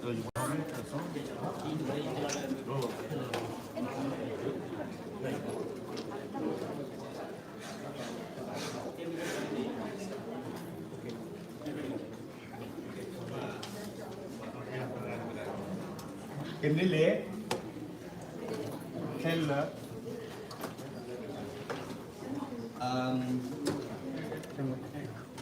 ကန့ၢ်လံ, ခဲလၢာ်, အမ် ယဖီၣ်ဃာ်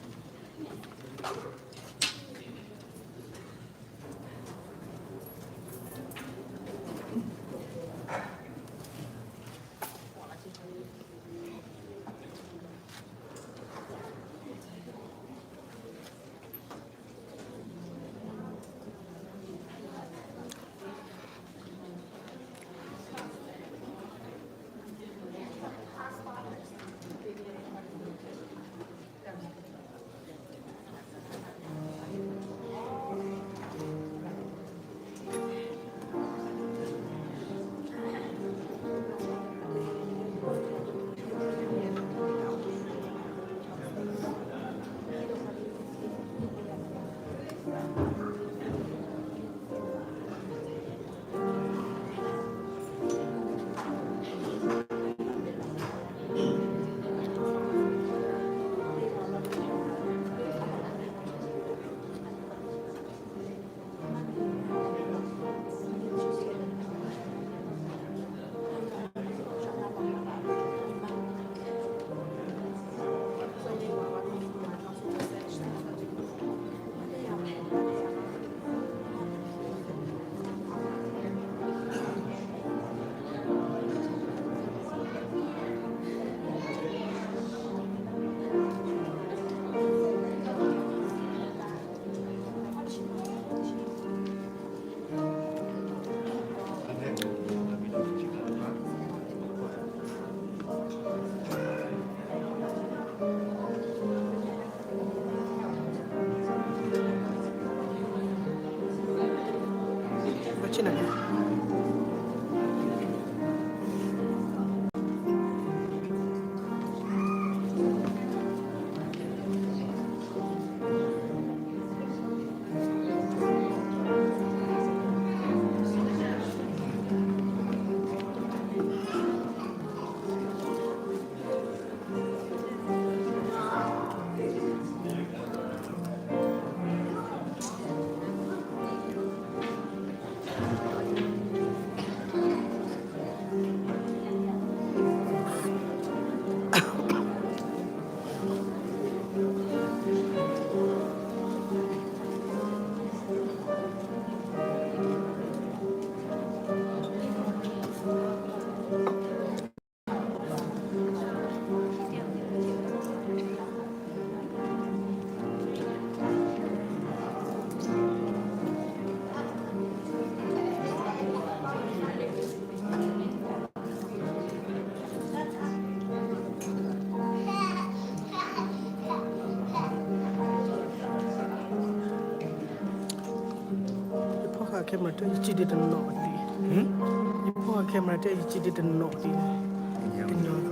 camera တၢ်ယစံးဒ်တနီၤဒ်, ယဖီၣ်ဃာ် camera တၢ်ယစံးဒ်တနီၤဒ်, ကညီကရၢ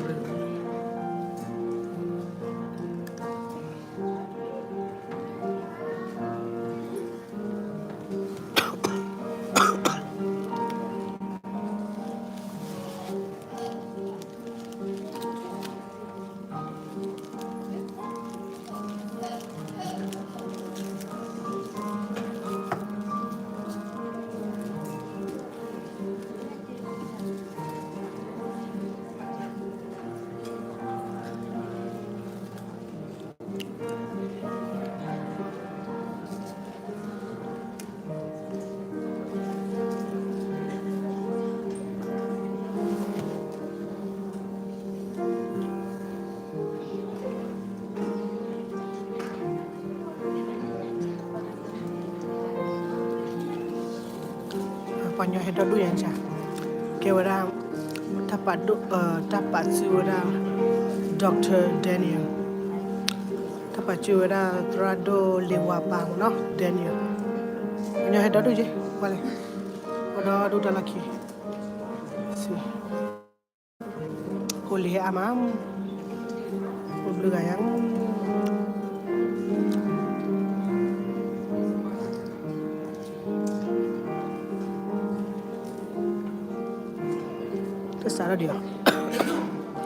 ပှၤကညီဟဲဒီဒူၣ်ညါ, ကဲဝဲဒၣ် တၢ်ပာ်ဒိၣ်, တၢ်ပာ်စုဝဲဒၣ် Doctor Daniel, တၢ်ပာ်စုဝဲဒၣ်သရၣ်ဒိၣ်လ့ဝါပၤမ့ၢ်နီၤ Daniel, ပှၤကညီဟဲဒီဒူၣ်က့ၤ ပှၤလဲၣ်, ပှၤဒီဒူၣ်တၢ်လီၢ်ခံ ကိးလံာ်ဟဲအါမး, အိၣ်ဘျုးဂၤညါ. တစးထီၣ်ဒံးလီၤ. ဆ့ၣ်နီၤတၢ်ဘၣ်ဝဲလီၢ်ဧါ. နံၤလၢအံၤပှဲၤန့ၣ်လီၤ. တၢ်ချၢထံၣ်ဘၣ်သုပှဲၤန့ၣ်လီၤ. အဲၣ်ဒိး ကွဲမုာ်ဘၣ်သုဆိကတၢၢ်လီၤ. တနံၤအံၤစ့ၢ်ကီး လၢကစၢ်ယ့ၣ်ၡူးခရံာ်အမံၤ ပှၤလဲၤဟဲသ့ၣ်တဖၣ်သ့ၣ်တနံၤစ့ၢ်ကီးန့ၣ်လီၤ. နီၢ်စ့ၢ်ကီးဟဲလၢတၢ်လီၢ်ပူၤ ဒီးပှၤလဲၤဟဲလၢတၢ်လီၢ်ပူၤစ့ၢ်ကီး ဒီးအဝဲလၢ လၢ ပူၤဖျါစ့ၢ်ကီးန့ၣ်ဒီး ပှၤလၢ အဝဲဒၣ် ဟဲလၢ နီၢ်ကီၢ်ဘၣ်အိၣ်စ့ၢ်ကီး အဆိကတၢၢ်တဘျီစ့ၢ်ကီး ကဟဲဘၣ်တဘျီ တဘျီဒ်စ့ၢ်ကီးန့ၣ်စ့ၢ်ကီးလီၤ. အဃိသတးန့ၣ် မ့ၢ်ဘၣ်သုပှဲၤစ့ၢ်ကီး လၢသဝီဖိ ministry တၢ်အိၣ်ဖှိၣ်ဖိလၢတနံၤစ့ၢ်ကီး တနံၤအံၤစ့ၢ်ကီးန့ၣ် မ့ၢ်ဒၣ်တၢ် တၢ်ကျဲ ဃံဃံလၤလၤတနံၤအံၤ လီၤကစၢ်ယွၤ လၢမုၢ်ပှဲၤသ့ၣ်တဖၣ်ကိးဂၤဒဲး လၢနသ့ၣ်ညါလၢ ဒီပုၢ်ဝဲၢ်သ့ၣ်တဖၣ်ကိးဂၤဒဲးန့ၣ် ဟီဘျီတၢ်အဲၣ်ဘၣ်ကစၢ်ယွၤ လၢတၢ်ဖံးတၢ်မၤအဖီခိၣ်မ့ၢ်ဂ့ၤ, လၢတၢ်အဲၣ်ဘၣ်ဝဲဒၣ် အဝဲဒၣ်တၢ်အိၣ်ဖှိၣ်ဖိတဖုမ့ၢ်ဂ့ၤ, လၢတၢ်မၤသကိးတၢ်မ့ၢ်ဂ့ၤ, လၢတၢ်အဲၣ်ဘၣ်ဝဲဒၣ် ဒီပုၢ်ဝဲၢ်တဂၤလၢ တၢ်ကဘၣ် အဆိလၢတနံၤစ့ၢ်ကီးန့ၣ်လီၤ. အဃိသတးန့ၣ် စံးဘျုးသု အဃိသတးန့ၣ် သုတၢ်ဆၢကတီၢ်လီၤ. အဃိသတးန့ၣ် တနံၤအံၤန့ၣ် တ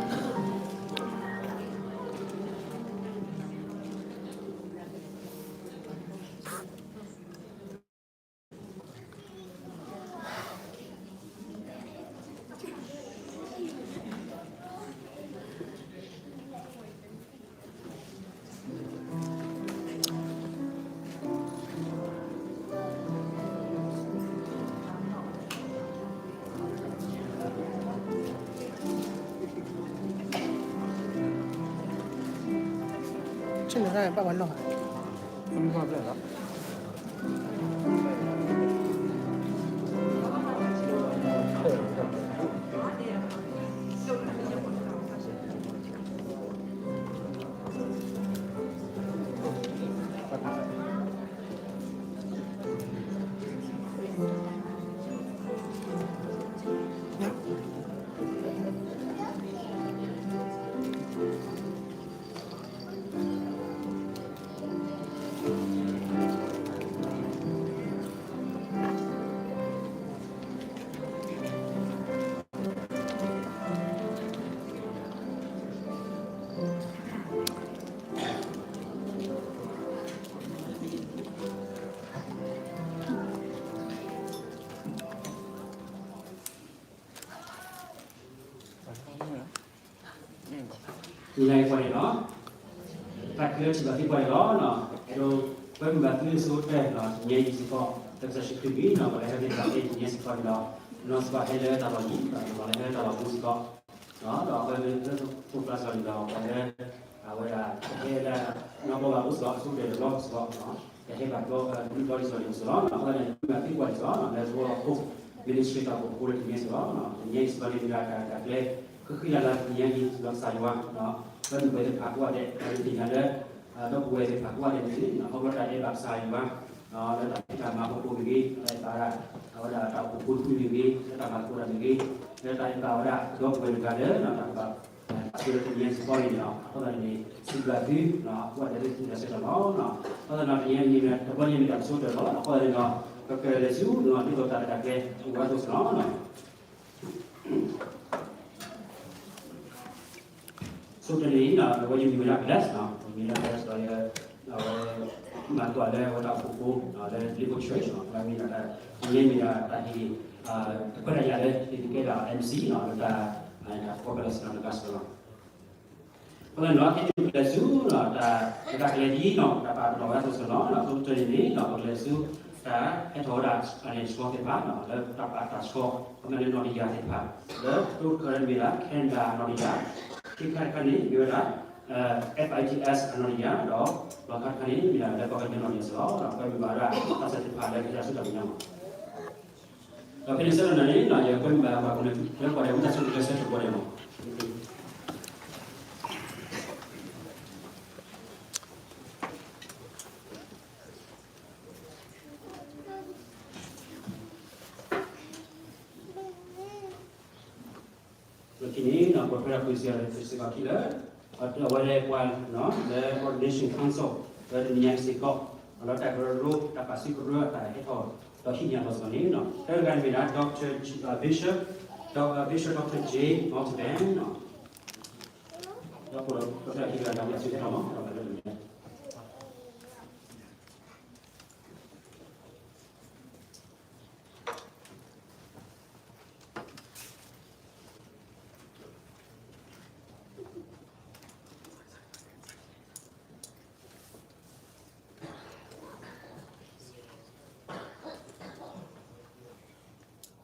ဘျီညါမ့ၢ်တၢ်ကဆိကတၢၢ်လီၤ. အဃိသတးန့ၣ်ဒီး ပကလဲၤဆူ ဒ်သိးတၢ်ရဲၣ်တၢ်ကျဲၤ အိၣ်ဝဲအသိးစ့ၢ်ကီးလီၤ. ဆိကတၢၢ်န့ၣ် အဝဲယမံၤဝဲဒၣ် Bless နီၤ, ယမံၤဝဲဒၣ် Bless ဒီး အဝဲ မၤသကိးလၢအဝဲတၢ်အိၣ်ဖှိၣ်ဖိ လၢ Liverpool Church နီၤ, အဝဲမ့ၢ်ဒၣ်တၢ် ယမံၤမ့ၢ်ဒၣ်တၢ်ဟ့ၣ် တခွဲးတၢ်ယာ်လၢ ဟ့ၣ်ကဲဒၣ် MC နီၤ, လၢတၢ် တၢ် Fabulous နီၤ, လၢ gospel နီၤ. အဃိသတးန့ၣ်ဒီး ခဲအံၤပကလဲၤဆူ တၢ် တၢ်ရဲၣ်တၢ်ကျဲၤဒ်နီၤ, တၢ်ပာ်ပနီၣ်ဝဲဒၣ်အသိးစ့ၢ်ကီးနီၤ, ဆိကတၢၢ်န့ၣ်န့ၣ် ပကလဲၤဆူ တၢ်ဟဲထီၣ်ဝဲဒၣ် တၢ်လဲၤဆှီသ့ၣ်တဖၣ်နီၤ, လၢတၢ်ပာ်တၢ်ဆှီ ခီမ့ၢ်လၢနီၣ်တယၢ်သ့ၣ်တဖၣ် လၢတိတခါန့ၣ်မ့ၢ်ဒၣ် Canada နီၣ်တယၢ်, ခံခါတခါန့ၣ် မ့ၢ်ဝဲဒၣ် FITS အနီၣ်တယၢ်, ဒီးလီၤခါတခါန့ၣ် မ့ၢ်ဒၣ်လၢပှၤကညီနီၣ်တယၢ်စ့ၢ်ကီး, ဒီးကွဲမုာ်ဘၣ်ဝဲဒၣ် တၢ်ဆၢသ့ၣ်တဖၣ်လၢကစၢ်ဆူတၢ်မဲာ်ညါမး. ဒီးဖဲန့ၣ်ဆၢကတီၢ်န့ၣ် ယကွဲမုာ်ဘၣ်ပှၤကညီလၢပှၤဒီးဝံသးစူၤ ကဆၢထၢၣ်ကိးဂၤဒဲးမး. လၢခံန့ၣ် ပှၤထွဲဒီး Christian စ့ၢ်ကီးခံလၢ အဝဲလၢပှၤ လၢ Ordination Council လၢတနံၤညါစ့ၢ်ကီး လၢတၢ်ကရၢကရိ တၢ်ပာ်စုကရၢ တၢ်ဟဲထီၣ်ဒီးဟံးန့ၢ်အလီၢ်စ့ၢ်ကီးန့ၣ် တဂၤန့ၣ်မ့ၢ်ဒၣ် Doctor Bishop, Doctor Bishop Doctor J Montavan ဒီးဖိဒီး Doctor ဟံးဂၤဒီးမ့ၢ်အစုဟဲထီၣ်မး ဒီးပှၤလၢတနံၤညါ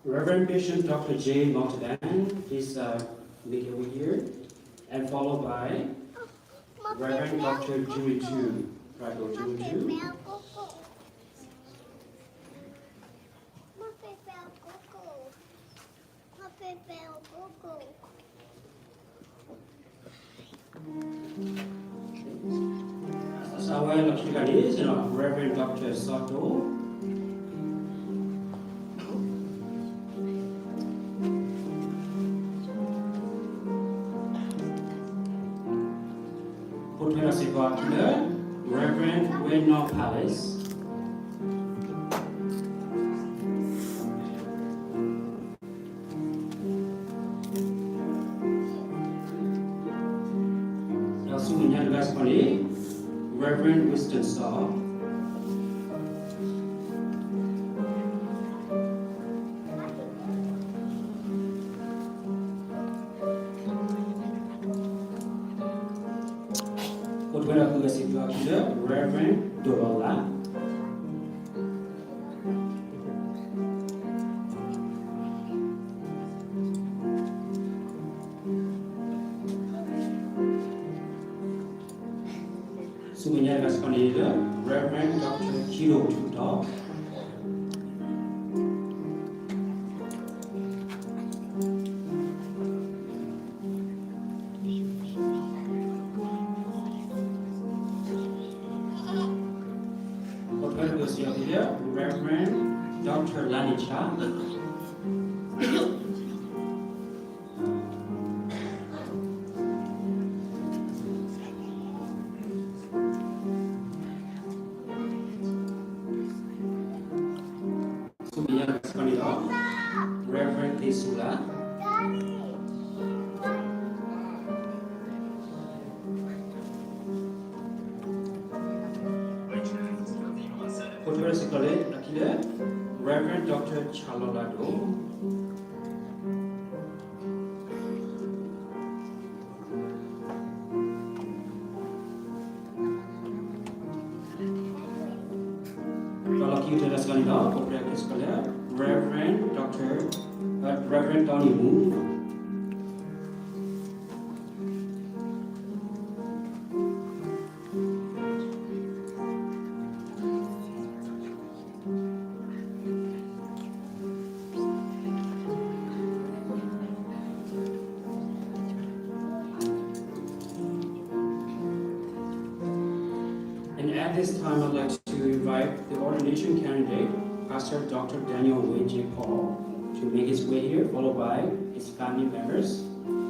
Reverend Bishop Doctor J Montavan, please uh, make your way here, and followed by Reverend Doctor Jimmy Chu, Doctor Jimmy Chu. Reverend Doctor Sato. ဖိထွဲဒီးစ့ၢ်ကီးခံလၢ Reverend Wayne Palace. Reverend Winston Saw. အိၣ်ထွဲဒီးဃုဂၤစံးဘျုးအခံလၢ Reverend ဒိၣ်လီၤလး ဆူမဲာ်ညါတဂၤစ့ၢ်ကီးန့ၣ်လၢ Reverend Doctor Kiro Tuto. အိၣ်ထွဲဒီးဃုဂၤစံးဘျုးအခံလၢ Reverend Doctor Lanicha. ဆူမဲာ်ညါတဂၤစ့ၢ်ကီးန့ၣ်ဒီး Reverend သ့ၣ်စူၤလး အိၣ်ထွဲစ့ၢ်ကီးလၢအခံလၢ Reverend Doctor ဆၣ်လီၤလးဒိၣ်. ဒီးလီၢ်ခံကတၢၢ်တဂၤစ့ၢ်ကီးန့ၣ်ဒီး အိၣ်ထွဲစ့ၢ်ကီးလၢ Reverend Doctor, Reverend Tony Wu. And at this time, I'd like to invite the ordination candidate, Pastor Doctor Daniel Wei J Paul, to make his way here, followed by his family members,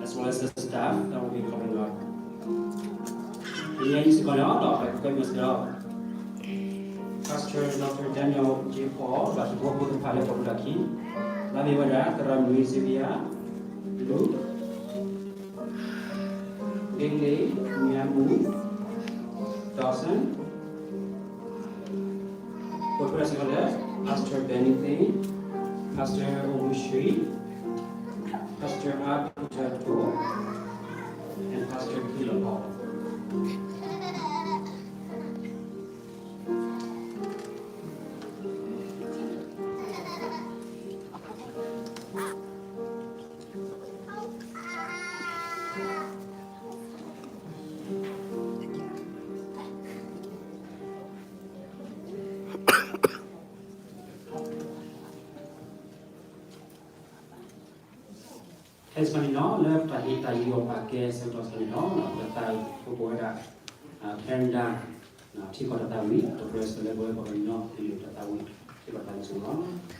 as well as the staff that will be coming up. တနံၤအံၤစ့ၢ်ကီးန့ၣ်ဒီး ပကကွဲမုာ်စ့ၢ်ကီး Pastor Doctor Daniel J Paul ဘၣ်ဟံးဖိဃီဖိတဖၣ်လၢပှၤပူၤလၢခံ, လၢမ့ၢ်ဝဲဒၣ် သရၣ်မုၣ် Xavier Lu, Gingley Nyamu Dawson, အိၣ်ထွဲစ့ၢ်ကီးလၢ Pastor Benny Thing, Pastor Ogushri, Pastor Abitato, and Pastor Philip Paul. Testimony နီၤ လၢတၢ်ဟ့ၣ်တၢ်ယူးယီၣ်ပာ်ကဲဆၢကတီၢ်စ့ၢ်ကီးန့ၣ်လီၤ. တၢ်သးဝံၣ် ပကိးဝဲဒၣ် Canada ထံကီၢ်တၢ်သးဝံၣ် တၢ်ပၢၢ်ဆၢလၢပဝဲပှၤကညီသ့ၣ်တဖၣ် တၢ်သးဝံၣ် ထံကီၢ်တၢ်သးဝံၣ်စ့ၢ်ကီးလီၤ.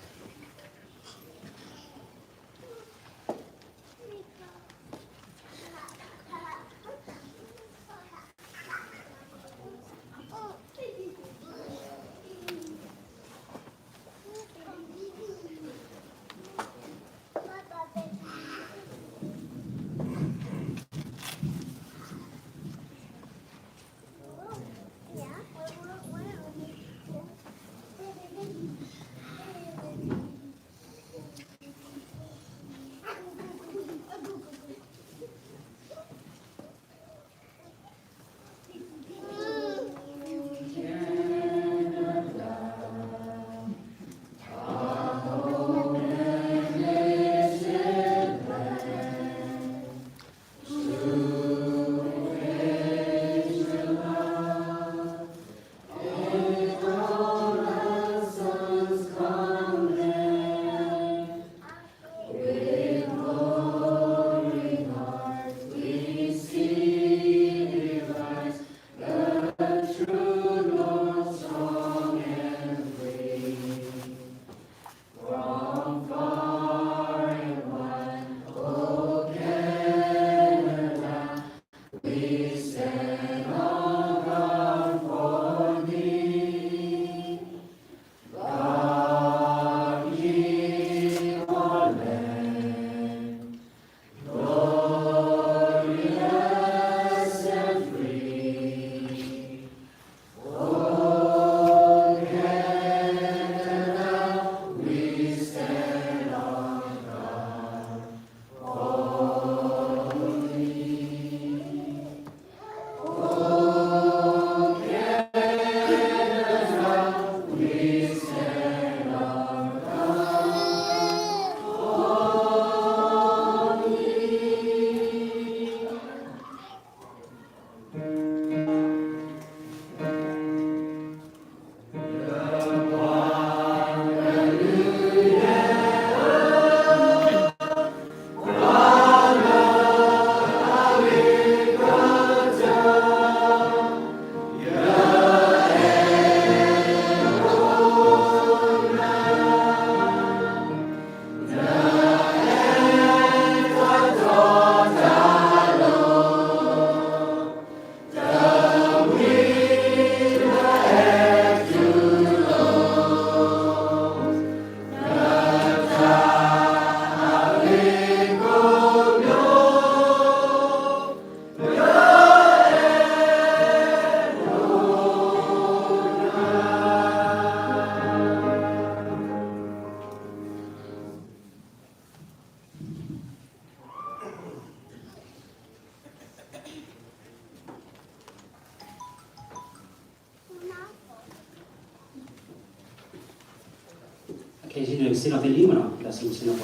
ခဲအံၤန့ၣ် ကဆ့ၣ်နီၤသ့လံမ့ၢ်နီၤ, ဒီးစံးဆ့ၣ်နီၤပှၤလဲၣ်. ဒ်သိးဒီးတၢ်ဃုထၢထီၣ်ပှၤဝဲသ့ၣ်တဖၣ်လီၤ, တၢ်ဟ့ၣ်ဂံၢ်ဘါသးလၢကစၢ်ယွၤ ကလုၢ်ကထါလံာ်စီဆှံအကတီၢ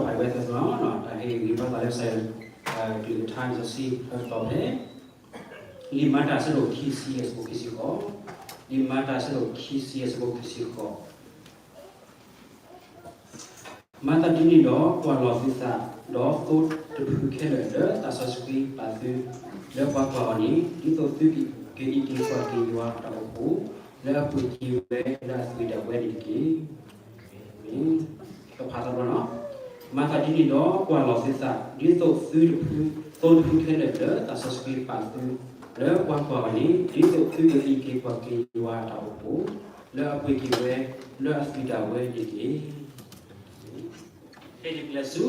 ်ဖဲ လံာ်မၤတၢ်အဆၢဒိၣ်ခံဆံယဲၢ်အဆၢဖိခံဆံဃိး, လံာ်မၤတၢ်အဆၢဒိၣ်ခံဆံယဲၢ်အဆၢဖိခံဆံဃိး. မၤသးဒ်န့ၣ်ဒီးကွၢ်လီၤသုသး, ဒီးသိတဖုခဲလၢာ်လၢသးစီဆှံပာ်သု, လၢပှၤကွၢ်အီၤန့ၣ် ဒ်သိးသုကအံးက့ၤကွၢ်က့ၤယွၤအတၢ်အိၣ်ဖှိၣ်, လၢအပှ့ၤက့ၤဝဲလၢအသွံၣ်ဒၣ်ဝဲန့ၣ်တက့ၢ်. ကဖးသးဘျီနီၤ, မၤသးဒ်န့ၣ်ဒီးကွၢ်လီၤသုသး, ဒ်သိးသုတဖု, သိတဖုခဲလၢာ်လၢသးစီဆှံပာ်သု, လၢပှၤကွၢ်အီၤန့ၣ် ဒ်သိးသုကအံးက့ၤကွၢ်က့ၤယွၤအတၢ်အိၣ်ဖှိၣ်, လၢအပှ့ၤက့ၤဝဲလၢအသွံၣ်ဒၣ်ဝဲန့ၣ်တက့ၢ်. ခဲအံၤန့ၣ်ပလဲၤဆူ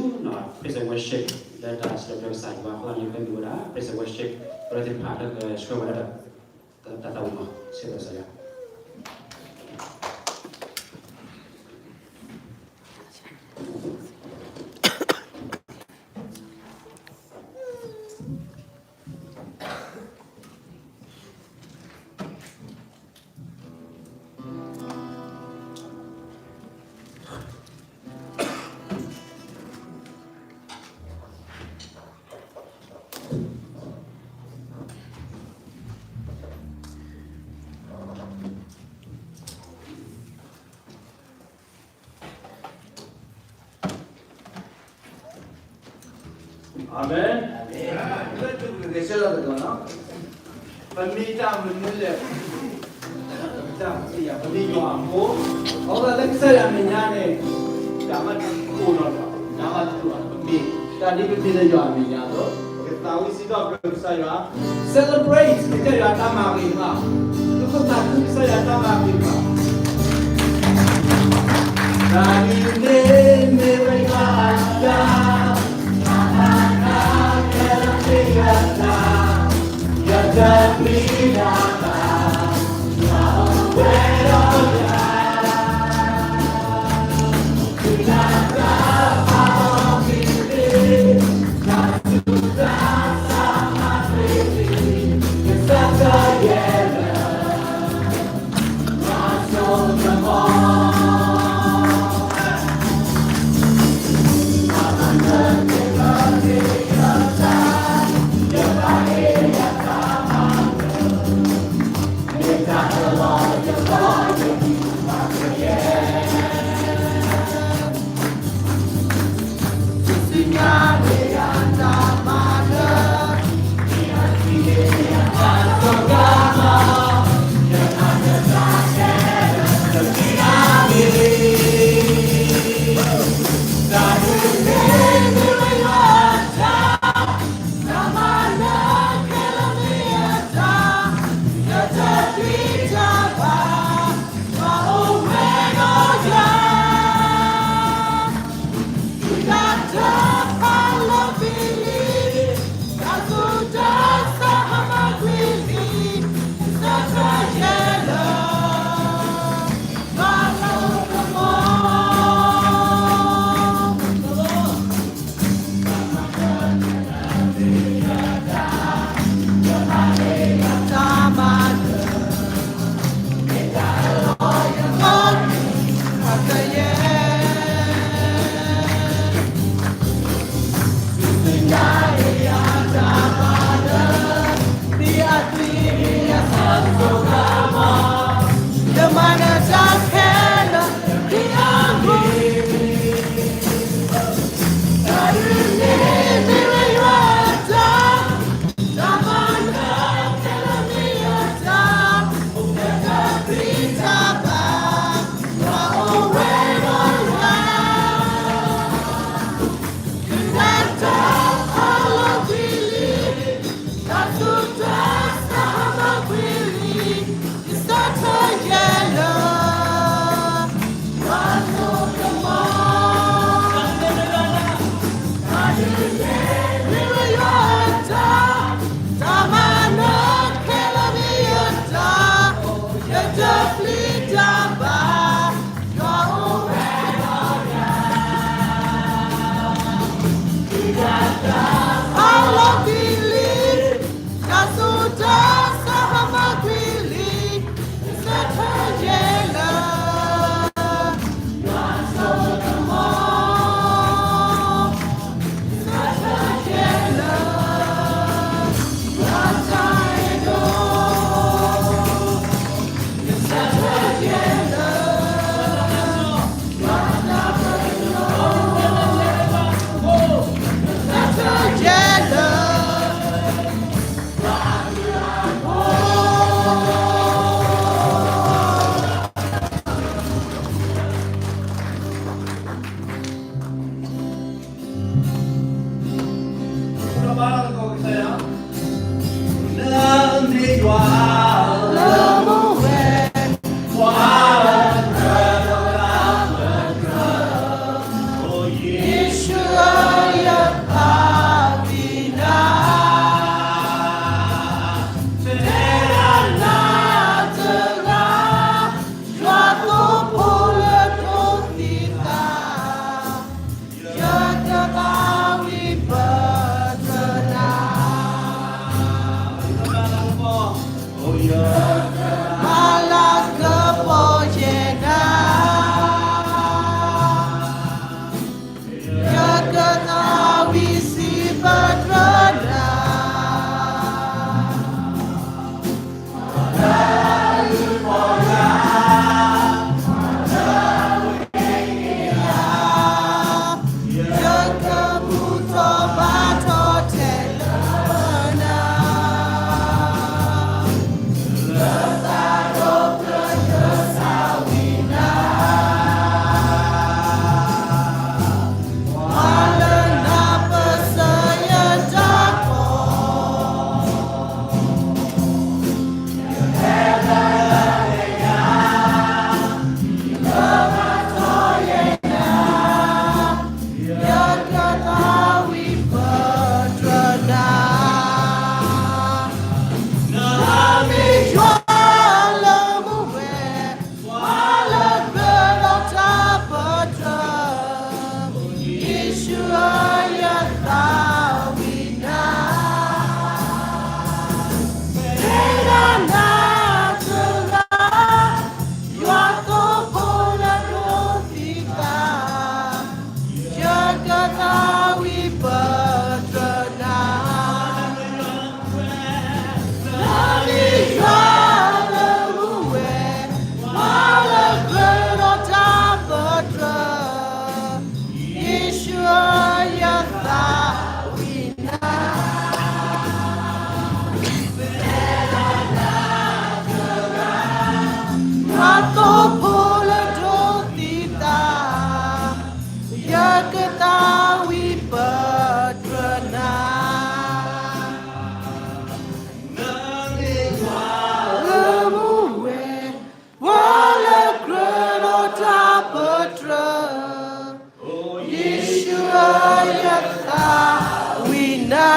praise and worship လၢတၢ်စံးထီၣ်ပတြၢၤကစၢ်ယွၤအဃိန့ၣ် ပမ့ၢ်ဝဲဒၣ် praise and worship ပဝဲသ့ၣ်တဖၣ်လၢကဆှၢဝဲဒၣ်ဒီး တၢ်သးဝံၣ်မး ဆၢကစၢ်ယွၤ. Amen. Amen. ကစၢ်ယွၤတကီးနီၤ, ပမ့ၢ်တၢ်မနုၤလဲၣ်, တၢ်မ့ၢ်ယွၤ, ပမ့ၢ်ယွၤအဖိ, အဃိသတးလၢကစၢ်ယွၤအမဲာ်ညါန့ၣ် တၢ်မၤတအိၣ်နီတဂၤ, တၢ်မၤတအိၣ်, ပမ့ၢ်, တၢ်ဒ်ပမ့ၢ်လၢယွၤအမဲာ်ညါအသိး, ပကသးဝံၣ်စံးထီၣ်ပတြၢၤကစၢ်ယွၤ, celebrate ကစၢ်ယွၤတၢ်မၤဂ့ၤမး, သုကသးခုကစၢ်ယွၤတၢ်မၤဂ့ၤမး. တၢ်ဒ်န့ၣ်မ့ၢ်ဝဲယွၤအတၢ်, တၢ်မၤနၤခဲလၢာ်မ့ၢ်ယွၤအတၢ်, ယတပျံၤတၢ်ဘၣ်, ယွၤအိၣ်ဝဲဒီးယၤ. လံတၢ်ဘၣ်, ယွၤအိၣ်ဝဲဒီးယၤ, အလီၤကွံာ်လံ, တၢ်ဆူးတၢ်ဆါဟးမၤကွံာ်လံ, ဆၢထၢၣ်ယဲလၢ ယွၤသိဖိလၢဒိးသံသး, ယကသးဝံၣ်ပတြၢၤနၤ, မၤလၤကပီၤယဲနၤ, ယကသးဝံၣ်စံးပတြၢၤနၤ. ယကဘူၣ်ထီၣ်ဘါထီၣ်ထဲလၢနၤ, လၢသးဒီဖျၢၣ်ယသးဝံၣ်နၤ, ပှၤလၢနၤပစၢၤယတၢ်ကီ ယကသးဝံၣ်ပတြၢၤနၤ, နမ့ၢ်ယွၤလၢမူဝဲ, ပှၤလၢအကြၢးဒီးတၢ်ပတြၢၤ, ယ့ၣ်ၡူးဧၢ ယသးဝံၣ်နၤ, မ့ၢ်ဒၣ်နၤတဂၤ ယွၤသိဖိလၢဒိးသံသး, ယကသးဝံၣ်ပတြၢၤနၤ, နမ့ၢ်ယွၤလၢမူဝဲ, ပှၤလၢအကြၢးဒီးတၢ်ပတြၢၤ, ယ့ၣ်ၡူးဧၢ ယသးဝံၣ်နၤ, ယွၤသိဖိလၢဒိးသံသး, ယကသးဝံၣ်ပတြၢၤနၤ, လၢမူဝဲ, ပှၤလၢအကြၢးဒီးတၢ်ပတြၢၤ, ယ့ၣ်ၡူးဧၢ ယသးဝံၣ်နၤ,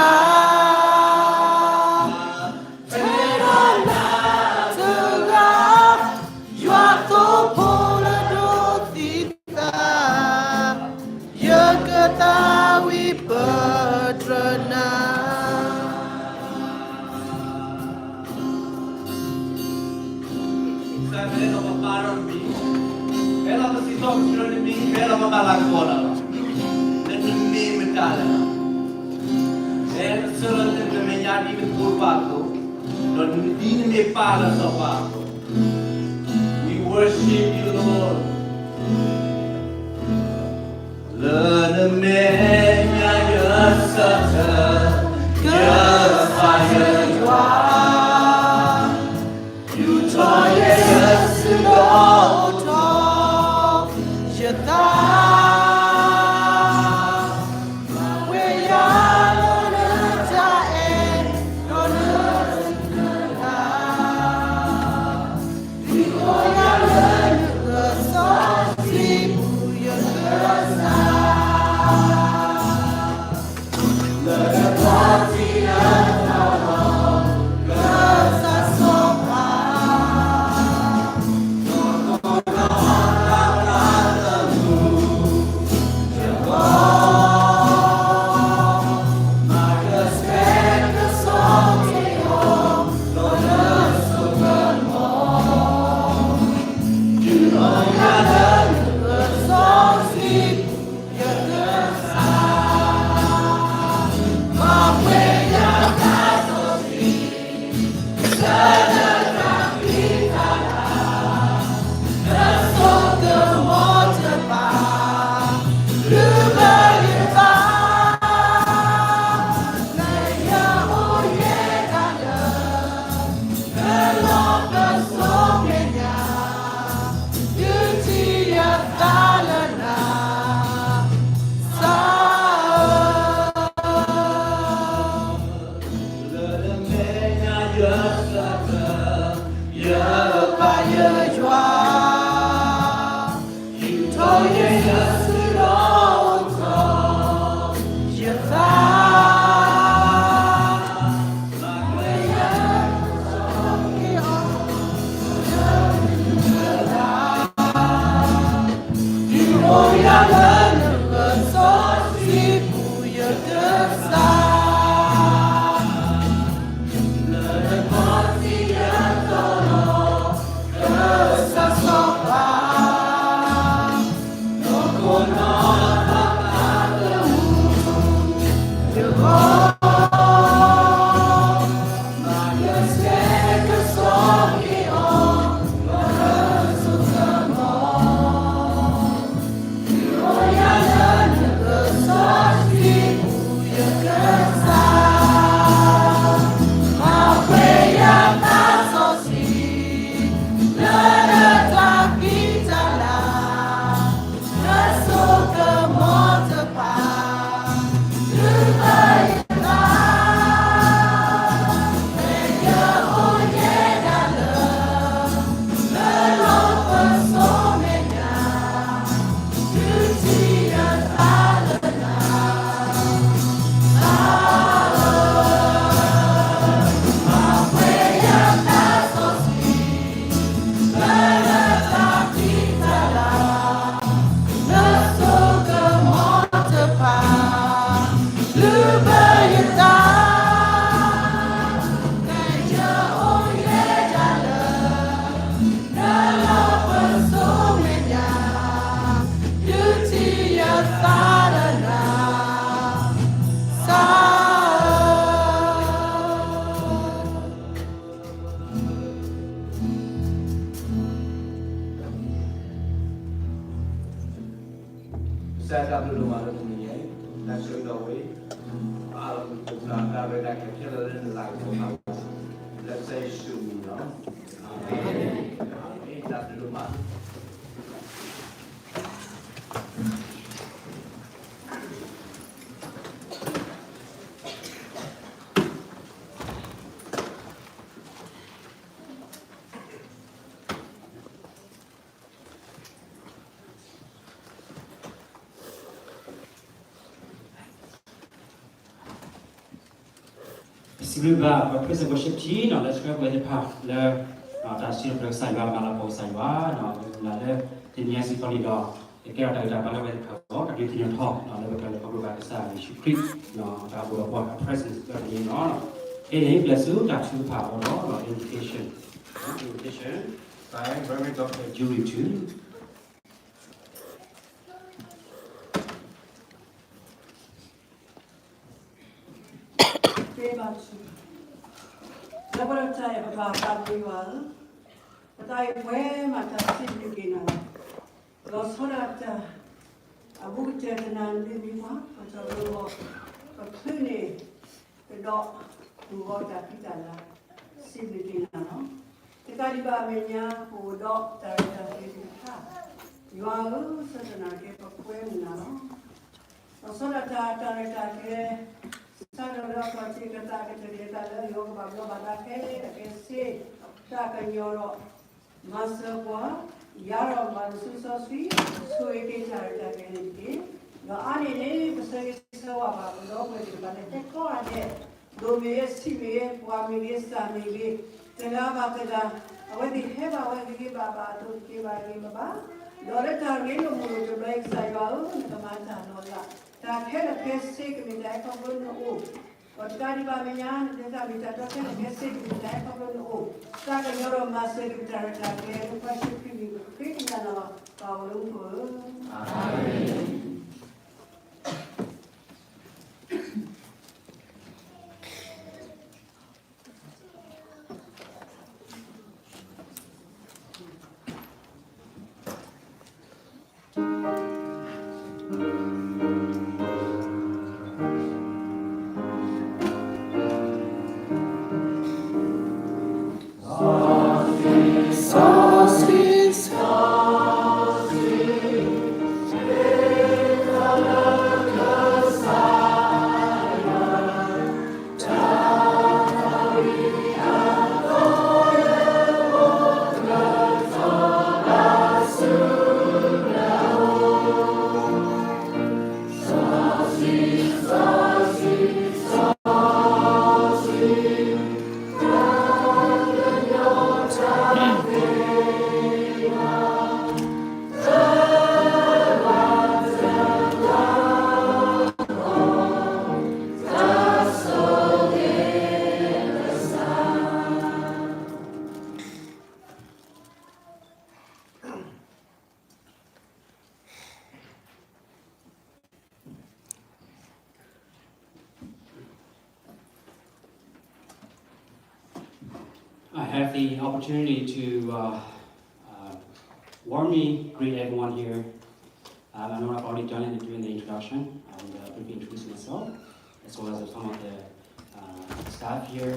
မ့ၢ်ဒၣ်နၤတဂၤ, ယွၤသိဖိလၢဒိးသံသး, ယကသးဝံၣ်ပတြၢၤနၤ. ကစၢ် ပအဲၣ်ဒိးပပာ်ထီၣ်နမံၤ, ပအဲၣ်ဒိးပစံးထီၣ်ပတြၢၤနမံၤ, ပအဲၣ်ဒိးပမၤလၤကပီၤနၤလီၤ. လၢနမ့ၢ်မတၤလဲၣ်, ပအဲၣ်ဒိးဆၢထၢၣ်လၢနမဲာ်ညါဒ်နဖိတဖၣ်အသိး, ဒီးဒ်နမ့ၢ်ပၢ်လၢစီၤပၤအသိး, We worship you, Lord. လၢနမဲာ်ညါယဆၢထၢၣ်, ယသးယွၤ, ယူၢ်ထီၣ်ယဲယစုဒီးအိးထီၣ်ယသး, ပှဲၤယၤလၢနတၢ်အဲၣ်ဒီးနတၢ်စံးတၢ်, ဒုးအိၣ်ယၤလၢနကစၢ် ကစၢ်ယွၤတၢ်ဘျုးဒိၣ်မးလၢတနံၤအံၤ, တၢ်ဆိၣ်ဂ့ၤဒီးဝ့ၢ်, ပအးလီၤပသးတၢ်ရဲၣ်တၢ်ကျဲၤခဲလၢာ်လၢနလၤကပီၤသး, လၢကစၢ်ယ့ၣ်ၡူးအမံၤလီၤ. အၤမ့ၣ်, အၤမ့ၣ်, တၢ်ဘျုးဒိၣ်မး. ပစံးဘျုးဘၣ်ပ praise and worship team နီၤ လၢဆှၢပှၤသ့ၣ်တဖၣ်လၢ တၢ်စံးထီၣ်ပတြၢၤကစၢ်ယွၤ မၤလၤကပီၤကစၢ်ယွၤနီၤ လၢတနံၤအံၤစ့ၢ်ကီးန့ၣ်ဒီး ကကဲထီၣ်တၢ်ဂံၢ်တၢ်ဘါလၢပဝဲသ့ၣ်တဖၣ်အဂီၢ် တၢ်ဒုးသ့ၣ်နီၣ်ထီၣ်နီၤ လၢပတၢ်လဲၤခီဖျိဘၣ်ကစၢ်ယ့ၣ်ၡူးခရံာ် တၢ်အိၣ်ဒီးပှၤ presence လၢတနံၤအံၤနီၤ. ခဲအံၤန့ၣ် ပလဲၤဆူတၢ်ထုကဖၣ်အဃိဒီး invitation, invitation by Reverend Doctor Julie Tu. လၢပတၢ်အဲၣ်ပပၢ်သးဘိယွၤဧၢ, ပသးအံၤပှဲၤမးတၢ်စံးဘျုးက့ၤနၤလီၤ. လီၤဆီဒၣ်တၢ် အဘူးကတၢၢ်တနၤနဘျုးနံၤပှၤ ပတၢ်ရိၣ်လီၤ ပချုးန့ၢ် ကဒီး ပူၤဂီၢ်တၢ်ဖံးတၢ်လၤ စံးဘျုးက့ၤနၤလီၤ. တကးဒံးဘၣ်အမဲာ်ညါ ပအိၣ်ဒီးတၢ်ရဲၣ်တၢ်ကျဲၤသ့ၣ်တဖၣ် ယွၤဧၢ, ဆၢတနၤကဲပကွဲမုာ်နၤလီၤ. လီၤဆီဒၣ်တၢ် တၢ်ရဲၣ်တၢ်ကျဲၤ စးထီၣ်လၢအခီၣ်ထံးကသးကတၢၢ်က့ၤသးလၢယွၤကဘၣ်ဘျီဘၣ်ဒါခဲလၢာ်ခဲဆ့ တၢ်ကညီၤဒီး မၤစၢၤပှၤ ယါဒီးမၤလၢာ်စီဆှံ ဆိၣ်ဂ့ၤက့ၤတၢ်ရဲၣ်တၢ်ကျဲၤန့ၣ်တက့ၢ်. ဒီးအါန့ၢ်န့ၣ် ပဆၢဂ့ၤဆၢဝါဘၣ်ပဒီပုၢ်ဝဲၢ်သ့ၣ်တဖၣ်လၢဟဲကိးဂၤဒဲး ဒိၣ်မ့ၢ်ဂ့ၤ ဆံးမ့ၢ်ဂ့ၤ ပှၤမ့ၢ်ဂ့ၤ စၢ်မ့ၢ်ဂ့ၤ တဂၤဘၣ်တဂၤ အဝဲသ့ၣ်ဟဲဘၣ်ဝဲဂ့ၤဂ့ၤဘၣ်ဘၣ် အသိးက့ၤဘၣ်ဂ့ၤဘၣ်ဘၣ် ဒီးလၢတၢ်ဂ့ၢ်လိာ်မုာ်လိာ်တဘျီအံၤ ကစၢ်ယွၤဧၢ နကမၤတၢ်လီၤလး တၢ်ခဲလၢာ်ခဲဆ့ကမ့ၢ်တၢ်အဲၣ်ခီဖျိနအိၣ် ဒီးတကးဒံးဘၣ်မဲာ်ညါ နတဲတၢ်မ့ၢ်တၢ်တီခဲလၢာ်ခဲဆ့ကမ့ၢ်တၢ်အဲၣ်ခီဖျိနအိၣ် တၢ်ကညီၤဒီးမၤစၢၤက့ၤပတၢ်ရဲၣ်တၢ်ကျဲၤ လၢပှၤယ့ၣ်ၡူးခရံာ်မံၤ ပဃ့ကညးနၤလီၤ ပၢ်ဧၢ လၢမူခိၣ်ဧၢ အၤမ့ၣ်. I have the opportunity to uh, uh, warmly greet everyone here. Uh, I know I've already done it during the introduction. I will uh, briefly introduce myself, as well as some of the uh, staff here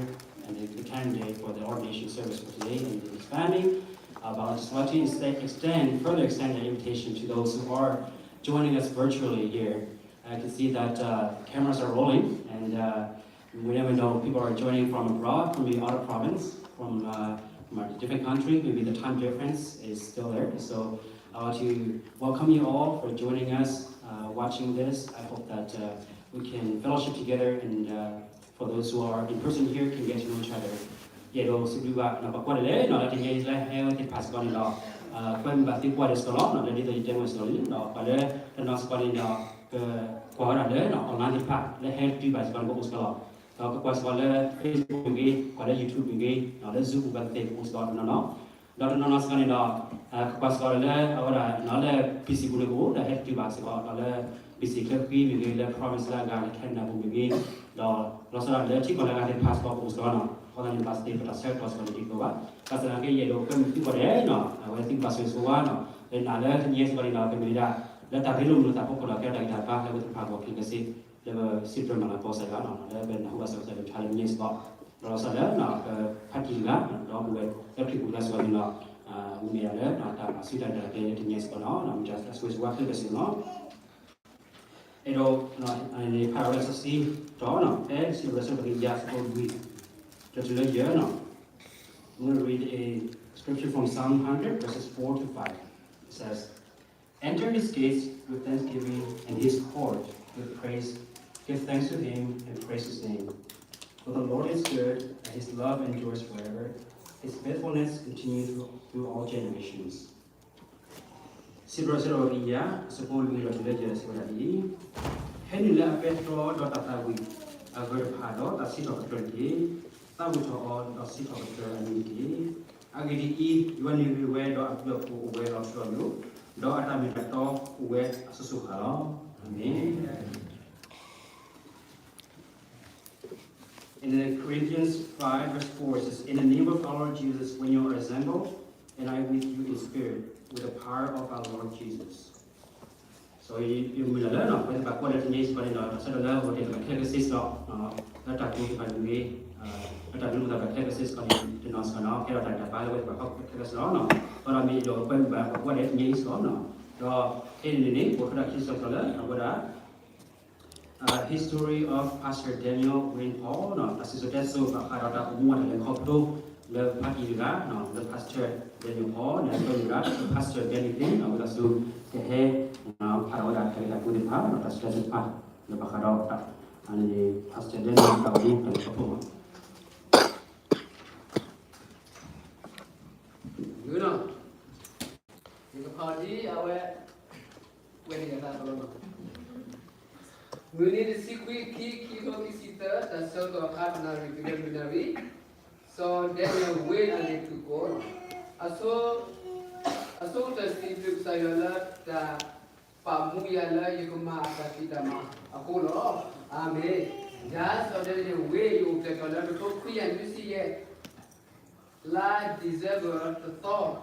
and the, the candidate for the ordination service for today and his family. Uh, but I'd just like to extend, extend, further extend the invitation to those who are joining us virtually here. I can see that uh, cameras are rolling, and uh, we never know, people are joining from abroad, from the other province, from, uh, from a different country. Maybe the time difference is still there. So I want to welcome you all for joining us, uh, watching this. I hope that uh, we can fellowship together and uh, for those who are in person here can get to know each other. ယအဲၣ်ဒိးစံးဘျုးဘၣ်နီၤ ပှၤကွၢ်တၢ်လၢနီၤ လၢတနံၤအံၤလၢဟဲဝဲသ့ၣ်တဖၣ်စ့ၢ်ကီးန့ၣ်ဒီး ကွဲမုာ်ဘၣ်သုကွၢ်တၢ်စ့ၢ်ကီးလီၤ. ဒီးဒ်သိးယတဲမ့ၢ်စ့ၢ်ကီးလံနီၤ ပှၤလၢတနီၤစ့ၢ်ကီးန့ၣ်ဒီး ကကွၢ်ဝဲဒၣ်လၢ online သ့ၣ်တဖၣ် လၢဟဲတုၤဘၣ်စ့ၢ်ကီးန့ၣ် ကအိၣ်စ့ၢ်ကီးလီၤ. ဒီးကကွၢ်စ့ၢ်ကီးလၢ Facebook မ့ၢ်ဂ့ၤ ကွၢ်လၢ YouTube မ့ၢ်ဂ့ၤ လၢ Zoom ပူၤဘၣ်သ့ၣ်သ့ၣ် ကအိၣ်စ့ၢ်ကီးတနီၤနီၤ ဒီးတနီၤနီၤစ့ၢ်ကီးန့ၣ်ဒီး ကကွၢ်စ့ၢ်ကီးလၢ အဝဲဒၣ်နီၤလၢ ပံၣ်စံၣ်ပူၤန့ၣ်ကအိၣ် ဒီးဟဲတုၤဘၣ်စ့ၢ်ကီးဒီးလၢ ပံၣ်စံၣ်ချၢဃံမ့ၢ်ဂ့ၤ လၢ province လၢအဂၤ လၢ Canada ပူၤမ့ၢ်ဂ့ၤ ဒီးလီၤဆီဒၣ်တၢ်လၢထံကီၢ်လၢအဂၤသ့ၣ်တဖၣ်စ့ၢ်ကီးကအိၣ်စ့ၢ်ကီးနီၤ အဃိသတးန့ၣ် ဘၣ်သ့ၣ်သ့ၣ် ပတၢ်ဆၢကတီၢ်စ့ၢ်ကီးန့ၣ်ဒ်သိးဘၣ် ဘၣ်ဆၣ်သနာ်က့ ယအဲၣ်ဒိးကွဲမုာ်သုကိးဂၤဒဲးနီၤ အဝဲသ့ၣ်ဘၣ်ဆိၣ်ဂ့ၤဆိၣ်ဝါနီၤ လၢနၤလၢတနံၤအံၤစ့ၢ်ကီးန့ၣ်ဒီး ကမ့ၢ်ဝဲဒၣ် လၢတၢ်ရ့လိာ်မုာ်လိာ်သးဖီခိၣ်ဒီး ကဲထီၣ်တၢ်ဂံၢ်တၢ်ဘါလၢပသ့ၣ်တဖၣ်အဂီၢ်ခဲလၢာ်ခဲဆ့ လၢပစံးပတြၢၤမၤလၤကပီၤကစၢ်ယွၤလီၤ. လၢပနၢ်ဟူဘၣ်ကစၢ်ယွၤကလုၢ်ကထါလၢတနံၤအံၤစ့ၢ်ကီး ဒီးလီၤဆီဒၣ်တၢ် ပဖးတံၢ်တဂၤ ဒီပုၢ်ဝဲၢ်လၢခရံာ်ပူၤလၢစှၤန့ၣ်ဒီး မ့ၢ်ယၤလၢတၢ်မၤဆူၣ်တၢ်ဒၣ်ကဲလၢတနံၤအံၤစ့ၢ်ကီးလီၤ. မ့ၢ်တၢ်ဆိၣ်ဂ့ၤဆိၣ်ဝါခဲလၢာ်ခဲဆ့လီၤ. အဲၣ်ဒိး ဖးဝဲစီဆှံ ဒီးဖဲစံးထီၣ်ပတြၢၤ တကယၤ အဆၢဖိလွံၢ် ဒီးတုၤလၢယဲၢ် I'm going to read a scripture from Psalm hundred, verses four to five. It says, Enter his gates with thanksgiving and his court with praise. Give thanks to him and praise his name. For the Lord is good, and his love endures forever. His faithfulness continues through, through all generations. စံးထီၣ်ပတြၢၤ တကယၤ အဆၢဖိလွံၢ် ဒီးတုၤလၢယဲၢ် စံးဝဲဒၣ်ဒ်အံၤ, ဟဲနုာ်လၢအပဲတြီဒီးတၢ်သးဝံၣ်အဂၢၢ်တဖၣ်ဒီး တၢ်စံးထီၣ်ပတြၢၤတက့ၢ်. သးဝံၣ်ထီၣ်အီၤဒီးစံးထီၣ်ပတြၢၤအမံၤတက့ၢ်. အဂ့ၢ်ဒ်အံၤ, ယွၤန့ၣ်ဂ့ၤဝဲဒီးအဘျုးအဖှိၣ်အိၣ်ဝဲလီၤထူလီၤယိာ်, ဒီးအတၢ်မ့ၢ်တၢ်တီအိၣ်ဝဲအစိၤစိၤအဃၣ်လီၤ. အၤမ့ၣ်. In the Corinthians five, verse four, it says, In the name of our Lord Jesus, when you are assembled, and I with you in spirit, with the power of our Lord Jesus. So ယမုၢ်လၢ်လၢ ပှၤသ့ၣ်တဖၣ်ကွၢ်လၢတနံၤအံၤစ့ၢ်ကီးန့ၣ်ဒီး တၢ်ဆၢကတီၢ်လၢအဂီၢ်တ့ၢ်လၢခဲလၢာ်ခဲဆ့စ့ၢ်ကီး, လၢတၢ်ကတိၤသ့ၣ်တဖၣ်န့ၣ်ဂ့ၤ, လၢတၢ်ကတိၤသ့ၣ်တဖၣ်ခဲလၢာ်ခဲဆ့စ့ၢ်ကီးန့ၣ် တနီၤစ့ၢ်ကီးန့ၣ် ကဲထီၣ်တၢ်ဂံၢ်တၢ်ဘါလၢပှၤသ့ၣ်တဖၣ်ခဲလၢာ်စ့ၢ်ကီးလီၤ. ဒီးမ့ၢ်ယဒီးကွဲမုာ်ဘၣ် ပှၤကွၢ်လၢတနံၤအံၤစ့ၢ်ကီး, ဒီးခဲအံၤန့ၣ်န့ၣ် ပကထီၣ်တၢ်ခံစ့ၢ်ကီးလၢအဝဲဒၣ် History of Pastor Daniel Wayne Paul, တၢ်စံၣ်စိၤတဲစိၤဘၣ်ဃးဒီးတၢ်အိၣ်မူအတၢ်လဲၤခီဖျိ လၢဖါတံၢ်တဂၤ လၢ Pastor Daniel Paul န့ၣ် အဝဲဒၣ် Pastor Daniel သ့ၣ် အဝဲဒၣ်ဆူကဟဲ ဖးထီၣ်ဝဲဒၣ်တၢ်ဂ့ၢ်တၢ်ကျိၤသ့ၣ်တဖၣ် တၢ်စံၣ်စိၤတဲစိၤတဖၣ် လၢဘၣ်ဃးဒီးတၢ် Pastor Daniel တၢ်အိၣ်မူတၢ်လဲၤခီဖျိမး ယကဖးဒ်အဝဲ ဝဲန့ၣ်အသးလီၤ. မုၢ်နံၤတဆံခွံ ခံ ခံထိခံဆံသၢ တၢ်ဆၢကတီၢ် ဟါတနၣ်ရံၣ် တုၤလၢလွံၢ်နၣ်ရံၣ်, စီၤ Daniel Wayne အဂ့ၢ်သံကွၢ်, အဆိကတၢၢ်စံးဘျုးကစၢ်ယွၤလၢတၢ်ပာ်မူယၤလၢယကမၤအတၢ်ဖံးတၢ်မၤအဃိလီၤ. အၤမ့ၣ်. ယၤစီၤ Daniel Wayne ယအိၣ်ဖျဲၣ်ထီၣ်လၢတကထိခွံကယၤနွံဆံယဲၢ် လါ December တသီ ကညီက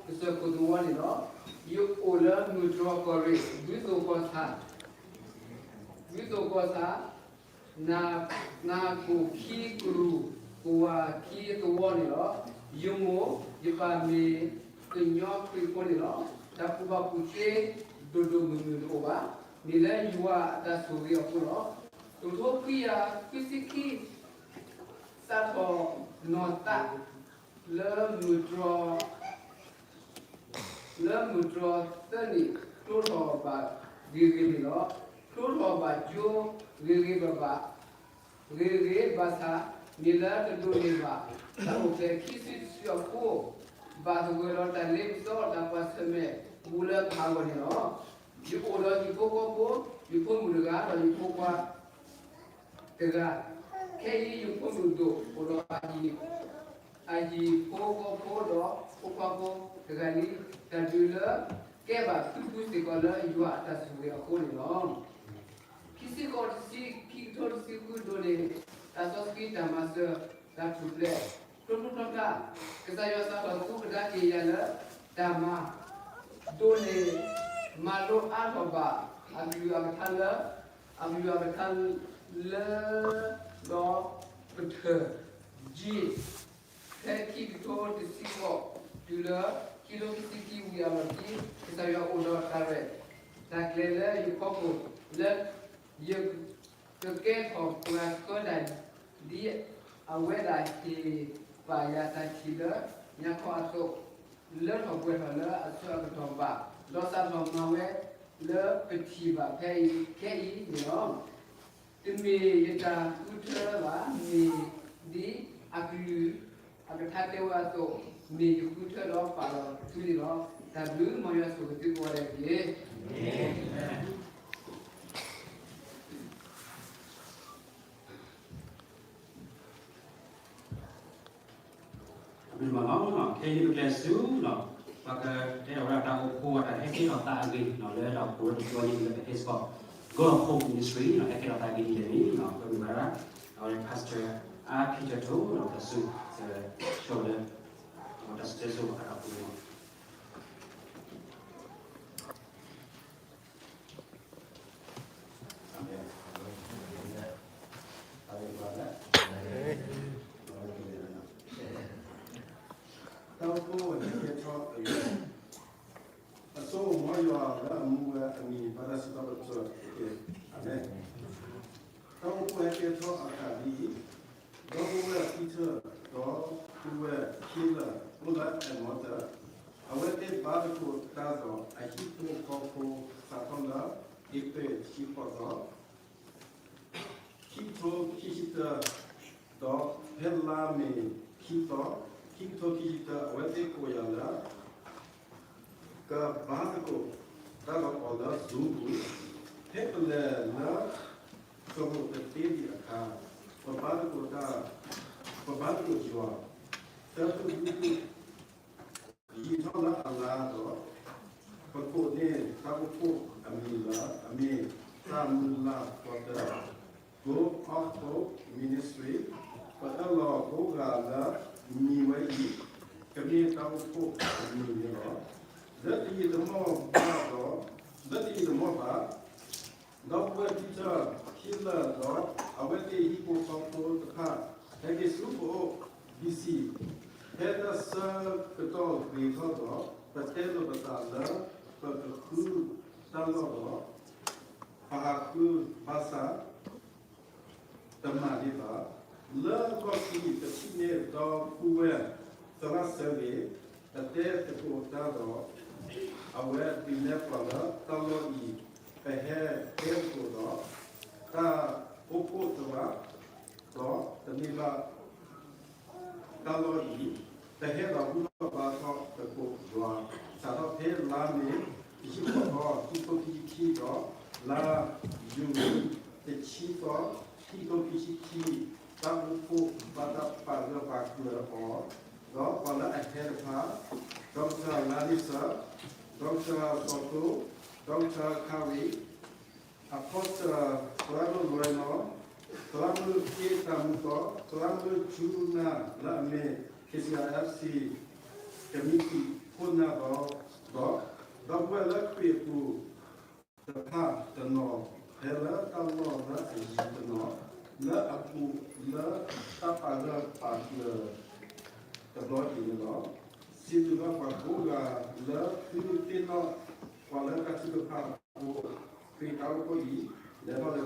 စၢၢ်ခိၣ်သဝီန့ၣ်လီၤ. ယအိၣ်လၢမုၢ်တြီၢ်ကီၢ်ရ့ၣ် ဒူသကိးဆၣ်, ဒူသကိးဆၣ်, နၢ်ကိၣ်ခံကရူၢ် ကဝၢ်ခံသဝီန့ၣ်လီၤ. ယမိၢ်ယပၢ်မ့ၢ်ကညီခရံာ်ဖိန့ၣ်လီၤ. တၢ်ကူၣ်ဘၣ်ကူၣ်သ့ဒိၣ်ဒိၣ်မုၢ်မုၢ်တအိၣ်ဘၣ်. မ့ၢ်လၢယွၤအတၢ်ဆိၣ်ဂ့ၤအဃိလီၤ. တကထိခွံကယၤခွံဆံခံ စးထီၣ်နီၢ်သး လၢမုၢ်တြီၢ်, လၢမုၢ်တြီၢ်သၢနံၣ် ဖျိထီၣ်ဘၣ်ဂ့ၤဂ့ၤန့ၣ်လီၤ. ဖျိထီၣ်ဘၣ်ကၠိဂ့ၤဂ့ၤဘၣ်ဘၣ်, ဂ့ၤဂ့ၤဘၣ်ဆၣ် မ့ၢ်လၢတဒိးန့ၢ်ဘၣ် တၢ်အိၣ်ဖျဲၣ်ခံစုတစုအဃိ, ဘၣ်သဂၢၢ်ဒီးတၢ်လ့ပစီတၢ်ကွၢ်ဆၢၣ်မဲာ် ဘူးလၢပဟးဂီၤန့ၣ်လီၤ. ယအိၣ်ဒီးဟံၣ်ဖိဃီဖိ, ယဖိမုၣ်တဂၤဒီးယဖိခွါ တဂၤ, ခဲအံၤယဖိမုၣ်ဒိၣ်အိၣ်ဒီးအဟံၣ်, အဟံၣ်ဖိဃီဖိဒီးဖိခွါဖိတဂၤလံ. တၢ်ဒုးလၢကဲဘၣ်ဖုဖုစ့ၢ်ကီးလၢယွၤအတၢ်ဆိၣ်ဂ့ၤအဃိန့ၣ်လီၤ. ခံဆံဃိးတဆံ, ခံကထိတဆံဃု ဒိးန့ၢ်တၢ်စီဆှံတၢ်မၤစၢၤတၢ်ထူၣ်ဖျဲး ဖျိဖျိဖျါဖျါ, ကစၢ်ယွၤစးထီၣ်သူကဒါက့ၤယၤလၢတၢ်မၤ ဒိးန့ၢ်မၤလိအါထီၣ်ဘၣ်အကလုၢ်အကထါလၢ အကလုၢ်အကထါလၢ ဒီးပထၢၣ် ယ့ၣ်, ဖဲခံကထိတဆံဃိး တုၤလၢခံကထိခံဆံခံဝံၤအလီၢ်ခံ ကစၢ်ယွၤအိၣ်ဒီးတၢ်ရဲၣ်တၢ်ကျဲၤလၢယဖီခိၣ် လၢယကကဲထီၣ်ပှၤဆှၢတၢ် ဒ်အဝဲဒၣ်ဟ့ၣ်ပာ်ယၤတၢ်ထံၣ်လၢညါခီအသိး လၢထီၣ်ပှဲၤထီၣ်လၢအဆၢအကတီၢ်ဘၣ်, ဒီးစးထီၣ်မၤဝဲလၢပထံၣ်ဘၣ်ဖဲအံၤခဲအံၤန့ၣ်လီၤ. တမ့ၢ်ယတၢ်ဃုထၢဘၣ်, မ့ၢ်ဒ်အကလုၢ်အကထါတဲဝဲအသိး, မ့ၢ်ယဃုထၢဒီးပာ်လီၤသုန့ၣ်လီၤ. တၢ်ဘျုး မ်ယွၤဆိၣ်ဂ့ၤသုကိးဂၤဒဲးတက့ၢ်. မ့ၢ်မးလီၤ, ခဲအံၤန့ၣ်ပကျဲၤဆူလီၤ, ပကတဲထီၣ်ဝဲဒၣ်တၢ်အိၣ်ဖှိၣ်အတၢ်ဟဲကဲထီၣ်သးအဂ့ၢ် လၢတၢ်အိၣ်ဖှိၣ်လၢတကီန့ၣ် လၢပဟဲစ့ၢ်ကီး God of Hope Ministry ဟဲကဲထီၣ်သးအဂ့ၢ်ဒ်လဲၣ်န့ၣ် ပမ့ၢ်ဝဲဒၣ် အဝဲ Pastor အါဖံတၢၣ်ထိ ဒီးတၢ်စူၤ ဆၢဝဲလၢ တၢ်စူၤတဲစိဘၣ်ဃးဒီးအပူၤန့ၣ်လီၤ. ပၢ်လၢအမူဝဲအမံၤ ဘၣ်တၢ်စံးထီၣ်ပတြၢၤတက့ၢ်. အၤမ့ၣ်. တၢ်အိၣ်ဖှိၣ်ဟဲကဲထီၣ်အသးဒ်အံၤ, ဒီပုၢ်ဝဲၢ်ပံထၢၣ် ဒီပုၢ်ဝဲၢ်ခံလၢာ် အိၣ်လၢ Edmonton, အဝဲသ့ၣ်ဘါသကိးတၢ်ဒီးအဟံၣ်ဖိဃီဖိ စးထီၣ်လၢ အ့ဖြ့ၣ်တဆံဃိးသီ ခံကထိခံဆံတၢ, ဒီးဖဲလါမ့ၤခံသီ ခံကထိခံဆံတၢ အဝဲသ့ၣ်ကိးယၤလၢ ကဘါသကိးတၢ်ဒီးအီၤလၢ Zoom ပူၤ, ဖဲပလဲၤလၢ သရိာ်တသ့ဒံးအခါ, ပဘါသကိးတၢ်, ပဘါသကိးယွၤ, သၢဖုၣ်လွံၢ်ဖုၣ် ယံာ်ထီၣ်လၢအလါဒီး ပကိးန့ၢ်တၢ်အိၣ်ဖှိၣ်အမံၤလၢအမ့ၢ် တၢ်မုၢ်လၢ်ကွီၤတၢၢ် Go Up Hope Ministry, ပအၢၣ်လီၤကိးဂၤလၢမံၤဝဲအံၤ ကမ့ၢ်တၢ်အိၣ်ဖှိၣ်အမံၤန့ၣ်လီၤ. လၢတယံာ်တမီၢ်ဘၣ်ဒီး, လၢတယံာ်တမီၢ်ဘၣ် ဒီပုၢ်ဝဲၢ်ပံထၢၣ်ခံလၢာ်ဒီး အဝဲသ့ၣ်ဟံၣ်ဖိဃီဖိတဖၣ် ဟဲက့ၤဆူပအိၣ် ဘံၣ်စံၣ်, ဖဲတၢ်ဆၢကတီၢ်ဂ့ၤထီၣ်ဒီး ပတဲလိာ်ပသးလၢ ပကဃုတၢ်လီၢ်ဒီး ပဟးဃုဘၣ်ဆၣ် တမၤဒံးဘၣ်. လၢအဂီၢ်ခံ ပထံၣ်န့ၢ်ဒီပုၢ်ဝဲၢ်သရၣ်ဆၢဂ့ၤ ပတဲသကိးတၢ်ဒီး အဝဲဒုးနဲၣ်ပှၤလၢတၢ်လီၢ်အံၤ ပဟဲတဲသကိးဒီး တၢ်အိၣ်ဖှိၣ်သရၣ် ဒီးတန့ၢ်ဘၣ် တၢ်လီၢ်အံၤ ပဟဲဒီးဘူၣ်ထီၣ်ဘါထီၣ်သကိးယွၤ စးထီၣ်ဖဲလါမ့ၤ တဆံဃိးသီ ခံကထိခံဆံခံဒီး လါယူၤလံ တဆံသီ ခံကထိခံဆံခံ တၢ်အိၣ်ဖှိၣ်ဘၣ်တၢ်ပာ်ဂၢၢ်ပာ်ကျၢၤအီၤ ဒီးပှၤလၢအဟဲတဖၣ် Doctor Larissa, Doctor စီၤတိ, Doctor Curry, Apostle သရၣ်မုၣ်လွဲနီၤ, သရၣ်မုၣ်အ့တၢ်မူကီ, သရၣ်မုၣ်ကၠူနၢ်လၢအမ့ၢ် KCRFC ကမံးတံာ်ခိၣ်နၢ်ဒီး ဒီပုၢ်ဝဲၢ်လၢခရံာ်အပူၤတဖၣ်တနီၤ ဖဲလၢတၢ်လီၢ်လၢအယံၤတနီၤ လၢအပူၤလၢတၢ်ပာ်ဂၢၢ်ပာ်ကျၢၤတဘျီအံၤန့ၣ်လီၤ. စံးဘျုးဘၣ်ပှၤကိးဂၤလၢသုသ့ၣ်နီၣ်ပှၤလၢတၢ်ထုကဖၣ်အဃိ ခရံာ်တၢ်အိၣ်ဖှိၣ်အံၤ လဲၤထီၣ်လဲၤထီ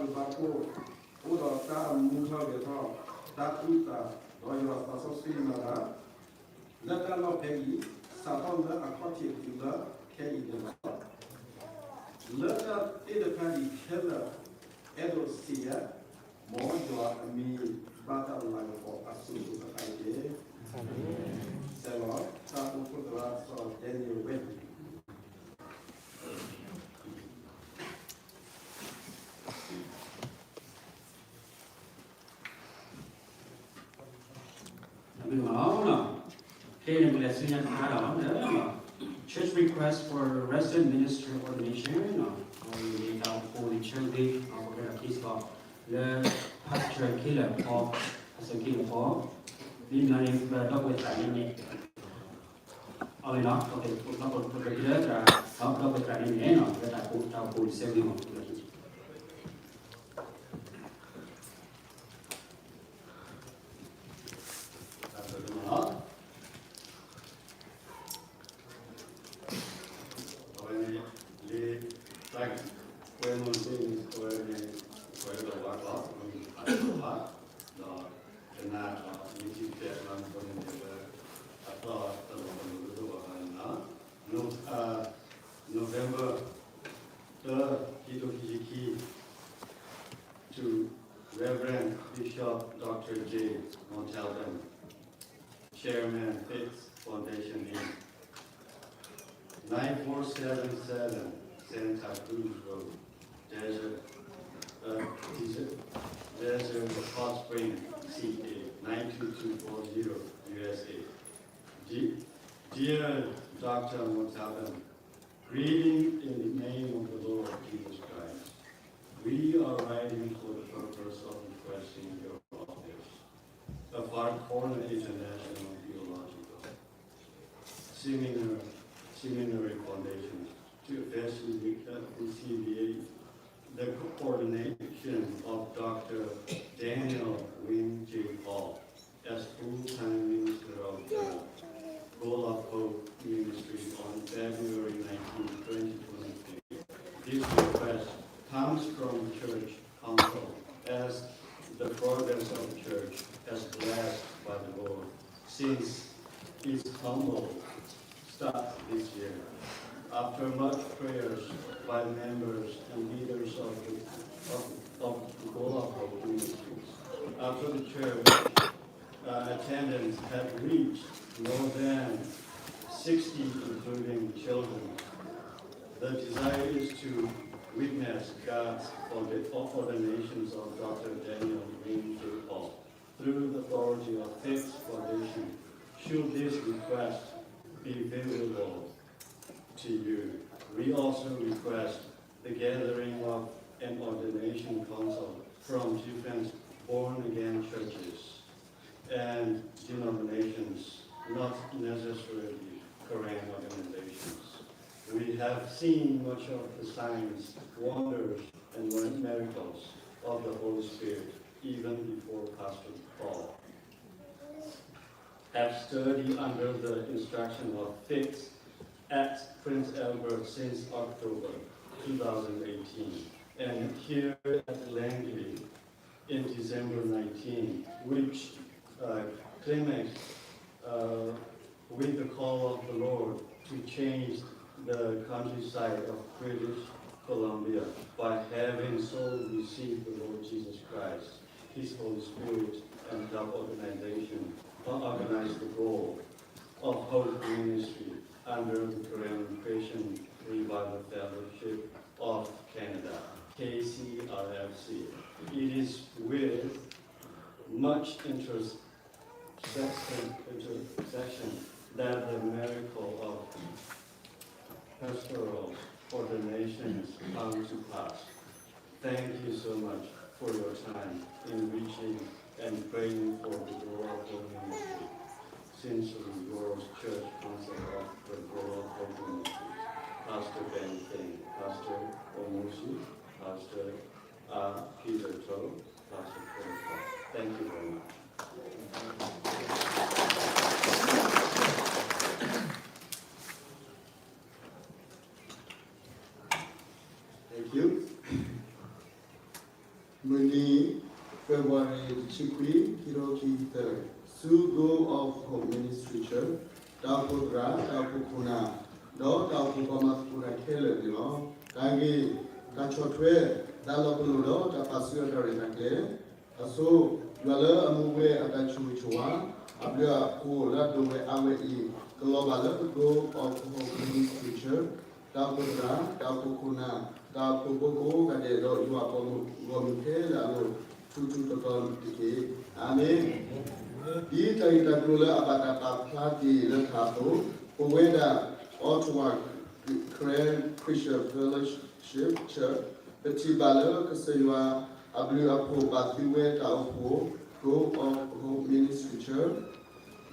ဘၣ်ဘျုးဘၣ်ဖှိၣ် အိၣ်ဒီးတၢ်မူထီၣ်ဂဲၤထီၣ် တၢ်အုၣ်သး ဒီးယွၤသးစီဆှံမၤတၢ် လၢတၢ်လီၢ်ဖဲအံၤ စးထီၣ်လၢအခီၣ်ထံးတုၤလၢခဲအံၤန့ၣ်လီၤ. လၢတၢ်သ့ၣ်တဖၣ်အံၤခဲလၢာ် အဲၣ်ဒိးစံးယၤ မ်ယွၤအမံၤဘၣ်တၢ်လၤကပီၤအစိၤစိၤဃၣ်ဃၣ်တက့ၢ်. ဆဲးလီၤ တၢ်အိၣ်ဖှိၣ်သရၣ်စီၤ Daniel Webb. အမ့ၢ်မ့ၢ်လီၤ. ဖဲန့ၣ် ပလဲၤဆူညါတခါဒီး Church request for resident minister ordination န့ၣ် အဝဲန့ၣ် တၢ်အိၣ်ဖှိၣ်န့ၣ် church ဂ့ၤ အဝဲဒၣ် case လီၤ လၢ pastor ခံလၢာ်ဖီ pastor ခံလၢာ်ဖီ မ့ၢ်မနုၤန့ၣ် ပဒီပုၢ်ဝဲၢ်သးန့ၣ်န့ၣ် အဝဲန့ၣ် ပက ပက ပက ပက ဒီပုၢ်ဝဲၢ်သးန့ၣ်န့ၣ် လၢတၢ်အိၣ်ဖှိၣ် တၢ်အိၣ်ဖှိၣ်န့ၣ် ဆၢဂ့ၤမး အဝဲန့ၣ် လံာ်တၢ်ကွဲမုာ်သ့ၣ်န့ၣ် အဝဲန့ၣ် ကွဲးလီၤဝဲဒီး မ့ၢ်ဖးလီၤဝဲ ဒီးကနၣ်ဒီး မ့ၢ်ထံၣ်တဲလီၤန့ၣ် အသီၣ်တလီၤတလီၤလၢပှၤဂၤန့ၣ်လီၤ. Nov- အာ November သၢ, ခံကထိခံဆံခံ to Reverend Bishop Doctor J Montalban, Chairman, Faith Foundation, Inc, nine four seven seven Santa Cruz Road, Desert, uh, Desert, Desert Hot Spring, C A, nine two two four zero, U S A. De- Dear Doctor Montalban, greeting in the name of the Lord Jesus Christ. We are writing for the purpose of requesting your office, the Far Corner International Theological Seminar, Seminary Foundation, to facilitate, uh, facilitate the coordination of Doctor Daniel Wynn J Paul as full-time minister of the Goal of Hope Ministry on February nineteenth, This request comes from the church council as the progress of the church has blessed by the Lord since its humble start this year. After much prayers by members and leaders of the, of, of the Gospel Ministries, after the church uh, attendance had reached more than sixty, including children. The desire is to witness God's orda-, ordinations of Doctor Daniel Wingfield Hall through the authority of Faith Foundation. Should this request be favorable to you, we also request the gathering of an ordination council from different born-again churches and denominations, not necessarily Karen organizations. We have seen much of the signs, wonders, and miracles of the Holy Spirit even before Pastor Paul have studied under the instruction of Faith at Prince Albert since October two thousand eighteen, and here at Langley in December nineteen, which uh, climaxed uh, with the call of the Lord to change the countryside of British Columbia by having souls receive the Lord Jesus Christ, His Holy Spirit, and help organization, uh, organize the goal of Hope Ministry under the Karen Christian Revival Fellowship of Canada, K C R F C. It is with much interest section, intersection that the miracle of pastoral ordinations come to pass. Thank you so much for your time in reaching and praying for the Global Ministry, Century World Church Council of the Global Ministry, Pastor Ben King, Pastor Omushi, Pastor uh, Peter Cho, Pastor Peter Cho. Thank you very much. Thank you. မုၢ်နံၤ February တဆံခွံ ခံကထိခံဆံသၢ ဆူ Goal of Hope Ministry Church တၢ်အိၣ်ဖှိၣ်သရၣ် တၢ်အိၣ်ဖှိၣ်ခိၣ်နၢ် ဒီးတၢ်အိၣ်ဖှိၣ်ပှၤမၤသကိးတၢ်ခဲလၢာ်န့ၣ်လီၤ. တၢ်ဂ့ၢ် တၢ်ဆီၣ်ထွဲ တၢ်လီၤပလိာ်ဒီးတၢ်ပာ်စုအတၢ်ရဲၣ်တၢ်ကျဲၤ အဆိ ယွၤလၢအမူဝဲအတၢ်ဆိၣ်ဂ့ၤဆိၣ်ဝါ အဘျုးအဖှိၣ်လၢအဒိၣ်ဝဲအါဝဲအံၤ ကလီၤဘၣ်လၢပ Goal of Hope Ministry Church တၢ်အိၣ်ဖှိၣ်သရၣ် တၢ်အိၣ်ဖှိၣ်ခိၣ်နၢ် တၢ်အိၣ်ဖှိၣ်ဖိကိးဂၤဒဲး ဒီးယွၤအပှၤဂီၢ်မုၢ်ခဲလၢာ်အလိၤ ထူထူတီတီတက့ၢ်. အၤမ့ၣ်. ဒ်တၢ်ဂ့ၢ်တၢ်ကျိၤလၢအဘၣ်တၢ်ပာ်ဖျါတ့ၢ်လၢထးအသိး, ပဝဲဒၣ် Ottawa Karen Christian Fellowship Church ပထံၣ်ဘၣ်လၢကစၢ်ယွၤအဘျုးအဖှိၣ် ဘၣ်သုဝဲတၢ်အိၣ်ဖှိၣ် Goal of Hope Ministry Church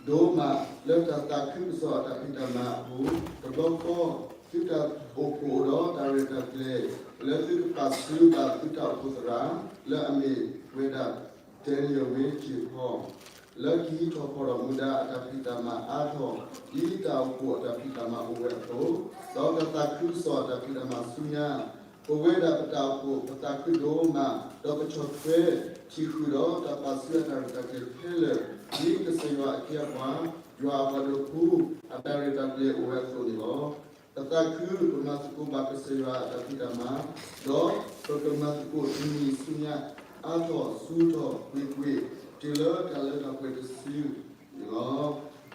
ဒိၣ်မးလၢတၢ်သးခုကစီၣ်အတၢ်ဖံးတၢ်မၤအပူၤ, တဘျီဃီ သုတၢ်အိၣ်ဖှိၣ်အိၣ်ဒီးတၢ်ရဲၣ်တၢ်ကျဲၤ လၢသုကပာ်စုဘၣ်သုတၢ်အိၣ်ဖှိၣ်သရၣ် လၢအမ့ၢ်ဝဲဒၣ် Daniel Wingfield Hall လၢကဟံးထီၣ်ဖီၣ်ထီၣ်မူဒါအတၢ်ဖံးတၢ်မၤအါထီၣ် ဒ်တၢ်အိၣ်ဖှိၣ်အတၢ်ဖံးတၢ်မၤအိၣ်ဝဲအသိး, ဒီးတၢ်သးခုကစီၣ်အတၢ်ဖံးတၢ်မၤဆူညါ ပဝဲဒၣ်ပတၢ်အိၣ်ဖှိၣ် ပသးခုဒိၣ်မး ဒီးပဆီၣ်ထွဲထံၣ်ဃုာ်ဒီးတၢ်ပာ်စုအတၢ်ရဲၣ်တၢ်ကျဲၤခဲလၢာ် ဒ်ကစၢ်ယွၤအခ့အပှၤ ယွၤအပှၤဒိၣ်ဖှူ အတၢ်ရဲၣ်တၢ်ကျဲၤအိၣ်ဝဲအသိးန့ၣ်လီၤ. ပသးခုပမၤသကိးဘၣ်ကစၢ်ယွၤအတၢ်ဖံးတၢ်မၤ, ဒီးပကမၤသကိးတနံၤဆူညါ အါထီၣ်ဆူထီၣ်ကွ့ၢ်ကွ့ၢ် တုၤလၢတၢ်လၢတၢ်ပှဲၤတစုန့ၣ်လီၤ.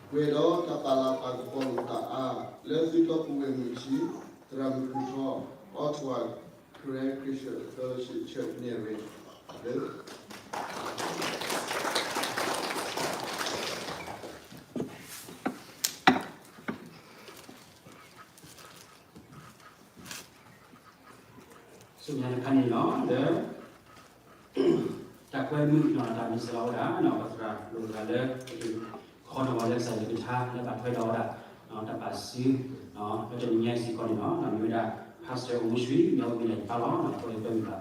ပှဲၤဒီးတၢ်ပာ်လၤပာ်ကပီၤလိာ်သးအါ လၢသုတီပုၢ်ဝဲၢ်မုၢ်ဆံး သရၣ်မုၣ်ခုၣ်ထီ, Ottawa Karen Christian Fellowship Church န့ၣ်ရ့ၣ် ဆူညါတခါန့ၣ်လီၤ လၢ တၢ်ကွဲမုာ်နီၢ်တၢ်မ့ၢ်စ့ၢ်ကီးဝဲဒၣ် ပသရၣ်လိၣ်သရၣ်လၢ ခီထီၣ်ဝဲလၢကစၢ်ယွၤကလုၢ်ကထါလၢဘၣ်ထွဲဒီးဝဲဒၣ် တၢ်ပာ်စု လၢတနံၤညါအံၤစ့ၢ်ကီးန့ၣ်လီၤ. မ့ၢ်ဝဲဒၣ် Pastor အိၣ်မူဆှံ မ့ၢ်ဝဲဒၣ်တဖၣ်လီၤ ကွဲမုာ်ဘၣ်လၢ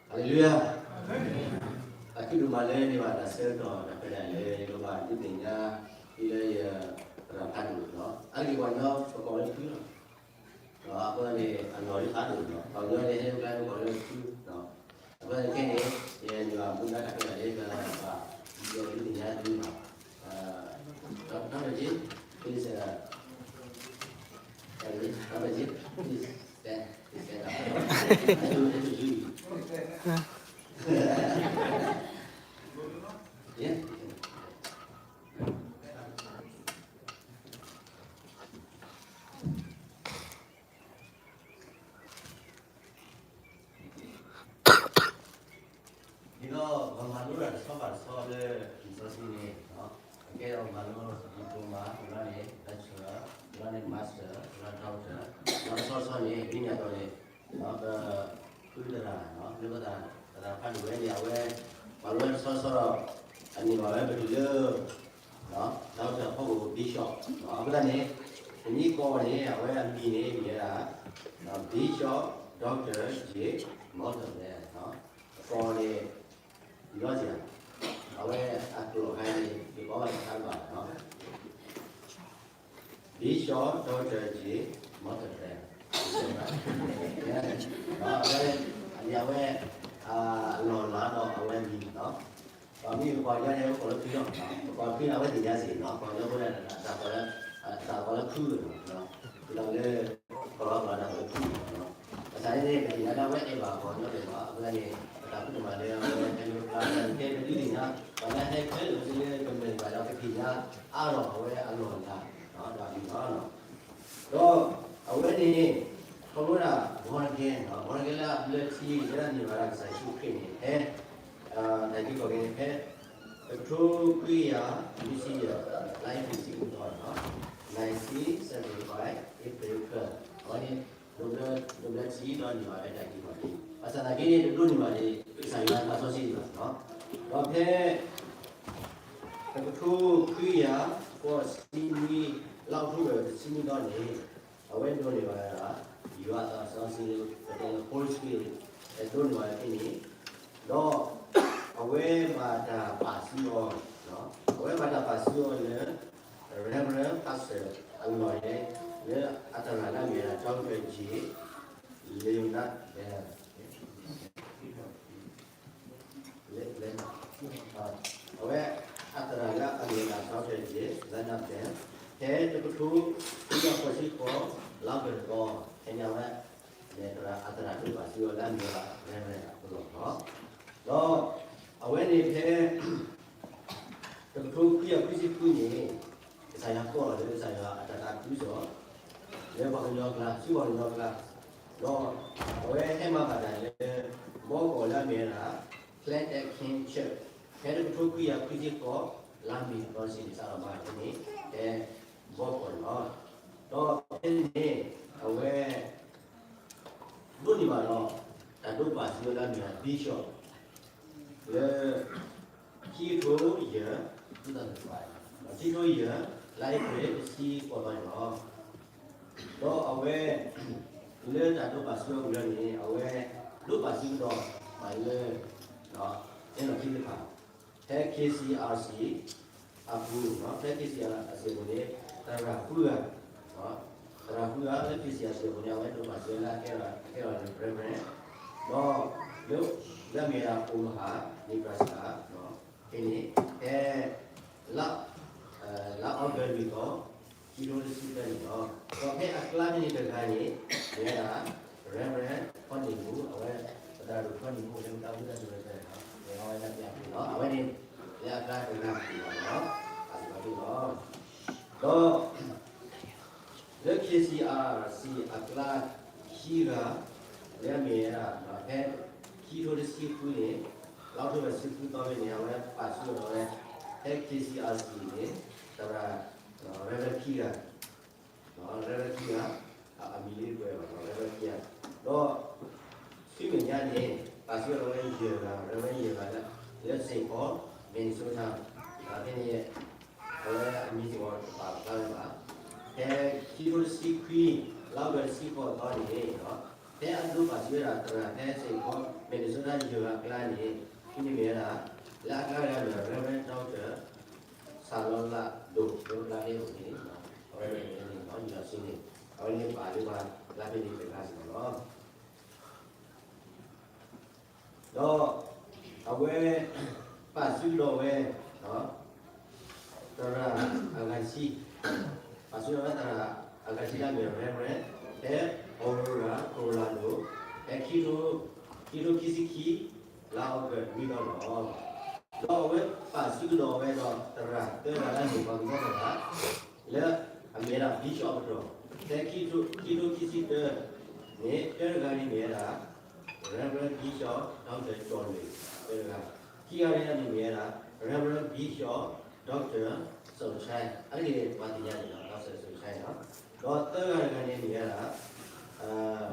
Hallelujah. ခုဒိၣ်မးလၢယဘၣ်တၢ်ဆၢကတီၢ်တၢ်ခွဲးတၢ်ယာ်လၢ ယကဘၣ်ဒုးသ့ၣ်ညါ ဒ်လၢယသရၣ်ဖးဒိၣ်လီၤ. အါတက့ၢ်ပှၤကညီပကိးလၢခုလီၤ. အဃိန့ၣ် အလီၢ်ဒ်ဖးဒိၣ်လီၤ. ပှၤကညီန့ၣ် ဟဲလၢကျါန့ၣ်ကိးလၢခုလီၤ. အဃိန့ၣ်ခဲန့ၣ် ယန့ၢ်ဘၣ်မူဒါတၢ်ခွဲးတၢ်ယာ်လၢ ယကဘၣ်ဒုးသ့ၣ်ညါသုလီၤ. ဒီး please, uh, Robert J, please stand, please stand up. I do, I do you. Yeah. ဒ်သိးပမၤလိတၢ်တဆီဘၣ်တဆီလၢလံာ်စီဆှံန့ၣ်, အကဲထီၣ်မၤလိ diploma, တဘျီန့ၣ် bachelor, တဘျီန့ၣ် master, တဘျီ doctor, ဒီးတဆီဆီန့ၣ် ဒ်န့ၣ်အသိးန့ၣ် ပဃုသရၣ်, လၢပသရၣ်ဖးဒိၣ်ဝဲန့ၣ် အဝဲ မၤလိဝဲတဆီဆီဒီး အန့ၢ်ဘၣ်ဝဲပတုၤလၢ doctor အဖီခိၣ် Bishop, အဃိသတးန့ၣ် ပမ့ၢ်ကိးအီၤန့ၣ် အဝဲအမံၤန့ၣ်မ့ၢ်ဝဲဒၣ် Bishop Doctor J Morton န့ၣ်, အကိးန့ၣ် လီၤစ့ၢ်, အဝဲအကျိာ်ခါန့ၣ် ယကိးဘၣ်တခါဘၣ် Bishop Doctor J Morton န့ၣ်, အဝဲ အန့ၣ်အဝဲ အလီၢ်လၤဒီးအဝဲမံၤလီၤ. ပမ့ၢ်ပကိးယၤန့ၣ် ပကိးလၢခုလီၤ, ပကိးခုန့ၣ် အဝဲသ့ၣ်ညါစ့ၢ်ကီးလီၤ, ပကိးလၢအဝဲသ့ၣ်ညါစ့ၢ်ကီးလီၤ, ပကိးလၢခုလီၤ, ဒီးလၢ ပကိးလီၤ ပကိးလၢခုလီၤ. ဘၣ်ဆၣ်န့ၣ် ပသ့ၣ်ညါလၢအဝဲအဲၣ်ဘၣ်ပှၤကညီဒဲးဘၣ်, အဃိသတးန့ၣ် ပတၢ်ဖံးတၢ်မၤလၢအဝဲဟဲလၢပကျါ ပကဲပဒုးသ့ၣ်ညါ ပှၤလၢဟဲခဲလၢာ်လၢပမဲာ်ဘၣ်ဒီး ပသ့ၣ်ညါအါထီၣ်အဝဲအလီၢ်လၤ ဒီးအမံၤလီၤ. ဒီးအဝဲန့ၣ် ခီဖျိဒၣ် born again, born again လၢအဘျၢထံ လၢအန့ၢ်ဘၣ်ဒၣ်ကစၢ်ယ့ၣ်ၡူးခရံာ်န့ၣ် ဖဲ တၢ်က့ၤကီၢ်က့ၤန့ၣ် ဖဲ တကထိခွံကယၤလွံၢ်ဆံယဲၢ် လါအ့ဖြ့ၣ်တဆံဃုသီန့ၣ်လီၤ, nineteen seventy-five April third, အဝဲန့ၣ် ဒိးဘျၢထံဒီးန့ၢ်ဘၣ်ဖဲတၢ်က့ၤကီၢ်က့ၤ, ဘၣ်ဆၣ်သနာ်က့န့ၣ် တဒိးန့ၢ်ဘၣ်န့ၣ် ကစၢ်ယွၤအသးစီဆှံလီၤ. ဒီးဖဲ တကထိခွံကယၤဃိးဆံနွံ လါအီးထိဘၢၣ်တဆံနွံသီန့ၣ် အဝဲဒိးန့ၢ်ဘၣ်ဝဲဒၣ် ယွၤအသးစီဆှံလၢပတဲလၢ Holy Spirit ဒိးန့ၢ်ဘၣ်ဝဲဖဲန့ၣ်, ဒီးအဝဲဘၣ်တၢ်ပာ်စုအီၤ, အဝဲဘၣ်တၢ်ပာ်စုအီၤလၢ Reverend Pastor အလီၢ်န့ၣ် လၢအသရၣ်လၢအမ့ၢ်ဝဲဒၣ် Doctor J Leonard Bell အဝဲအသရၣ်လၢအမ့ၢ်ဝဲဒၣ် Doctor J Leonard Bell ဖဲတကထိခွံကယၤဃိးဆံဃိး လါအီးထိဘၢၣ်တသီ, ဖဲန့ၣ်အဝဲ မ့ၢ်သရၣ် အသရၣ်ဒိးပာ်စုအီၤလၢအမ့ၢ်ဝဲဒၣ် Reverend အလီၢ်လီၤ. ဒီးအဝဲန့ၣ်ဖဲ တကထိခွံကယၤခွံဆံဃုန့ၣ် ကစၢ်ယွၤကိးအီၤလၢကစၢ်ယွၤအတၢ်သးခုကစီၣ် လၢပှၤကညီအကျါ ဆူပှၤကညီအကျါ, ဒီးအဝဲဟဲမၤဘၣ်တၢ်လၢ ဘီကီၢ်လၢအမ့ၢ်ဝဲဒၣ် Clan King Church ဖဲတကထိခွံကယၤခွံဆံဃိး လါမ့ၤသီတဆံန့ၣ် စးထီၣ်မၤဖဲန့ၣ် ဖဲဘီကီၢ်န့ၣ်လီၤ. ဒီးဖဲန့ၣ် အဝဲ ဒိးန့ၢ်ဘၣ်ဒီး တၢ်ဒိးပာ်စုအီၤလၢအမ့ၢ်ဝဲဒၣ် Bishop လၢ ခံကထိယဲၢ် ခံကထိယဲၢ် လါအ့ဖြ့ၣ်တဆံဃိးသီန့ၣ်လီၤ. ဒီးအဝဲ လၢတၢ်ဒိးပာ်စုအီၤဝံၤလီၤန့ၣ် အဝဲဒိးပာ်စုကဒီး ပှၤလၢ အဲၣ်လီၤခံတဖၣ် ဖဲ K C R C အပူၤ, ဖဲ K C R C အပူၤန့ၣ် သရၣ်ဃုဂၤ, သရၣ်ဃုဂၤလၢ K C R C အပူၤန့ၣ် အဝဲဒိးပာ်စုလၢအကဲထီၣ် အကဲထီၣ်လၢ Reverend ဒီး လၢ လၢအမ့ၢ်ဝဲဒၣ် Omaha Nebraska ဖဲန့ၣ် ဖဲ လါ လါအီကူးလွံၢ်သီ ခံကထိတဆံသၢန့ၣ်လီၤ. ဒီးဖဲအကျါဖဲန့ၣ်တဂၤန့ၣ် မ့ၢ်ဝဲဒၣ် Reverend ဖီနံၣ်မူ အဝဲ ပသရၣ်ဒိၣ်ဖီနံၣ်မူ လၢပတၢ်အိၣ်ဖှိၣ်တၢ်စံးဝဲဖဲန့ၣ်လီၤ. မ့ၢ်ဝဲဒၣ်ပျၢ်ဖဲလီၤ. အဝဲန့ၣ် လၢအကျါတဂၤန့ၣ်လီၤ. အစံးဘၣ်ဖဲလီၤ. ဒီး လၢ K C R C အကျါခံဂၤ လၢအမ့ၢ်ဝဲဒၣ် ဖဲ ခံကထိတဆံဃုန့ၣ် လါအီးထိဘၢၣ် တဆံဃုသီဖဲန့ၣ် အဝဲပာ်စုအီၤလီၤဝဲ ဖဲ K C R C န့ၣ် သရၣ် Reverend ခံဂၤ Reverend ခံဂၤ အမံၤလၢပှဲၤဘၣ် Reverend ခံဂၤ ဒီး ဆူမဲာ်ညါန့ၣ် ပာ်စုအီၤလီၤဝဲယဲၢ်ဂၤ Reverend ယဲၢ်ဂၤလၢ လၢ Saint Paul Minnesota ဖဲန့ၣ် အဝဲအမံၤစ့ၢ်ကီးတပာ်ဖျါဝဲဘၣ်. ဖဲခံကထိတဆံခွံ လါအီးကူးတဆံဃိးသီန့ၣ် ဖဲအဒိးပာ်စုဝဲဒၣ်သရၣ်ဖဲ Saint Paul Minnesota ယဲၢ်ဂၤအကျါန့ၣ် ဖဲန့ၣ်မ့ၢ်ဝဲဒၣ် လၢအကါတဂၤန့ၣ် Reverend Doctor ဆၣ်လီၤလးဒိၣ် လၢပျၢ်န့ၣ်အိၣ်န့ၣ်, အဝဲန့ၣ်န့ၣ် ယွၤစံန့ၣ် အဝဲန့ၣ်ပာ်လၢပှၤလၢဖဲန့ၣ်တဂၤစ့ၢ်ကီးလီၤ. ဒီးအဝဲပာ်စုကဒီးဝဲ သရၣ်အဂၤတဆံ, ပာ်စုကဒီးဝဲသရၣ်အဂၤတဆံလၢအမ့ၢ် Reverend ဖဲ Aurora Colorado ဖဲခံထိခံဆံခံ လါအီကူးနွံသီန့ၣ်လီၤ. ဒီးအဝဲပာ်စုကဒီးဝဲဒီးသရၣ်သၢဂၤလၢအမ့ၢ်ပှၤကညီသရၣ် လၢအမ့ၢ်ဝဲဒၣ် Bishop အကတီၢ်, ဖဲခံထိခံဆံတၢ န့ၣ် တၢတဂၤန့ၣ်မ့ၢ်ဝဲဒၣ် Reverend Bishop Doctor ကၠီၣ်လွံၣ် တၢတဂၤ, ခံဂၤတဂၤန့ၣ်မ့ၢ်ဝဲဒၣ် Reverend Bishop Doctor စီၤဆဲ, အန့ၣ်န့ၣ် ပှၤသ့ၣ်ညါန့ၣ်လီၤ, စီၤဆဲလီၤ. ဒီးသၢဂၤတဂၤန့ၣ်မ့ၢ်ဝဲဒၣ်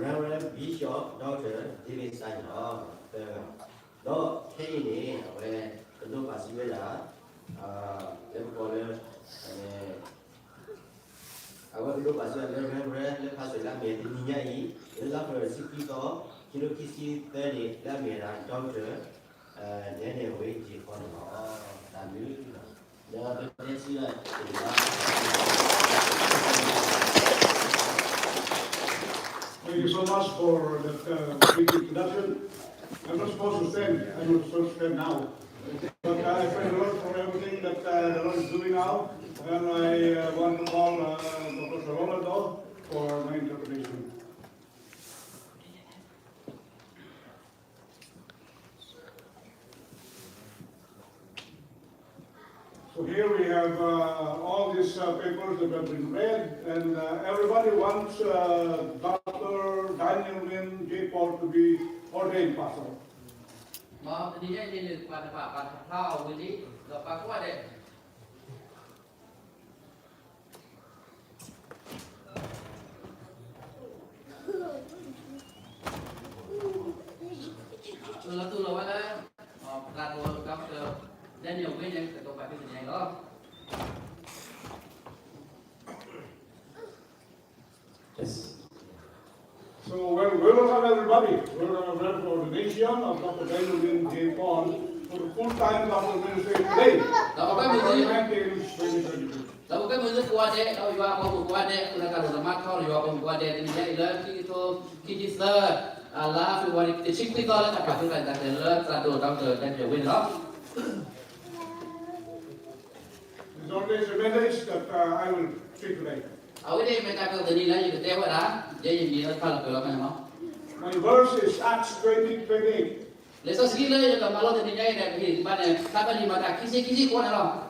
Reverend Bishop Doctor David စါန့ၣ်လီၤ, သၢဂၤ. ဒီးခဲအံၤန့ၣ် အဝဲကဒိးပာ်စုဝဲဒၣ် လၢပကိးလၢ အဝဲကဒိးပာ်စုဝဲဒၣ်လၢ Reverend လၢခါဆူညါအံၤ လၢလါဖ့ၤဘြူၤအါရံၤ ဆံခွံသီ ခံထိခံဆံသၢန့ၣ် လၢအမ့ၢ်ဝဲဒၣ် Doctor Daniel Wei J Paul န့ၣ်လီၤ. တၢ်ဘျုးလီၤ. ဒီးပတဲဆံးလၢ Thank you so much for that uh, brief introduction. I'm not supposed to stand. I'm not supposed to stand now. But uh, I praise the Lord for everything that uh, the Lord is doing now. And I uh, want to call uh, Doctor Salolado for my interpretation. So here we have uh, all these uh, papers that have been read, and uh, everybody wants uh, Doctor Daniel Win J Paul to be ordained pastor. မ်တနံၤညါအံၤန့ၣ် ပှၤတဘၣ်ပာ်ထီၣ်ဖျါအီၤဝံၤလံ, ဒီးပှၤကိးဂၤဒဲး လီၤတူၢ်လီၤဝဲလၢ ပသရၣ်ဒိၣ် Doctor Daniel Win န့ၣ် ကတိၤပာ်ဖဲတနံၤညါအံၤလီၤ. Yes. So well, we welcome everybody. We welcome everybody for the ordination of Doctor Daniel Win J Paul for the full-time gospel ministry today, ဒီးပကမ့ၢ် November nineteen, twenty twenty-two. ဒီးပကမ့ၢ်ကိးဂၤဒဲး ဒီးယွၤအပှၤကိးဂၤဒဲး အဃိသတးဒီး မၤထီၣ်ယွၤအပှၤကိးဂၤဒဲး တနံၤညါအံၤလၢခံကထိခံဆံသၢ လါ February တဆံခွံသီ လၢတၢ်ပာ်သူၣ်ပာ်သးလၢသရၣ်ဒိၣ် Doctor Daniel Win န့ၣ်လီၤ. It's always a message that uh, I will speak today. အဝဲန့ၣ်မ့ၢ်တၢ်ကတိၤတနံၤလၢယကတဲဝဲဒၣ်, ယဲယမံၤလၢဖးလီၤပှဲၤလီၤဖဲန့ၣ်လီၤ. My verse is Acts twenty twenty-eight. လံာ်စီဆှံလၢယကမၤလိ တနံၤညါအံၤန့ၣ် ပဟ့ၣ်ဘၣ်န့ၣ် ဖးဖဲလံာ်မၤတၢ်ခံဆံခံဆံဃိးန့ၣ်လီၤ.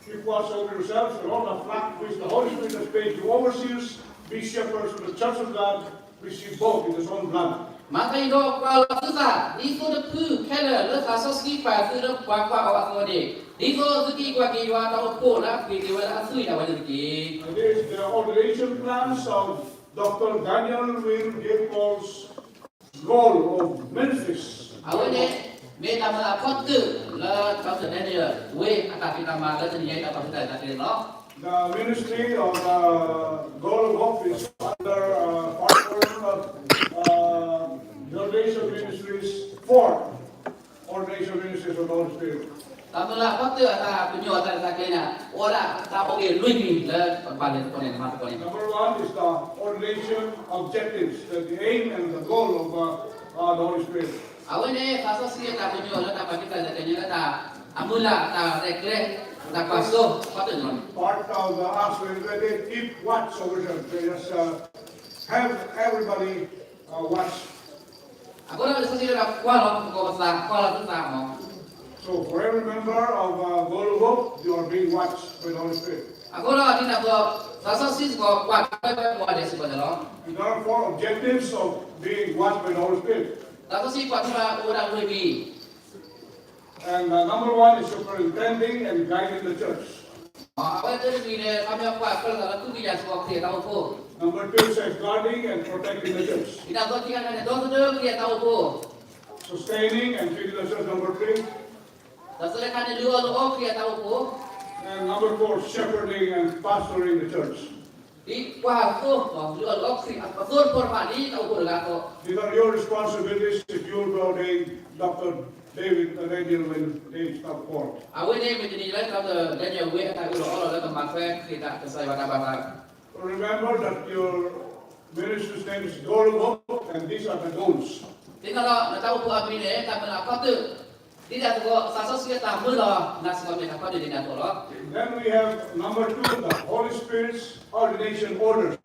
Keep watch over yourselves and all the flock which the Holy Spirit has paid you overseers, be shepherds of the church of God, receive both in his own blood. မၤသးဒ်န့ၣ်ဒီး ကွၢ်လီၤသုသး ဒ်သိးတဖုခဲလၢာ်လၢသးစီဆှံပာ်သုလၢပှၤကွၢ်အီၤအသိးန့ၣ်, ဒ်သိးသုက့ၤကွၢ်က့ၤယွၤအတၢ်အိၣ်ဖှိၣ်လၢအပှ့ၤက့ၤဝဲလၢအသွံၣ်ဒၣ်ဝဲန့ၣ်တက့ၢ်. It is the ordination plans of Doctor Daniel Win Gables Goal of Ministries. အဝဲန့ၣ် မ့ၢ်တၢ်မၤလၤကပီၤတၢၢ်လၢ Doctor Daniel Win အတၢ်ဖံးတၢ်မၤလၢတနံၤညါအံၤ တၢ်ပာ်သူၣ်ပာ်သးတက့ၢ်န့ၣ်လီၤ. The ministry of the Goal of Hope is under uh, pastor of uh, the Ordination Ministries four. Ordination Ministries of the Holy Spirit. တၢ်မၤလၤကပီၤတၢၢ်အတၢ်ပညိၣ်အတၢ်ရဲၣ်တၢ်ကျဲၤန့ၣ် အိၣ်ဝဲဒၣ်တၢ်အိၣ်က့ၤလွံၢ်မံၤလၢပဘၣ်လဲၤသကိးန့ၣ် မၤသကိးန့ၣ်. Number one is the ordination objectives, the aim and the goal of uh, uh, the Holy Spirit. အဝဲန့ၣ် သးစီဆှံအတၢ်ပညိၣ်လၢတၢ်ပာ်ဒံးတၢ်လဲၤတၢ်ကညီလၢတၢ်အမုၢ်လၢ် တၢ်ရဲၣ်ကျဲၤ တၢ်ကွၢ်စိ ကပီၤတၢၢ်န့ၣ်လီၤ. Part of the ask, let it keep watch over them. Let us uh, have everybody uh, watch. အဃိဒီးလံာ်စီဆှံတဲဝဲဒၣ် ကွၢ်လီၤသကိးပသး ကွၢ်လီၤသုသးမး. So for every member of uh, Goal of Hope, you are being watched by the Holy Spirit. အဃိဒီးဒ်န့ၣ်အသိး သးစီဆှံစ့ၢ်ကီး ကွၢ်ထွဲဝဲကိးဂၤဒဲးစ့ၢ်ကီးန့ၣ်လီၤ. There are four objectives of being watched by the Holy Spirit. သးစီဆှံကွၢ်ထွဲပှၤအိၣ်ဝဲဒၣ်လွံၢ်မံၤ And uh, number one is superintending and guiding the church. အဝဲတမံၤန့ၣ် ခီပညီကွၢ်ထွဲလိာ်သးလၢသူၣ်ကံၢ်ယၤစ့ၢ်ကီး ခရံာ်အတၢ်အိၣ်ဖှိၣ်. Number two, safeguarding and protecting the church. ဒ်န့ၣ်အသိးခံခါတခါန့ၣ် ဒီသဒၢခရံာ်အတၢ်အိၣ်ဖှိၣ်. Sustaining and feeding the church, number three. ဒီးသၢခါန့ၣ် လုၢ်အီၣ်လုၢ်အီခရံာ်အတၢ်အိၣ်ဖှိၣ်. And number four, shepherding and pastoring the church. ဒ်ကွၢ်သိ လုၢ်အီၣ်လုၢ်အီခရံာ်အသိတဖၣ်တဖၣ် ဒ်တၢ်အိၣ်ဖှိၣ်တဂၤအသိး. These are your responsibilities if you will be ordained Doctor David Daniel when they stop call. အဝဲန့ၣ်မ့ၢ်တနံၤလၢ Doctor Daniel ဝဲအတၢ်အၢၣ်လီၤအီလီၤလၢကမၤထွဲက့ၤတၢ်ကစၢ်ယွၤတၢ်ဘၣ်သး Remember that your ministry's name is Goal Hope, and these are the goals. သ့ၣ်နီၣ်ဒီး နတၢ်အိၣ်ဖှိၣ်အမံၤန့ၣ် တၢ်မုၢ်လၢ်အခီၣ်ထံး, ဒ်န့ၣ်အသိး သးစီဆှံအတၢ်မၢလီၤ နစ့ၢ်ကီးမ့ၢ်တၢ်ခီၣ်ထံးဒ်န့ၣ်အသိးလီၤ. Then we have number two, the Holy Spirit's ordination orders.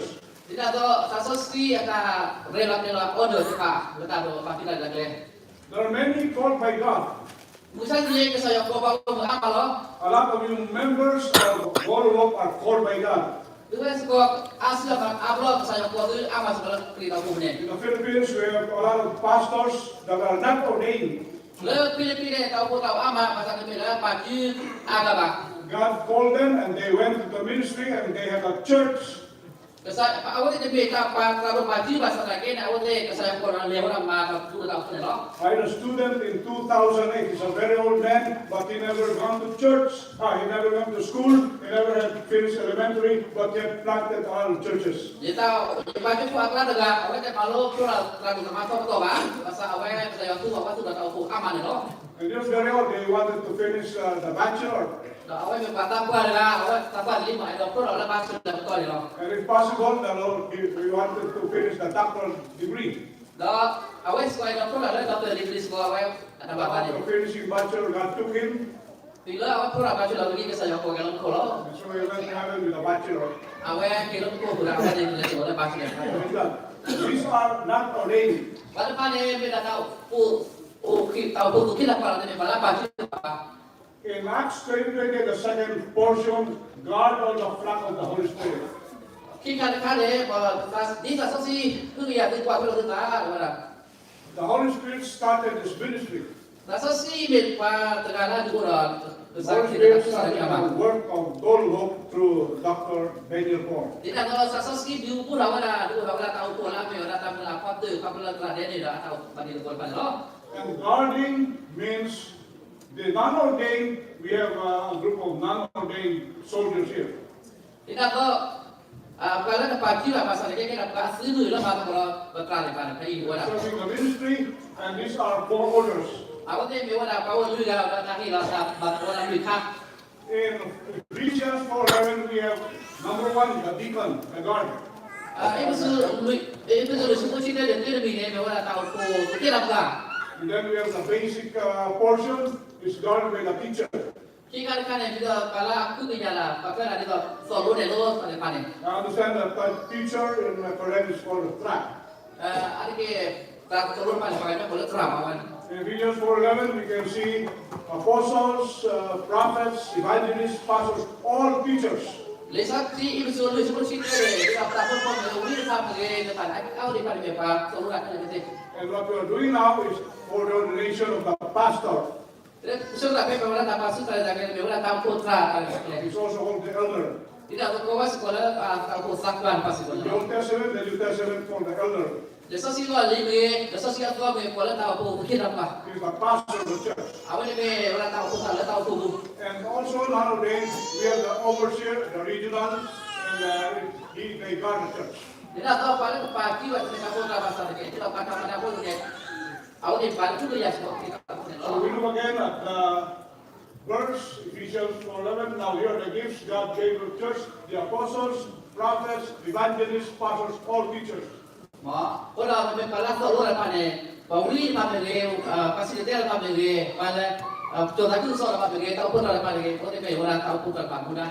ဒ်န့ၣ်အသိး သးစီဆှံအတၢ်ရဲၣ်လီၤကျဲၤလီၤ order တဖၣ် လၢတၢ်ဒိးပာ်ဖျါတၢ်ရဲၣ်လီၤကျဲၤ There are many called by God. မုၢ်ဆါတနံၤ ကစၢ်ယွၤကိးပှၤအိၣ်မုာ်အါမးလီၤ. A lot of you members of Goal Hope are called by God. သုဝဲစ့ၢ်ကီး အါစုအါဘျီ ကစၢ်ယွၤကိးသုအါမးစ့ၢ်ကီးလၢခရံာ်တၢ်အိၣ်ဖှိၣ်န့ၣ် In the Philippines, we have a lot of pastors that are not ordained. လၢဖံလံးပံးန့ၣ် တၢ်အိၣ်ဖှိၣ်တၢ်အိၣ်အါမး ဘၣ်ဆၣ်တမ့ၢ်လၢပာ်စုအါဂၤဘၣ်. God called them and they went to the ministry and they have a church. ကစၢ် အဝဲသ့ၣ်တမ့ၢ်တၢ်ပှၤသရၣ်ဒိၣ်ပာ်စုဘၣ်ဆၣ်သနာ်က့န့ၣ် အဝဲသ့ၣ်ကစၢ်ယွၤကိးလီၤလဲၤဝဲဒၣ်မၤတၢ်ဒိၣ်တၢ်အီၣ်န့ၣ်လီၤ. I had a student in two thousand eight, he's a very old man, but he never gone to church, uh, he never gone to school, he never had finished elementary, but he had planted a lot of churches. ယတၢ် ယပှၤကဖှိၣ်အကျါတဂၤ အဝဲတမၤလိဖျိလၢသရၣ်ဒိၣ်တမၤထီကတီၢ်ဘၣ်, ဘၣ်ဆၣ်အဝဲကစၢ်ယွၤသူအီၤ အဝဲသူၣ်ဒီးတၢ်အိၣ်ဖှိၣ်အါမးန့ၣ်လီၤ. And just very odd, they wanted to finish uh, the bachelor. ဒီးအဝဲမ့ၢ်ပှၤသးပှၢ်တဂၤ အဝဲသးပှၢ်လံမး အဲၣ်ဒိးဖျိထီၣ်လၢ bachelor တကတီၢ်န့ၣ်လီၤ. And if possible, the Lord, he, he wanted to finish the doctoral degree. ဒီးအဝဲစ့ၢ်ကီးအဲၣ်ဒိးဖျိထီၣ်လၢ doctor degree စ့ၢ်ကီး အဝဲအတၢ်ဘၣ်သးန့ၣ်လီၤ. After finishing bachelor, God took him. တုၤလၢအဝဲဖျိထီၣ် bachelor degree ကစၢ်ယွၤကိးက့ၤလၢမူခိၣ်လီၤ. And so he went to heaven with a bachelor. အဝဲက့ၤလၢမူခိၣ်အဃိဒီး အဝဲသ့ၣ်လဲၤစ့ၢ်ကီးလၢ bachelor. Praise God. These are not ordained. ပှၤတဖၣ်န့ၣ် မ့ၢ်ဒၣ်တၢ်အိၣ်ဖှိၣ် တၢ်အိၣ်ဖှိၣ်သူၣ်က့သးပှၢ်လီၤ တမ့ၢ်ပှၤလၢအပာ်စုဘၣ်. In Acts twenty twenty, the second portion, guard all the flock of the Holy Spirit. ခံခါတခါန့ၣ် ဒ်သးစီဆှံ ဃုကယၤသုကွၢ်ထွဲလိာ်သုသး ဝဲဒၣ် The Holy Spirit started his ministry. သးစီဆှံမ့ၢ်ပှၤတဂၤလၢအဒုးအိၣ်ဒီး The Holy Spirit started the work of Goal Hope through Doctor Daniel Paul. ဒ်န့ၣ်အသိး သးစီဆှံဒုးအိၣ်ထီၣ်ဝဲဒၣ် ဒုးအိၣ်ထီၣ်ဝဲဒၣ်တၢ်အိၣ်ဖှိၣ်လၢအမ့ၢ်ဝဲဒၣ်တၢ်မုၢ်လၢ်အခီၣ်ထံး ခီဖျိလၢသရၣ်ဒဲန့ၣ်ဒီး အတၢ်အိၣ်ဖှိၣ်ပှၤဒ်န့ၣ်အသိးန့ၣ်လီၤ. And guarding means the non-ordained, we have a, a group of non-ordained soldiers here. ဒ်န့ၣ်အသိး ပှၤလၢတပာ်စုဘၣ်ဆၣ်သနာ်က့ ကဲဒၣ်ပှၤအသုးမုၢ်လၢမၤသကိးဒီး ပသရၣ်သ့ၣ်တဖၣ်န့ၣ် ဖဲအံၤအိၣ်ဝဲဒၣ် Serving the ministry, and these are four orders. အဝဲသ့ၣ်မ့ၢ်ဝဲဒၣ်ပှၤအိၣ်လွံၢ်ဂၤ ဒီးတၢ်ဟ့ၣ်လီၤတၢ်ဘၣ်သကိးဝဲဒၣ်လွံၢ်ခါ In Ephesians four eleven, we have number one, the deacon, the guard. အ့းဖ့းစူး အ့းဖ့းစူး လွံၢ်ဆံဃုဆံတၢ တၢတမံၤန့ၣ် မ့ၢ်ဝဲဒၣ်တၢ်အိၣ်ဖှိၣ်သူၣ်က့သးပှၢ် And then we have the basic uh, portion is guarded by the teacher. ခံခါတခါန့ၣ် ဒ်သိးပှၤလၢအဃုကညးတၢ် ပှၤကွဲးဒၣ်ဒ်သိး သိၣ်လိနဲၣ်လိသ့ၣ်တဖၣ်န့ၣ် I understand that the teacher in Karen is called a thrak. အါတက့ၢ် တၢ်သိၣ်လိတဖၣ်န့ၣ် ပှၤကညီကိးလၢသရၣ်မးဝဲန့ၣ် In Ephesians four eleven, we can see apostles, uh, prophets, evangelists, pastors, all teachers. လံာ်စီဆှံ အ့းဖ့းစူး လွံၢ်ဆံဃုဆံတၢန့ၣ် ဒ်သိးပတၢ်ဖိတၢ်လံၤမ့ၢ်ဂ့ၤ ဝံတဖၣ်မ့ၢ်ဂ့ၤ တဖၣ်န့ၣ် အဝဲသ့ၣ်တဖၣ်န့ၣ်မ့ၢ်ပှၤသိၣ်လိတၢ်ခဲလၢာ်သ့ၣ် And what we are doing now is for the ordination of the pastor. လၢပဆိကမိၣ်ဖဲပဝဲဒၣ်တၢ်ပာ်စုသရၣ်န့ၣ် မ့ၢ်ဝဲဒၣ်တၢ်အိၣ်ဖှိၣ်သရၣ်တၢ်လဲၤ It's also called the elder. ဒ်န့ၣ်အသိးကိးဝဲစ့ၢ်ကီးလၢတၢ်အိၣ်ဖှိၣ်သးပှၢ်တဖၣ်စ့ၢ်ကီး The Old Testament, the New Testament called the elder. လံာ်စီဆှံအလံာ်မ့ၢ်ဂ့ၤ လံာ်စီဆှံအသီမ့ၢ်ဂ့ၤ ကိးလၢတၢ်အိၣ်ဖှိၣ်သူၣ်က့သးပှၢ် He is the pastor of the church. အဝဲန့ၣ်မ့ၢ်ဝဲဒၣ်တၢ်အိၣ်ဖှိၣ်သရၣ်လၢတၢ်အိၣ်ဖှိၣ်ပူၤ And also nowadays we have the overseer, the regional, and uh, he, they guard the church. ဒ်န့ၣ်အသိးပှၤလၢတပာ်စုဘၣ်တၢ်အိၣ်ဖှိၣ်သရၣ်ဘၣ်ဆၣ်သနာ်က့ ဒ်သိးပှၤတၢ်မၤတၢ်ဖိတဂၤ အဝဲသ့ၣ်ပာ်လၢဃုကယၤစ့ၢ်ကီး So we look again at the verse, Ephesians four eleven. Now here are the gifts God gave to the church, the apostles, prophets, evangelists, pastors, all teachers. အဃိဒီးပမ့ၢ်ပှၤလၢအသိၣ်လိတၢ်တဖၣ်န့ၣ် ပှၤဝံတဖၣ်မ့ၢ်ဂ့ၤ ပှၤစံၣ်တဲၤတဲလီၤတဖၣ်မ့ၢ်ဂ့ၤ ပှၤလၢ ကၠီၤသးခုကစီၣ်တဖၣ်မ့ၢ်ဂ့ၤ တၢ်အိၣ်ဖှိၣ်သရၣ်တဖၣ်မ့ၢ်ဂ့ၤ အဝဲသ့ၣ်မ့ၢ်ဝဲဒၣ်တၢ်အိၣ်ဖှိၣ်သရၣ်တဖၣ်မူဒါ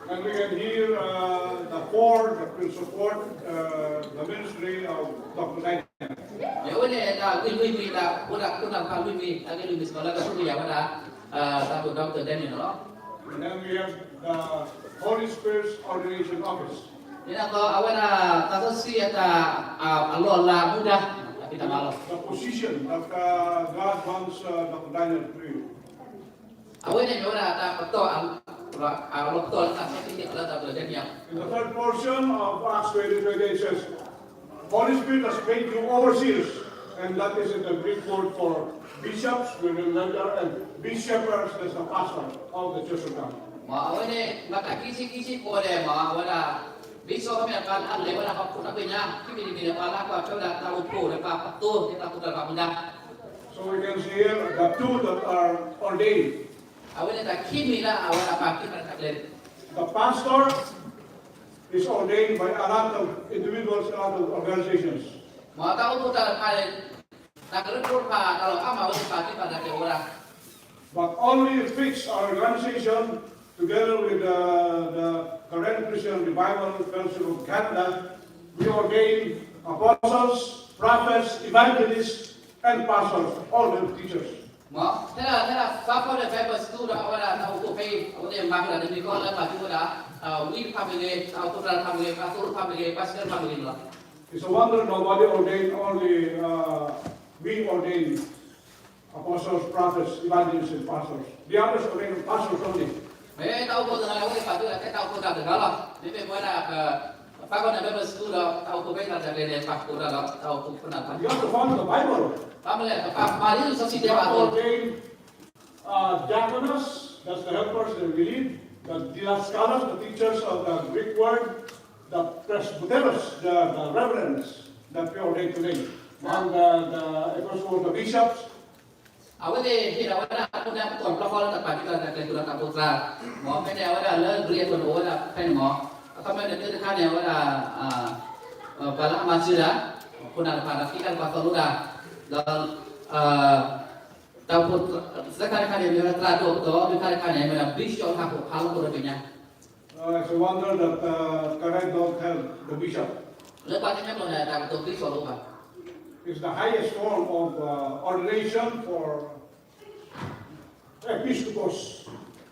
And we can hear uh, the four that will support uh, the ministry of Doctor Daniel. မ့ၢ်အဝဲန့ၣ်တၢ်ဂ့ၢ်လွံၢ်မံၤ တၢ်အိၣ်ဖှိၣ်သရၣ်တဖၣ်လွံၢ်မံၤ တၢ်ဂ့ၢ်လွံၢ်မံၤစ့ၢ်ကီးလၢကဆိၣ်ဂ့ၤယၤဝဲဒၣ် တၢ်အိၣ်ဖှိၣ် Doctor Daniel န့ၣ်လီၤ. And then we have the Holy Spirit's ordination office. ဒ်န့ၣ်အသိး အဝဲဒၣ်သးစီဆှံအတၢ် အလီၢ်အလၤမူဒါ အဖံးတၢ်မၤလီၤ The position that uh, God wants uh, Doctor Daniel to be. အဝဲန့ၣ်မ့ၢ်ဝဲဒၣ်တၢ်ပတီၢ် အလီၢ်ပတီၢ်လၢသးစီဆှံဟ့ၣ်လီၤလၢ Doctor Daniel. In the third portion of Acts twenty twenty, it says, Holy Spirit has made you overseers, and that is in the Greek word for bishops, reverend elder, and bishopers, that's the pastor of the church of God. မ့ၢ်အဝဲန့ၣ် မၤတၢ်ခံဆံခံဆံဃိးန့ၣ် မ့ၢ်အဝဲဒၣ် bishop မ့ၢ်ပှၤလၢအလဲၤဝဲဒၣ်ဟီၣ်ခိၣ်ဒီဘ့ၣ်ညါ ခံမံၤတမံၤန့ၣ် ပှၤလၢအကွၢ်ထွဲဝဲဒၣ်တၢ်အိၣ်ဖှိၣ်ဒီးပှၤပသိသ့ၣ်တဖၣ် တၢ်အိၣ်ဖှိၣ်သရၣ်တဖၣ်မူဒါ So we can see here the two that are ordained. အဝဲန့ၣ်တၢ်ခံမံၤလၢအဝဲဒၣ်ပာ်ကဲတၢ်ကျဲၤ The pastor is ordained by a lot of individuals, a lot of organizations. မ်တၢ်အိၣ်ဖှိၣ်တၢ်တဖၣ်န့ၣ် တၢ်ကရၢကရိတဖၣ် တၢ်လီၢ်အါမးဝဲန့ၣ် ပာ်ကဲတၢ်ကျဲၤဝဲဒၣ် But only fix our organization together with the, the Karen Christian Revival Fellowship of Canada, we ordain apostles, prophets, evangelists, and pastors, all the teachers. မ်ထဲဒၣ် ထဲဒၣ် Far Corner Bible School ဒီးအဝဲဒၣ်တၢ်အိၣ်ဖှိၣ်ဖဲအံၤ အဝဲသ့ၣ်မၤကဒီးတမံၤဃီလၢပာ်ကဲဝဲဒၣ် ဝံတဖၣ်မ့ၢ်ဂ့ၤ, တၢ်အိၣ်ဖှိၣ်တဖၣ်မ့ၢ်ဂ့ၤ, ပၢ်သိတဖၣ်မ့ၢ်ဂ့ၤ, ပၢ်စဲတဖၣ်မ့ၢ်ဂ့ၤန့ၣ်လီၤ. It's a wonder nobody ordained only, uh, we ordain apostles, prophets, evangelists, and pastors. The others ordain pastors only. မ့ၢ်တၢ်အိၣ်ဖှိၣ်တဂၤလၢအဝဲသ့ၣ်ပာ်ကဲဝဲဒၣ်ထဲတၢ်အိၣ်ဖှိၣ်တၢ်တဂၤလီၤ. မ့မ့ၢ်ပဝဲဒၣ် Far Corner Bible School ဒီး တၢ်အိၣ်ဖှိၣ်ဖဲတၢ်တၢ်ကျဲၤန့ၣ် ပာ်ကဲဝဲဒၣ်ဒီး တၢ်အိၣ်ဖှိၣ်ခိၣ်နၢ်တဖၣ် You have to follow the Bible. ဘၣ်မနုၤလဲၣ် ပပာ်မၤဒ်လံာ်စီဆှံတဲဘၣ်အသိး Ordain uh, diakonos, that's the helpers that we need, the didaskalos, the teachers of the Greek word, the presbyteros, the, the reverends that we ordain today, and the, the episcopal, the bishops. အဝဲသ့ၣ်ဟ့ၣ်ဒၣ်ဝဲဒၣ် အခိၣ်နၢ်ပတီၢ်တဘျီဃီလၢတၢ်ပာ်ကဲတၢ်ကျဲၤတုၤလၢတၢ်အိၣ်ဖှိၣ်သရၣ်, မ်ဖဲန့ၣ်အဝဲဒၣ်လၢ Greek အပတီၢ်န့ၣ်အိၣ်ဝဲဒၣ်ဖဲန့ၣ်မး, အခီပညီန့ၣ် တၢတခါန့ၣ် အဝဲဒၣ် ပှၤလၢအမၤစၢၤတၢ်, ခိၣ်နၢ်တဖၣ်ဒီး ခံခါတဖၣ်သိၣ်လိတၢ်, ဒီး တၢ်အိၣ်ဖှိၣ်သၢခါတခါန့ၣ် မ့ၢ်ဝဲဒၣ်သရၣ်ဒိၣ်အပတီၢ်, လွံၢ်ခါတခါန့ၣ် မ့ၢ်ဝဲဒၣ် bishop ဟးခိၣ်ဟးလီၤခိၣ်ဒီးပညါ. Uh, it's a wonder that uh, Karen don't have the bishop. လၢပှၤကညီကျိာ်န့ၣ် တၢ်ကတိၤ bishop တအိၣ်ဘၣ်. It's the highest form of uh, ordination for episcopos.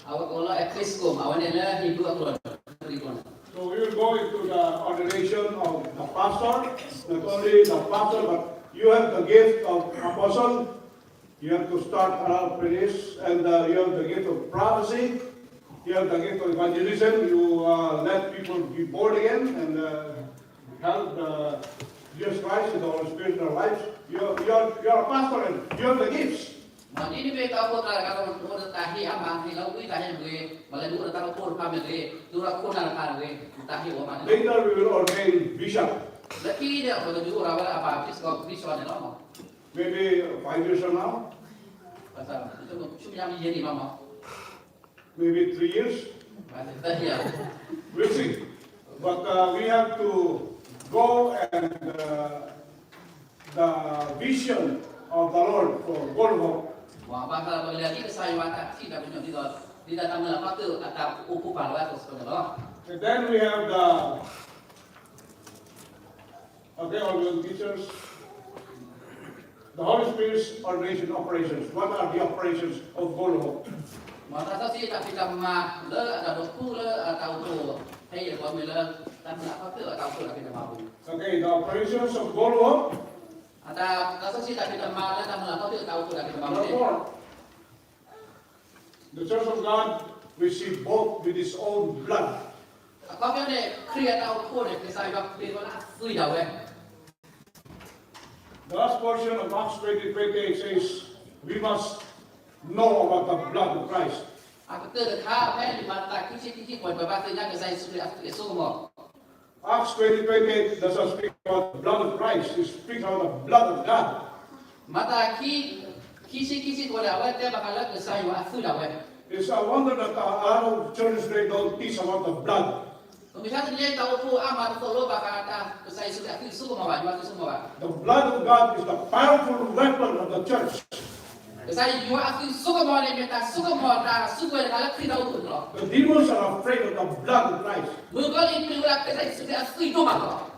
အဝဲကိးလၢ episcopos အဝဲန့ၣ်လၢ Hebrew အကျိာ်န့ၣ် Greek ကျိာ်န့ၣ် So we will go into the ordination of the pastor. Not only the pastor, but you have the gift of apostle. You have to start around with this, and uh, you have the gift of prophecy. You have the gift of evangelism. You uh, let people be born again and uh, help uh, Jesus Christ and the Holy Spirit in their lives. You're, you're, you're a pastor and you have the gifts. မ်ဒ်န့ၣ်မ့ၢ်တၢ်အိၣ်ဖှိၣ်သရၣ်တဂၤဒီး အိၣ်ဒီးတၢ်ဟ့ၣ်အါမး ဟ့ၣ်လီၤဝံတၢ်ဟ့ၣ်မ့ၢ်ဂ့ၤ, မ့ၢ်လၢဒုးအိၣ်ဒီးတၢ်အိၣ်ဖှိၣ်တဖၣ်မ့ၢ်ဂ့ၤ, ဒုးအိၣ်ဒီးခိၣ်နၢ်တဖၣ်မ့ၢ်ဂ့ၤ, တၢ်ဟ့ၣ်အီၤမးန့ၣ်လီၤ. Later we will ordain bishop. လၢခံန့ၣ် ပကဒုးအိၣ်ဒီးဝဲဒၣ်အဘၣ် episcopal bishop န့ၣ်လီၤ. Maybe five years from now. ဘၣ်ဆၣ် ဆူမဲာ်ညါမ့ၢ်ယံာ်န့ၣ်ဘၣ်မး Maybe three years. We'll see. But uh, we have to go and uh, the vision of the Lord for Golhope. မ်ဘၣ်ဆၣ်ပကလဲၤဒ်ကစၢ်ယွၤအတၢ်ထံၣ်တၢ်ပညိၣ်ဒ်သိး ဒ်တၢ်မုၢ်လၢ်ဖးကၢၣ်အတၢ်အိၣ်ဖှိၣ်ပာ်လီၤဝဲအသိးစ့ၢ်ကီးန့ၣ်လီၤ. And then we have the Okay, all the teachers. The Holy Spirit's ordination operations. What are the operations of Golhope? မ်တၢ်စီဆှံတၢ်ဖံးတၢ်မၤလၢအတၢ်ဒိးဖှူလၢအတၢ်အိၣ်ဖှိၣ် ဖဲအံၤအဂီၢ်မ့ၢ်လၢ တၢ်မုၢ်လၢ်ဖးကၢၣ်အတၢ်အိၣ်ဖှိၣ်တၢ်ဖံးတၢ်မၤအပူၤန့ၣ် Okay, the operations of Golhope. တၢ်စီဆှံတၢ်ဖံးတၢ်မၤလၢတၢ်မုၢ်လၢ်ဖးကၢၣ်အတၢ်အိၣ်ဖှိၣ်တၢ်ဖံးတၢ်မၤအပူၤန့ၣ် Therefore, the Church of God received both with his own blood. အခီပညီန့ၣ် ခရံာ်အတၢ်အိၣ်ဖှိၣ်န့ၣ် ကစၢ်ယွၤပှ့ၤဝဲလၢအသွံၣ်ဒၣ်ဝဲ The last portion of Acts twenty twenty eight says, we must know about the blood of Christ. အကတၢၢ်တခါ ဖဲလံာ်မၤတၢ်ခံဆံခံဆံဃိးန့ၣ် ပဘၣ်သ့ၣ်ညါကစၢ်ယ့ၣ်ၡူးခရံာ်အသွံၣ်အစိကမီၤ Acts twenty twenty eight doesn't speak about the blood of Christ, it speaks about the blood of God. မၤတၢ်ခံ ခံဆံခံဆံဃိးန့ၣ် အဝဲတဲဘၣ်ဃးလၢကစၢ်ယွၤအသွံၣ်ဒၣ်ဝဲ It's a wonder that a lot of churches today don't teach about the blood. ပမ့ၢ်ဟဲတနံၤအံၤ တၢ်အိၣ်ဖှိၣ်အါမးတသိၣ်လိဘၣ်ဃးတၢ်ကစၢ်ယ့ၣ်ၡူးခရံာ်အသွံၣ်အစိကမီၤဘၣ်, ယွၤအသွံၣ်အစိကမီၤဘၣ်. The blood of God is the powerful weapon of the church. ကစၢ်ယွၤအသွံၣ်အစိကမီၤန့ၣ် မ့ၢ်တၢ်စိကမီၤတၢ်စုကဝဲၤတခါလၢခရံာ်တၢ်အိၣ်ဖှိၣ်န့ၣ်လီၤ. The demons are afraid of the blood of Christ. မုၣ်ကီၤလံၢ်ပျံၤဝဲဒၣ်ကစၢ်ယ့ၣ်ၡူးခရံာ်အသွံၣ်ဒိၣ်မးလီၤ.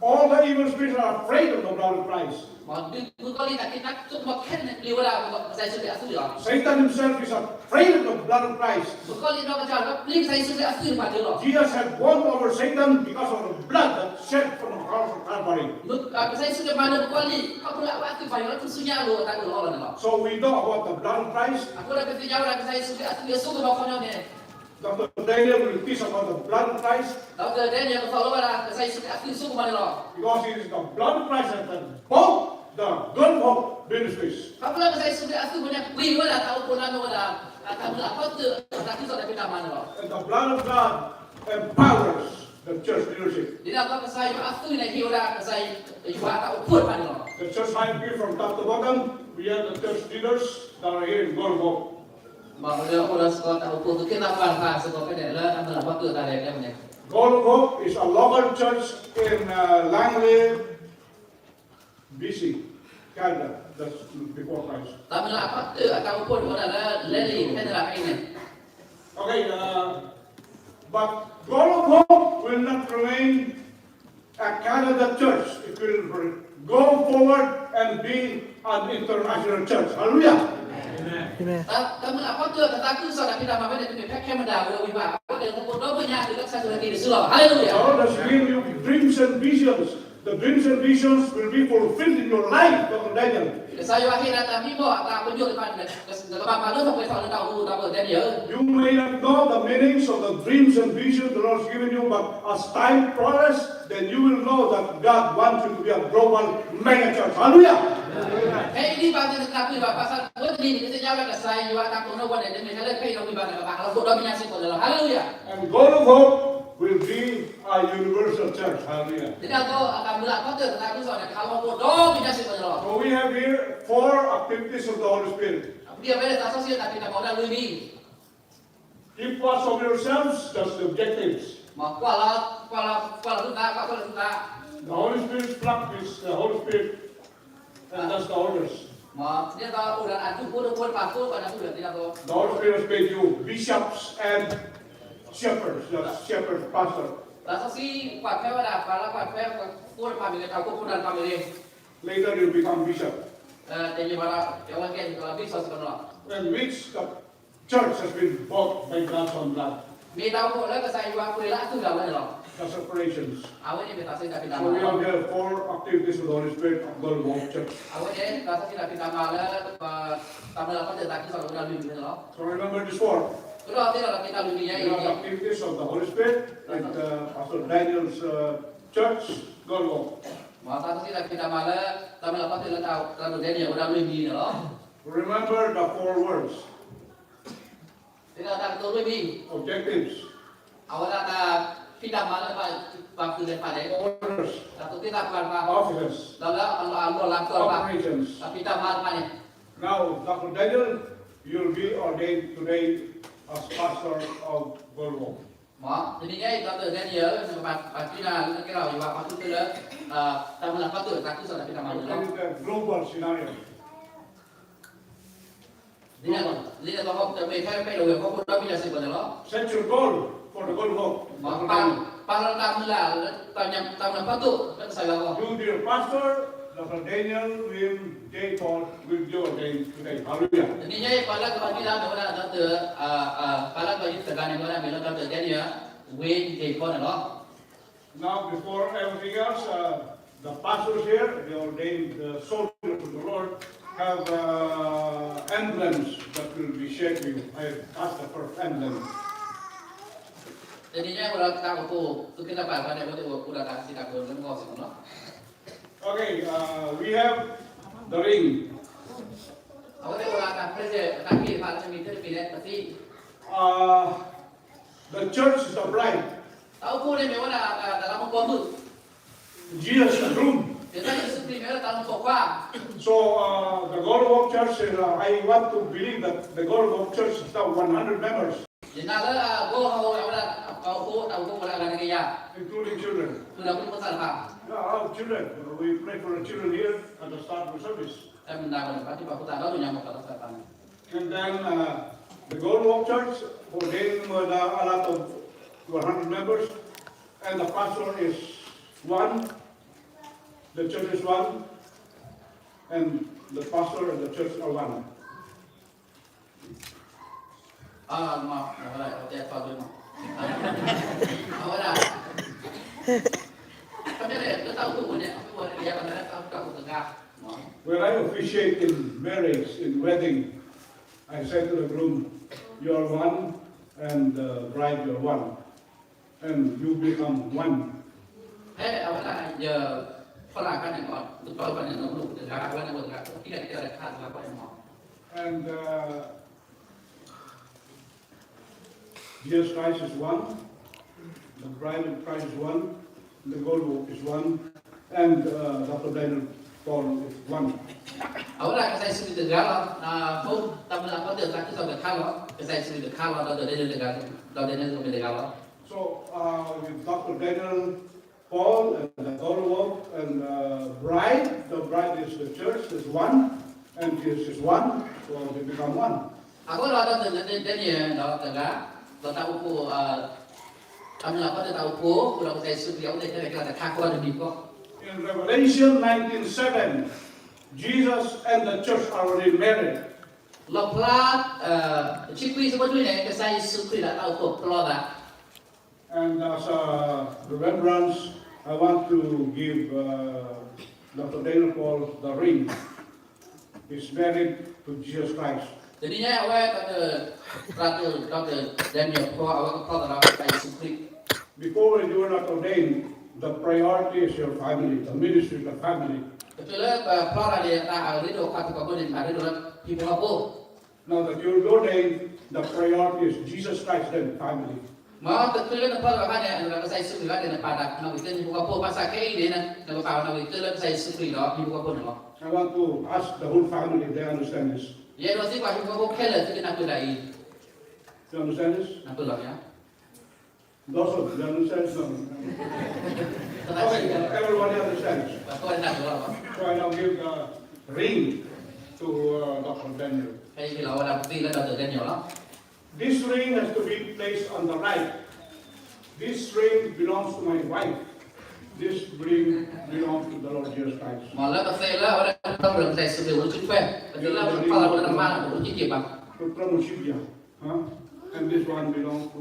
All the evil spirits are afraid of the blood of Christ. မုၣ်ကီၤလံၢ်တၢ်က့ၤတၢ်စိကမီၤခဲလၢာ်န့ၣ် ပျံၤဝဲဒၣ်ကစၢ်ယ့ၣ်ၡူးခရံာ်အသွံၣ်လီၤ. Satan himself is afraid of the blood of Christ. မုၣ်ကီၤလံၢ်ဒီးကစၢ်ယွၤပျံၤကစၢ်ယ့ၣ်ၡူးခရံာ်အသွံၣ်တဖၣ်န့ၣ်လီၤ. Jesus had won over Satan because of the blood that shed from the cross of Calvary. ကစၢ်ယ့ၣ်ၡူးခရံာ်မၤနၢၤမုၣ်ကီၤလံၢ် ခီဖျိလၢအဝဲအသွံၣ်တဖၣ်ယွၤလၢထူၣ်စုညါအလိၤအတၢ်အၢၣ်လီၤအီလီၤန့ၣ်လီၤ. So we know about the blood of Christ. အဃိဒီးပသ့ၣ်ညါဝဲဒၣ်ကစၢ်ယ့ၣ်ၡူးခရံာ်အသွံၣ်အစိကမီၤခီပညီန့ၣ် Doctor Daniel will teach about the blood of Christ. ဒီး Daniel ကသိၣ်လိဝဲဒၣ်ကစၢ်ယ့ၣ်ၡူးခရံာ်အသွံၣ်အစိကမီၤန့ၣ်လီၤ. Because it is the blood of Christ that can bound the Golhope ministries. ခီဖျိလၢကစၢ်ယ့ၣ်ၡူးခရံာ်အသွံၣ်အဃိန့ၣ် ပှ့ၤဝဲဒၣ်တၢ်အိၣ်ဖှိၣ်လၢအမ့ၢ်ဝဲဒၣ် တၢ်မုၢ်လၢ်အဖီတၢၣ် တၢ်သးခုကစီၣ်တၢ်ဖံးတၢ်မၤန့ၣ်လီၤ. And the blood of God empowers the church leadership. ဒ်န့ၣ်အသိး ကစၢ်ယွၤအသွံၣ်န့ၣ် ဟ့ၣ်ဝဲဒၣ်ကစၢ်ယွၤအတၢ်အိၣ်ဖှိၣ်တဖၣ်န့ၣ်လီၤ. The church might be from top to bottom. We have the church leaders that are here in Golden Hope. မ့ၢ်လၢအိၣ်ဒီးစ့ၢ်ကီးတၢ်အိၣ်ဖှိၣ်သူၣ်က့သးပှၢ်တဖၣ်စ့ၢ်ကီးဖဲန့ၣ် လၢတၢ်မုၢ်လၢ်ဖီခိၣ်အတၢ်လဲၤကျဲန့ၣ် Golden Hope is a local church in uh, Langley, B C, Canada. That's before Christ. တၢ်မုၢ်လၢ်ဖီခိၣ်အတၢ်အိၣ်ဖှိၣ်န့ၣ်အိၣ်ဒၣ်လၢ Langley, Canada ဖဲအံၤန့ၣ် Okay, uh, but Golden Hope will not remain a Canada church. It will go forward and be an international church. Hallelujah. တၢ်မုၢ်လၢ်ဖီခိၣ်အတၢ်သးခုကစီၣ်တၢ်ဖံးတၢ်မၤဖဲန့ၣ် တမ့ၢ်ဖဲ Canada ဝဲဝံၤဘၣ်, အဝဲန့ၣ် ဟီၣ်ခိၣ်ဒီဘ့ၣ်ညါ တုၤလၢကစၢ်ယွၤက့ၤတစုလီၤ. Hallelujah. The Lord has given you dreams and visions. The dreams and visions will be fulfilled in your life, Doctor Daniel. ကစၢ်ယွၤဟ့ၣ်နၤတၢ်မံမီၢ်အတၢ်ပညိၣ်တဖၣ်န့ၣ် နကဘၣ်မၤလိသကိးထီၣ်လၢတၢ်အိၣ်မူ Doctor Daniel. You may not know the meanings of the dreams and visions the Lord has given you, but as time progresses, then you will know that God wants you to be a global mega church. Hallelujah. ဖဲအံၤဒ်ဘၣ်သ့ၣ်သ့ၣ်တနၢ်ပၢၢ်ဘၣ် ဘၣ်ဆၣ်မုၢ်တနံၤန့ၣ် နသ့ၣ်ညါဝဲကစၢ်ယွၤအတၢ်ကိးနီၢ်ဂၤဒဲးန့ၣ် မ့ၢ်ဟဲလၢဖဲအံၤဒီးဝံၤဘၣ်န့ၣ် ကဘၣ်ဟးလီၤအိၣ်ဒီဘ့ၣ်ညါစ့ၢ်ကီးန့ၣ်လီၤ. Hallelujah. And Golden Hope will be a universal church. Hallelujah. ဒ်န့ၣ်အသိး အတၢ်မုၢ်လၢ်ဖီခိၣ်အတၢ်သးခုကစီၣ်န့ၣ် ကဟးလီၤအိၣ်ဒီဘ့ၣ်ညါစ့ၢ်ကီးန့ၣ်လီၤ. So we have here four activities of the Holy Spirit. အပူၤကွံာ်ဖဲန့ၣ် သးစီဆှံအတၢ်ဖံးတၢ်မၤအိၣ်ဒၣ်လွံၢ်မံၤ Keep watch over yourselves, that's the objectives. မ့ၢ်ကွၢ်လီၤ, ကွၢ်လီၤ, ကွၢ်လီၤသုသး, ကွၢ်လီၤသုသး. The Holy Spirit's flock is the Holy Spirit, and that's the orders. မ့ၢ်ဒ်သိးအိၣ်ဒီးအဒူၣ်ဖိတဖိတဖၣ် ဖိတဖၣ်န့ၣ် အဒူၣ်ဒီးသ့ၣ်ညါသိး The Holy Spirit has made you bishops and shepherds, that's shepherd, pastor. သးစီဆှံကွၢ်ထွဲဝဲဒၣ် ပှၤလၢကွၢ်ထွဲဖိတဖၣ်မ့ၢ်ဂ့ၤ တၢ်အိၣ်ဖှိၣ်ဖိတဖၣ်မ့ၢ်ဂ့ၤ Later you become bishop. တမ့ၢ်ဘၣ်ဒီး ကဲဝဲကဲန့ၣ် ကလီၤ bishop စ့ၢ်ကီးန့ၣ်လီၤ. And which the church has been bought by God's own blood. မ့ၢ်တၢ်အိၣ်ဖှိၣ်လၢကစၢ်ယွၤပှ့ၤလၢအသွံၣ်လီၤဝဲန့ၣ်လီၤ. The separations. အဝဲန့ၣ်မ့ၢ်သးစီဆှံတၢ်ဖံးတၢ်မၤ So we have here four activities of the Holy Spirit of Golden Hope Church. အဝဲန့ၣ် သးစီဆှံတၢ်ဖံးတၢ်မၤလၢ တၢ်မုၢ်လၢ်ဖီခိၣ်တၢ်သးခုကစီၣ်လၢအိၣ်ဒၣ်လွံၢ်မံၤန့ၣ်လီၤ. So remember this four. သ့ၣ်နီၣ်ထီၣ်က့ၤတၢ်လွံၢ်မံၤညါအံၤ The activities of the Holy Spirit at uh, Pastor Daniel's uh, church, Golden Hope. မ့ၢ်သးစီဆှံတၢ်ဖံးတၢ်မၤလၢ တၢ်မုၢ်လၢ်ဖီခိၣ်လၢတၢ် တၢ်ဒိးဒဲန့ၣ် အိၣ်ဒၣ်လွံၢ်မံၤန့ၣ်လီၤ. Remember the four words. သ့ၣ်နီၣ်တၢ်ကတိၤလွံၢ်မံၤ Objectives. အဝဲဒၣ်တၢ်ဖံးတၢ်မၤလၢပှၤ ပှၤဖုၣ်လဲၤဖးလဲၢ် Orders. တၢ်သူၣ်က့သးပှၢ်တဖၣ် Offices. ဒီးလၢအလီၢ်အလၤအကျိၤတဖၣ် Operations. တၢ်ဖံးတၢ်မၤတဖၣ်န့ၣ် Now, Doctor Daniel, you'll be ordained today as pastor of Golden Hope. မ့ၢ်တနံၤညါအံၤ Doctor Daniel နကဘၣ်ပာ်တ့ၢ်နၤလၢကဲထီၣ်ယွၤအပှၤခူသူၣ်လၢ တၢ်မုၢ်လၢ်ဖီခိၣ်တၢ်သးခုကစီၣ်တၢ်ဖံးတၢ်မၤန့ၣ်လီၤ. Look at the global scenario. ဒ်န့ၣ်အသိး တမ့ၢ်ထဲဖဲအံၤဒီးဝဲၢ်ဟီၣ်ခိၣ်ဒီဘ့ၣ်ညါစ့ၢ်ကီးန့ၣ်လီၤ. Set your goal for the Golden Hope. ပာ်လီၤတၢ်မုၢ်လၢ်လၢ တၢ်မုၢ်လၢ်ဖီခိၣ်လၢကစၢ်ယွၤအဂီၢ် You will be a pastor, Doctor Daniel William J Paul will be ordained today. Hallelujah. တနံၤညါအံၤ ပှၤလၢကဘၣ်ဒုးတၢ်န့ၣ်ဝဲဒၣ် Doctor, ပှၤလၢကဘၣ်ယုၢ်တဂၤန့ၣ်ဝဲဒၣ်မ့ၢ်လၢ Doctor Daniel William J Paul န့ၣ်လီၤ. Now, before everything else, uh, the pastors here, they ordained the soldiers of the Lord, have uh, emblems that will be shared with you. I pass the first emblem. တနံၤညါအံၤ ဝဲဒၣ်တၢ်အိၣ်ဖှိၣ် သူၣ်က့သးပှၢ်တဖၣ်န့ၣ် အဝဲသ့ၣ်အိၣ်ဒီးတၢ်စံးတၢ်ကတိၤလၢနဂီၢ်စ့ၢ်ကီးန့ၣ်လီၤ. Okay, uh, we have the ring. အဝဲသ့ၣ်အိၣ်ဒီးတၢ် present တၢ်က့တဖၣ်လၢ မ့ၢ်ထဲတမံၤန့ၣ် ပသံ Uh, the church is the bride. တၢ်အိၣ်ဖှိၣ်န့ၣ်မ့ၢ်ဝဲဒၣ် တၢ်လၢမူခိၣ်မုၣ် Jesus is the groom. ကစၢ်ယ့ၣ်ၡူးခရံာ်မ့ၢ်ဝဲဒၣ်တၢ်လူၢ်ပိာ်ခွါ So uh, the Golden Hope Church, uh, I want to believe that the Golden Hope Church is now one hundred members, ယနာ်လၢ Golden Hope အဝဲဒၣ် ပှၤအိၣ်ဖှိၣ်တၢ်အိၣ်ဖှိၣ်ဝဲဒၣ်အဂၤတကယၤ including children, တုၤလၢဖိသၣ်တဖၣ် Yeah, our children. We pray for the children here at the start of the service. တၢ်မ့ၢ်တၢ်ဂီၤန့ၣ် ပှၤထံၣ်ပှၤဖိသၣ်ဒီးညါမ့ၢ်ပှၤသၣ်တဖၣ်န့ၣ် And then uh, the Golden Hope Church ordained with uh, a lot of one hundred members, and the pastor is one, the church is one, and the pastor and the church are one. အဝဲဒၣ် When I officiate in marriage, in wedding, I say to the groom, you are one, and the bride, you are one, and you become one. ဖဲအဝဲဒၣ် ယဖီလာ်အခါန့ၣ် တဂၤဘၣ်န့ၣ်တဂၤ အဝဲန့ၣ်အိၣ်တဂၤ ခံဂၤတကဲဒီးတခါတဂၤဘၣ်န့ၣ်မ့ၢ် And uh, Jesus Christ is one. The bride of Christ is one, the gold work is one, and uh, Doctor Daniel Paul is one. အဝဲဒၣ်ကစၢ်ယ့ၣ်ၡူးခရံာ်တဂၤလီၤ. ဖိတၢ်မုၢ်လၢ်ဖီတၢၣ်သးခုကစီၣ်တခါလီၤ. ကစၢ်ယ့ၣ်ၡူးခရံာ်တခါလီၤ. Doctor Daniel တဂၤ, Doctor Daniel မ့ၢ်တဂၤလီၤ. So uh, with Doctor Daniel Paul and the gold work and uh, bride, the bride is the church, is one, and Jesus is one, so they become one. အဃိဒီး Doctor Daniel ဒီးတဂၤ, ဒီးတၢ်အိၣ်ဖှိၣ်, တၢ်မုၢ်လၢ်ဖီတၢၣ်သးအိၣ်ဖှိၣ်, ဃုာ်ဒီးကစၢ်ယ့ၣ်ၡူးခရံာ် အဝဲသ့ၣ်တဲဝဲကဲတခါဃီတမံၤဃီ. In Revelation nineteen seven, Jesus and the church are already married. လီၣ်ဖျါ, တဆံခွံ အဆၢဖိနွံန့ၣ် ကစၢ်ယ့ၣ်ၡူးခရံာ်ဒီးတၢ်အိၣ်ဖှိၣ်ပျီသး And as a remembrance, I want to give uh, Doctor Daniel Paul the ring. He's married to Jesus Christ. တနံၤညါအဝဲ Doctor, Doctor Daniel Paul အဝဲကဖျီသးဒီးကစၢ်ယ့ၣ်ၡူးခရံာ်. Before you are not ordained, the priority is your family, the ministry of the family. တချုးလၢပဖျီသးန့ၣ် တၢ်အရ့ဒိၣ်ဖးထီကီၢ်ဖိန့ၣ် အရ့ဒိၣ်လၢဟံၣ်ဖိဃီဖိ Now that you're ordained, the priority is Jesus Christ and family. မ်တချုးလၢနဖျီသးအခါန့ၣ် ကစၢ်ယ့ၣ်ၡူးခရံာ်အခါန့ၣ် နပာ်တၢ်နီၣ်ဂံၢ်သၢဟံၣ်ဖိဃီဖိ ဘၣ်ဆၣ်ခဲအံၤန့ၣ် နကပာ်နီၣ်ဂံၢ်သၢလၢကစၢ်ယ့ၣ်ၡူးခရံာ်ဒီးဟံၣ်ဖိဃီဖိန့ၣ်လီၤ. I want to ask the whole family if they understand this. ယအဲၣ်ဒိးသံကွၢ်ဟံၣ်ဖိဃီဖိခဲလၢာ် သုကနၢ်ပၢၢ်ဒ်အံၤ, You understand this? နၢ်ပၢၢ်လီၤမ့ၢ်ဧါ. Blossom, you understand? No. Okay, everybody understands. So I now give the ring to uh, Doctor Daniel. ဖဲအံၤလီၤဝဲဒၣ်ပသံလၢ Doctor Daniel လီၤ. This ring has to be placed on the right. This ring belongs to my wife. This ring belongs to the Lord Jesus Christ. မ်လၢပသံလၢအဝဲဒၣ် Doctor ကစၢ်ယ့ၣ်ၡူးခရံာ်အိၣ်ဆူၣ်ထွဲ, ပသံလၢပဖျီသးလၢနမါန့ၣ် အိၣ်ဆူၣ်က့ၤဘၣ်. Huh? And this one belongs to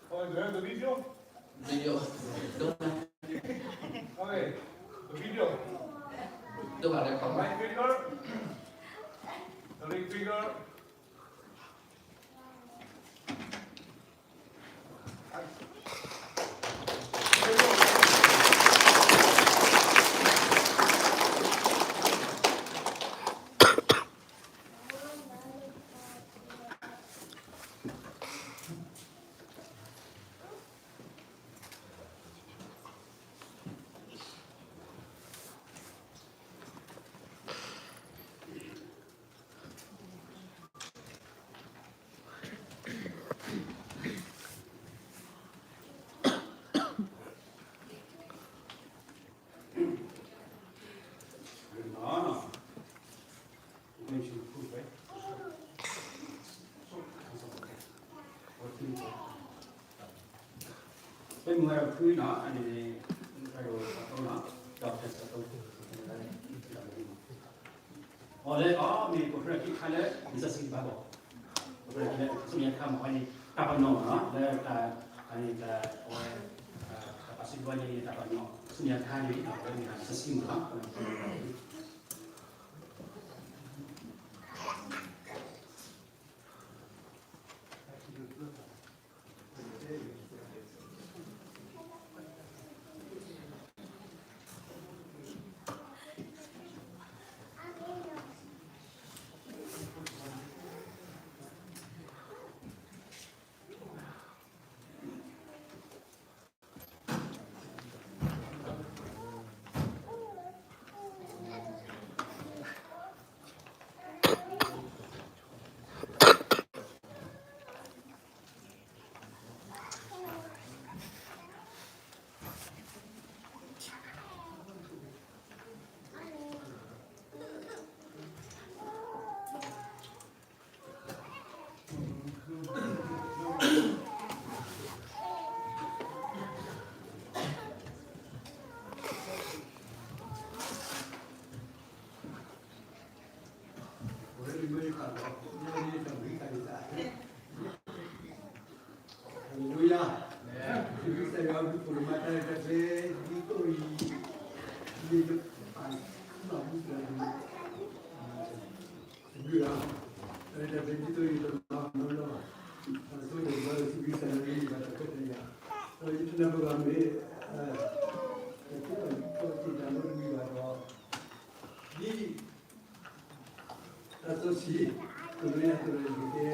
Oh, you have the video? Video. Okay, the video. Right finger. The ring finger. Doctor အီၤလၢအီၤ မ့ၢ်ပှၤကရၢခံခါလၢ မုၢ်စၢ်ဆံဘၣ်ဘီၣ်, ပှၤကရၢခံလၢ ဆူမဲာ်ညါတခါမ့ၢ်ဝဲန့ၣ် တၢ်ပနီၣ်မ့ၢ်နီၤ လၢတၢ် အန့ၣ်တၢ် အဝဲ တၢ်ပာ်စံးဘျီညါန့ၣ် တၢ်ပနီၣ် ဆူမဲာ်ညါတခါန့ၣ် အဝဲမ့ၢ်မုၢ်စၢ်ဆံမ့ၢ်နီၤ. လံာ်စီဆှံ, ပမ့ၢ်အသိးဒီးယကတဲ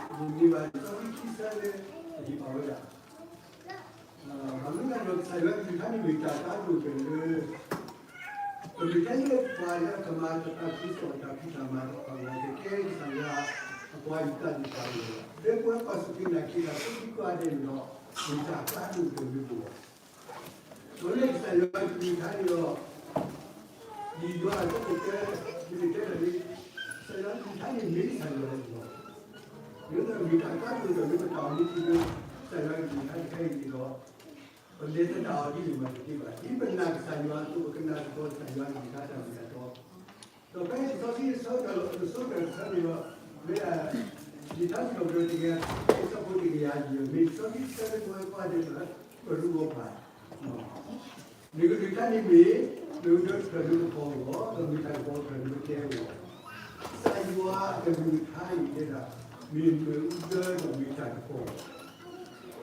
ဒီး, မ့ၢ်ဘၣ်လံာ်စီဆှံခံဆၢလၢ အဟ့ၣ်ပာ်ဝဲဒၣ်, ဘၣ်မနုၤလဲၣ်ဒီးကစၢ်ယွၤအကလုၢ်ကထါန့ၣ်မ့ၢ်တၢ်ကါဒိၣ်ကတၢၢ်လၢ ပမ့ၢ်တဲလၢပှၤလၢအကမၤတၢ်သးခုကစီၣ်အတၢ်ဖံးတၢ်မၤတဖၣ်အဂီၢ် ကကဲကစၢ်ယွၤအပှၤယွၤသ့ၣ်တဖၣ်အဂီၢ်, လၢပဝဲပှၤစူၢ်က့ၤနာ်က့ၤတၢ်ဖိဒံကိးဂၤဒဲးန့ၣ်ဒီး မ့ၢ်တၢ်ကါဒိၣ်ကတၢၢ်လၢပဂီၢ်, ဒီးလၢကစၢ်ယွၤအကလုၢ်ကထါန့ၣ်ဒီး ဒ်ယွၤအကလုၢ်ကထါ ဒ်ယတဲတၢ်န့ၣ်, ကစၢ်ယွၤအကလုၢ်ကထါန့ၣ်မ့ၢ်ကစၢ်ယွၤအကလုၢ်ကထါ, ဒ်သိးမ့ၢ်တၢ်ကါဒိၣ်ကတၢၢ်လၢပတၢ်အိၣ်မူပူၤလၢ ကစၢ်ယွၤအကလုၢ်ကထါတခါအံၤန့ၣ်ဒီး ပလဲၤသဒၣ်အီၤဒ်န့ၣ်မးတသ့ဘၣ်. ဒ်ပနာ်ကစၢ်ယွၤအသိး ပကနာ်စ့ၢ်ကီးကစၢ်ယွၤအကလုၢ်ကထါတၢ်မ့ၢ်တၢ်တီ, ဒီးဖဲလံာ်စီဆှံအဆၢကတီၢ် အဆိကတၢၢ်တဆၢန့ၣ်ဒီး မ့ၢ်ဒၣ် လံာ်ထါစံးထီၣ်ပတြၢၤတကယၤ အဆၢဖိတကယၤယဲၢ် မ့ၢ်လံာ်စီဆှံတဆၢလၢပဝဲကိးဂၤဒဲးလၢ ပရူပှၤ မ့ၢ်ကလုၢ်ကထါန့ၣ်မ့ၢ် မ့ၢ်ကလုၢ်ကထါလၢပဖီအဂီၢ် ဒီးမ့ၢ်တၢ်ကပီၤကလုၢ်လၢပတဲအဂီၢ်, ကစၢ်ယွၤအကလုၢ်ကထါအံၤတဲဒၣ် မ့ၢ်မ့ၣ်အူဒၢဒီးမ့ၢ်တၢ်ကပီၤ,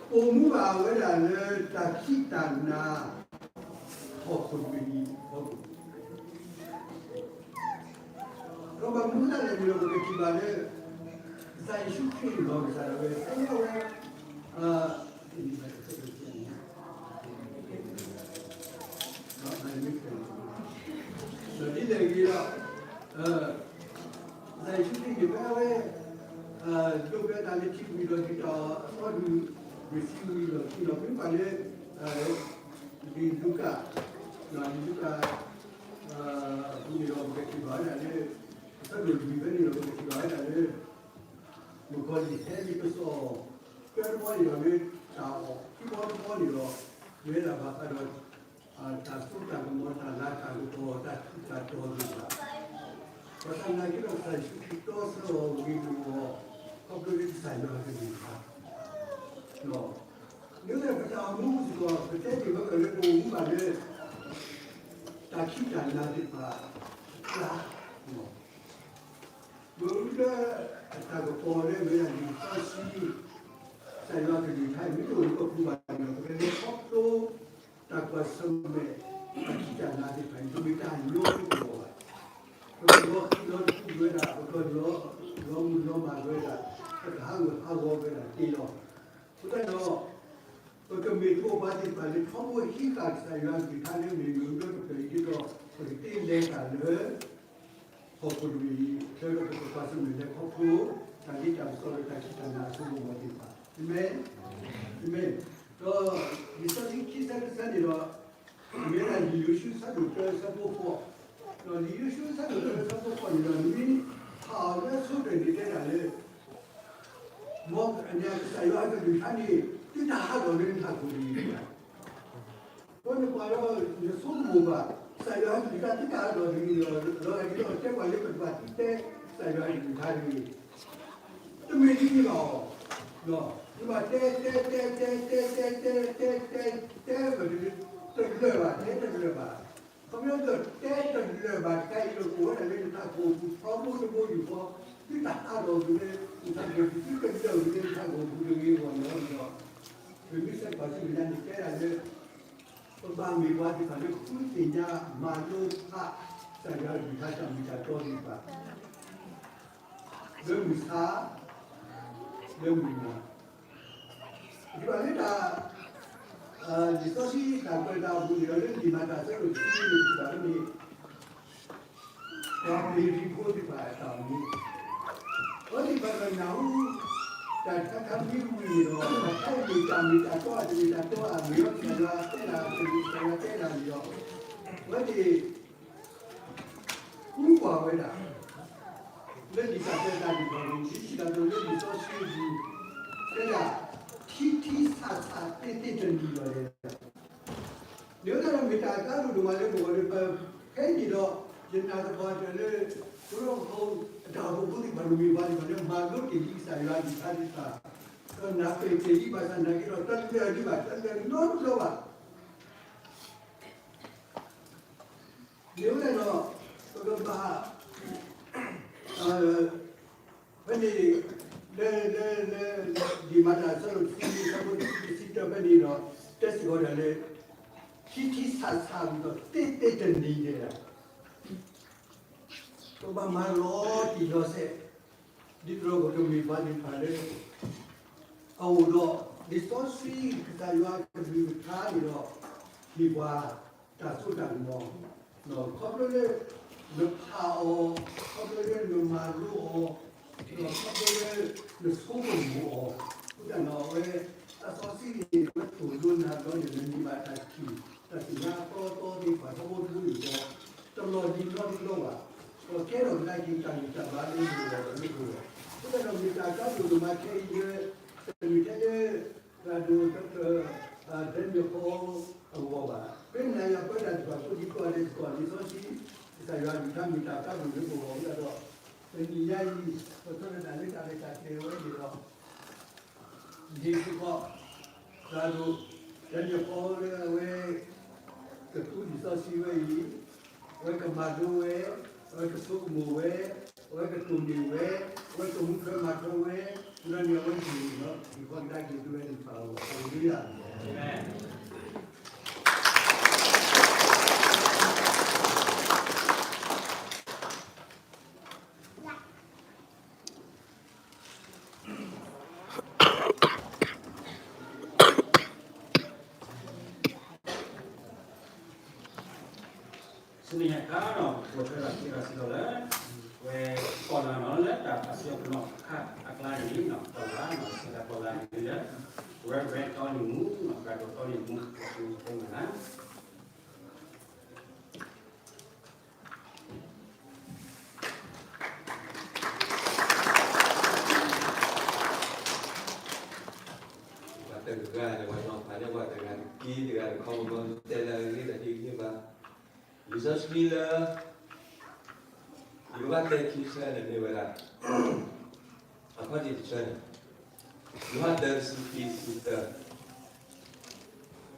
အိၣ်မူဘၣ်ဝဲဒၣ်လၢတၢ်ခံးတၢ်နၤ ဟီၣ်ခိၣ်တဘ့ၣ်အံၤအဖီခိၣ် ဒီးဘၣ်မနုၤအဃိလဲၣ်န့ၣ်ဒီး ပကထံၣ်ဘၣ်လၢ ကစၢ်ယ့ၣ်ၡူးခရံာ်န့ၣ်လီၤ ကစၢ်ဒၣ်ဝဲ ကဲဝဲ ဒီးဒ်လဲၣ်ဂ့ၤဒီး ကစၢ်ယ့ၣ်ၡူးခရံာ်န့ၣ် ဖဲအဝဲ ဒိးဘျၢတၢ်လၢထံဝံၤဒီး ဒ်သိးအသီဒုး မ့ၢ်သံဝံၤဒီး ထံၣ်လီၤပှၤလၢ လံာ်လူၤကၣ် လံာ်လူၤကၣ် အပူၤန့ၣ်ဒီး ပကထံၣ်ဘၣ်ဝဲဒၣ်လၢ အဆၢဒိၣ်လွံၢ်ဖဲန့ၣ်ဒီး ပကထံၣ်ဘၣ်ဝဲဒၣ်လၢ မုၣ်ကီၤလံၢ်ဟဲလံာ်ကစီၣ် တၢတဘီန့ၣ်ဒီး လၢတၢ်အီၣ်ခံဘီတဘီန့ၣ်ဒီး မ့ၢ်ဝဲဒၣ်ဘၣ်ဃးဒီး တၢ်စိတၢ်ကမီၤ တၢ်လၤတၢ်ကပီၤ တၢ်ထူးတၢ်တီၤသ့ၣ်တဖၣ်, ဘၣ်ဆၣ်သနာ်က့ဒီး ကစၢ်ယ့ၣ်ၡူးခရံာ်တီဆၢအီၤဂ့ၢ်မိၢ်အီၤ ခီဖျိလၢကစၢ်ယွၤအကလုၢ်ကထါ ဒ်သိးပတၢ်အိၣ်မူပူၤစ့ၢ်ကီး ပတဲတ့ၢ်ဘၣ်ကလၢပအိၣ်မူဘၣ်လၢ တၢ်ခံးတၢ်နၤသ့ၣ်တဖၣ်အကျါ, မ့ၣ်အူဒၢအတၢ်ကပီၤလၢမ့ၢ်ဒၣ်လံာ်စီဆှံ ကစၢ်ယွၤအကလုၢ်ကထါအံၤ မ့ၢ်တအိၣ်လၢပပူၤဘၣ်န့ၣ်ဒီး ပကလဲၤခီဖျိတၢ်ကွၢ်ဆၢၣ်မဲာ် တၢ်ခံးတၢ်နၤသ့ၣ်တဖၣ်အံၤ တမ့ၢ်တၢ်ညီလၢပဂီၢ်ဘၣ်. ပကလီၤဃံၤလီၤတဖုဝဲဒၣ် ပကလီၤမုၢ်လီၤမၢ်ဝဲဒၣ် ပကဟးဂူာ်ဟးဂီၤဝဲဒၣ်တက့ၢ်လီၤ. အဃိသတးဒီး ပကမ့ၢ်ထံဖိကီၢ်ဖိသ့ၣ်တဖၣ်လၢထီဘိဟံးဃာ်ကစၢ်ယွၤအကလုၢ်ကထါလၢမ့ၢ်မ့ၣ်အူဒၢကတၢၢ်အံၤဒ်သိး ပကသ့လဲၤတၢ်လၢ ဟီၣ်ခိၣ်တဘ့ၣ်အံၤ အချၢဒီးပကကွၢ်ဆၢၣ်မဲာ်လဲၤခီဖျိ တၢ်လ့တၢ်ပစီၣ်လၢတၢ်ခံးတၢ်နၤအစိကမီၤသ့ၣ်တဖၣ်. အၤမ့ၣ်. ဒီးလံာ်စီဆှံခံဆၢတဆၢန့ၣ်ဒီး မ့ၢ်ဝဲဒၣ်လံာ်ယိၤၡူအဆၢဒိၣ်တၢအဆၢဖိဃိး, ဒီးလံာ်ယိၤၡူအဆၢဒိၣ်တၢအဆၢဖိဃိးန့ၣ်ဒီး နမ့ၢ်ဖးအီၤလၢအဆိကတၢၢ်န့ၣ်တဲဒၣ်လၢ မ်အညါကစၢ်ယွၤအကလုၢ်ကထါန့ၣ် သုတဟးထီၣ်လၢနထးခိၣ်တဂ့ၤ. ဒီးနကွၢ်ဒီးနဆိကမိၣ်ဘၣ် ကစၢ်ယွၤအကလုၢ်ကထါသုတဟးထီၣ်တဂ့ၤဒီး လီၤဂာ်ဒ်သိးတဲပှၤလၢပတဘၣ်သံတဲကစၢ်ယွၤအကလုၢ်ကထါတဂ့ၤ. တမ့ၢ်ဒ်န့ၣ်ဘၣ်အီၤ, နဘၣ်တဲတဲတဲတဲတဲတဲတဲတဲတဲတဲ တလၢာ်ဘၣ် တဲတလၢာ်ဘၣ်. ခီဖျိလၢတဲတလၢာ်ဘၣ်တခါအံၤဒီး ကအိၣ်ဝဲဒၣ်လၢနထးခိၣ်အပူၤ ထီဘိတဘိယူၢ်ဃီ သုတဟးထီၣ်က့ၤလၢနထးခိၣ်အပူၤ သုတလၢာ်က့ၤလၢနထးခိၣ်အပူၤတဂ့ၤအဂီၢ်န့ၣ်လီၤ. ပမ့ၢ်ဆဲးကွၢ်ဆူမဲာ်ညါန့ၣ် တဲဒၣ်လၢ ပဘၣ်မ့ၢ်ပှၤသ့ၣ်တဖၣ်လၢဃုသ့ၣ်ညါမၤလိဖး ကစၢ်ယွၤအကလုၢ်ကထါတၢ်မ့ၢ်တၢ်တီသ့ၣ်တဖၣ် လၢမုၢ်ဆါ လၢမုၢ်နၤ ဒ်ဘၣ်လၢတၢ် လံာ်စီဆှံတၢ်ကွဲးတၢ်အပူၤန့ၣ်ဒီး လၢလံာ်မၤတၢ်အဆၢဒိၣ်တဆံန့ၣ် ပထံၣ်ဘၣ်လၢန့ၣ် ပှၤပျ့ၤထံဖိသ့ၣ်တဖၣ်အတၢ်အိၣ်မူ အဝဲသ့ၣ်တဖၣ်ဒီးနၢ်ဟူ တၢ်တခါခါမ့ၢ်ဝံၤန့ၣ်ဒီး တၢ်ခါအံၤမ့ၢ်တၢ်မ့ၢ်တၢ်တီ တမ့ၢ်တၢ်တီဧါ မ့ၢ်ဝဲကစၢ်ယွၤတဲဒၣ် ကစၢ်ယွၤတဲဒၣ်န့ၣ်ဒီး အဝဲသ့ၣ် ဃုကွၢ်ဝဲဒၣ် လၢလံာ်တၢ်တဲတၢ်ဒ်သိးန့ၣ် ဒ်စံးတၢ်ကတိၤလၢလံာ်စီဆှံအပူၤ တဲဒၣ် ထံထံဆးဆးသ့သ့တနံၤလီၤလဲၣ်. န့ၣ်ဝဲဒၣ်ဒီးမ့ၢ်တၢ်အကါဒိၣ်ဒိၣ်မးလၢပဂီၢ်ဒီး ပဖဲန့ၣ်ဒီး ယနာ်သပှၢ်တၢၢ်လၢ ပရိကီၢ်အတၢ်အိၣ်ဖှိၣ်ဖိသ့ၣ်တဖၣ်န့ၣ် မ့ၢ်ပှၤသ့ၣ်တဖၣ်လၢမၤလိတ့ၢ်လံကစၢ်ယွၤအကလုၢ်ကထါသ့ၣ်တဖၣ် ဒီးနၢ်ပၢၢ်တ့ၢ်လံဘၣ်ဆၣ်နာ်က့ဒီး တလၢာ်ဒံးဘၣ် တလၢာ်နီတဘျီဘၣ်. န့ၣ်ဝဲဒၣ်ဒီး ပကဘၣ် ဖဲန့ၣ် လၢ လၢ လၢ လံာ်မၤတၢ်အဆၢဒိၣ်တဆံ အဆၢဖိတဆံတၢဖဲန့ၣ်ဒီး တဲစ့ၢ်ကီးဒၣ်လၢ ထံထံဆးဆးဝံၤဒီး သ့သ့တနံၤဒဲးဒၣ် ပကဘၣ်မၤလီၤတံၢ်လီၤဆဲး, ဒ်သိးပကမ့ၢ်ပှၤသ့ၣ်တဖၣ်လၢ အအိၣ်ဒီးလံာ်စီဆှံ ကစၢ်ယွၤအကလုၢ်ကထါန့ၣ်ဒီး မ့ၢ်ပှၤတၢ်စိတၢ်ကမီၤ, ခီဖျိလၢနဖးအီၤ, ခီဖျိလၢနမၤလိအီၤ, ဒီးခီဖျိလၢနဆိကမိၣ်အီၤ, အဃိသတးဒီးအဝဲ သးစီဆှံန့ၣ် အဝဲသိၣ်လိနၤဒီးန့ၣ် နမ့ၢ်ဘၣ်တၢ်ထံၣ် တၢ်သ့ၣ်ညါအသီအသီသ့ၣ်တဖၣ်ထီဘိတဘိန့ၣ်ဒီး တလီၤဒံးနီတဘျီဘၣ်, ဒီးကဲထီၣ်ကဒါက့ၤတၢ်ဂံၢ်တၢ်ဘါလၢနဂီၢ်ဒီးလၢပဂီၢ်, အဃိသတးဒီးမ့ၢ်တၢ်ကါဒိၣ်ဒိၣ်မးခဲအံၤလၢ တမ့ၢ်ထဲလၢ သရၣ်ဒိၣ် Doctor Daniel Paul အဂီၢ်ဘၣ်, ဖဲနၤယၤပဝဲဒၣ်တဖၣ်ကိးဒံကိးဂၤဒဲးစ့ၢ်ကီး လံာ်စီဆှံ ကစၢ်ယွၤအကလုၢ်ကထါမ့ၢ်တၢ်ကါဒိၣ်လၢပဂီၢ်အဃိသတးဒီး တနံၤညါအံၤ ပဆၢမုၢ်လၢ်လၢတၢ်ရဲၣ်တၢ်ကျဲၤဝဲန့ၣ်ဒီး ဒ်သိး သရၣ်ဒိၣ် Daniel Paul လၢအဝဲ ကသူလံာ်စီဆှံဝဲအံၤ, အဝဲကမၤလိဝဲ, အဝဲကဆိကမိၣ်ဝဲ, အဝဲကတိၢ်န့ၢ်ဝဲ, အဝဲကမူထွဲမၤထွဲဝဲ, လၢန့ၣ်အဝဲန့ၣ် ဟ့ၣ်ခီကဒါက့ၤသုဝဲသ့ၣ်တဖၣ်အဂီၢ်, ဟါလ့လူယၤ. ဆူမဲာ်ညါအခါဒီး ပှၤဖဲလီၤခံဂၤစံးထီၣ်လၢ ဝဲကီၢ်လၤနီၤ လၢတၢ်ပာ်စၢၤပနီၣ်အခါအကျါန့ၣ် ကီၢ်လၤနီၤ စံးတၢ်ကီၢ်လၤန့ၣ်လၢ Reverend တီနံၣ်မူ, ပှၤတီနံၣ်မူအပူၤဖိမုၣ်နၤ ပှၤတဂၤန့ၣ် ပှၤနီၤဖးန့ၢ်ပှၤတဂၤတက့ၢ်တဂၤတခီ ပမ့ၢ်တဲလၢအဂ့ၢ်ဒီးဟ့ၣ်ဂံၢ်ဟ့ၣ်ဘါ, လံာ်စီဆှံလၢ ယကဘၣ်တဲခံဆၢန့ၣ်မ့ၢ်ဝဲဒၣ် အခီၣ်ထံးတဆၢန့ၣ် ယိၤဟၣ်သၢ တဆံခံ တဆံသၢ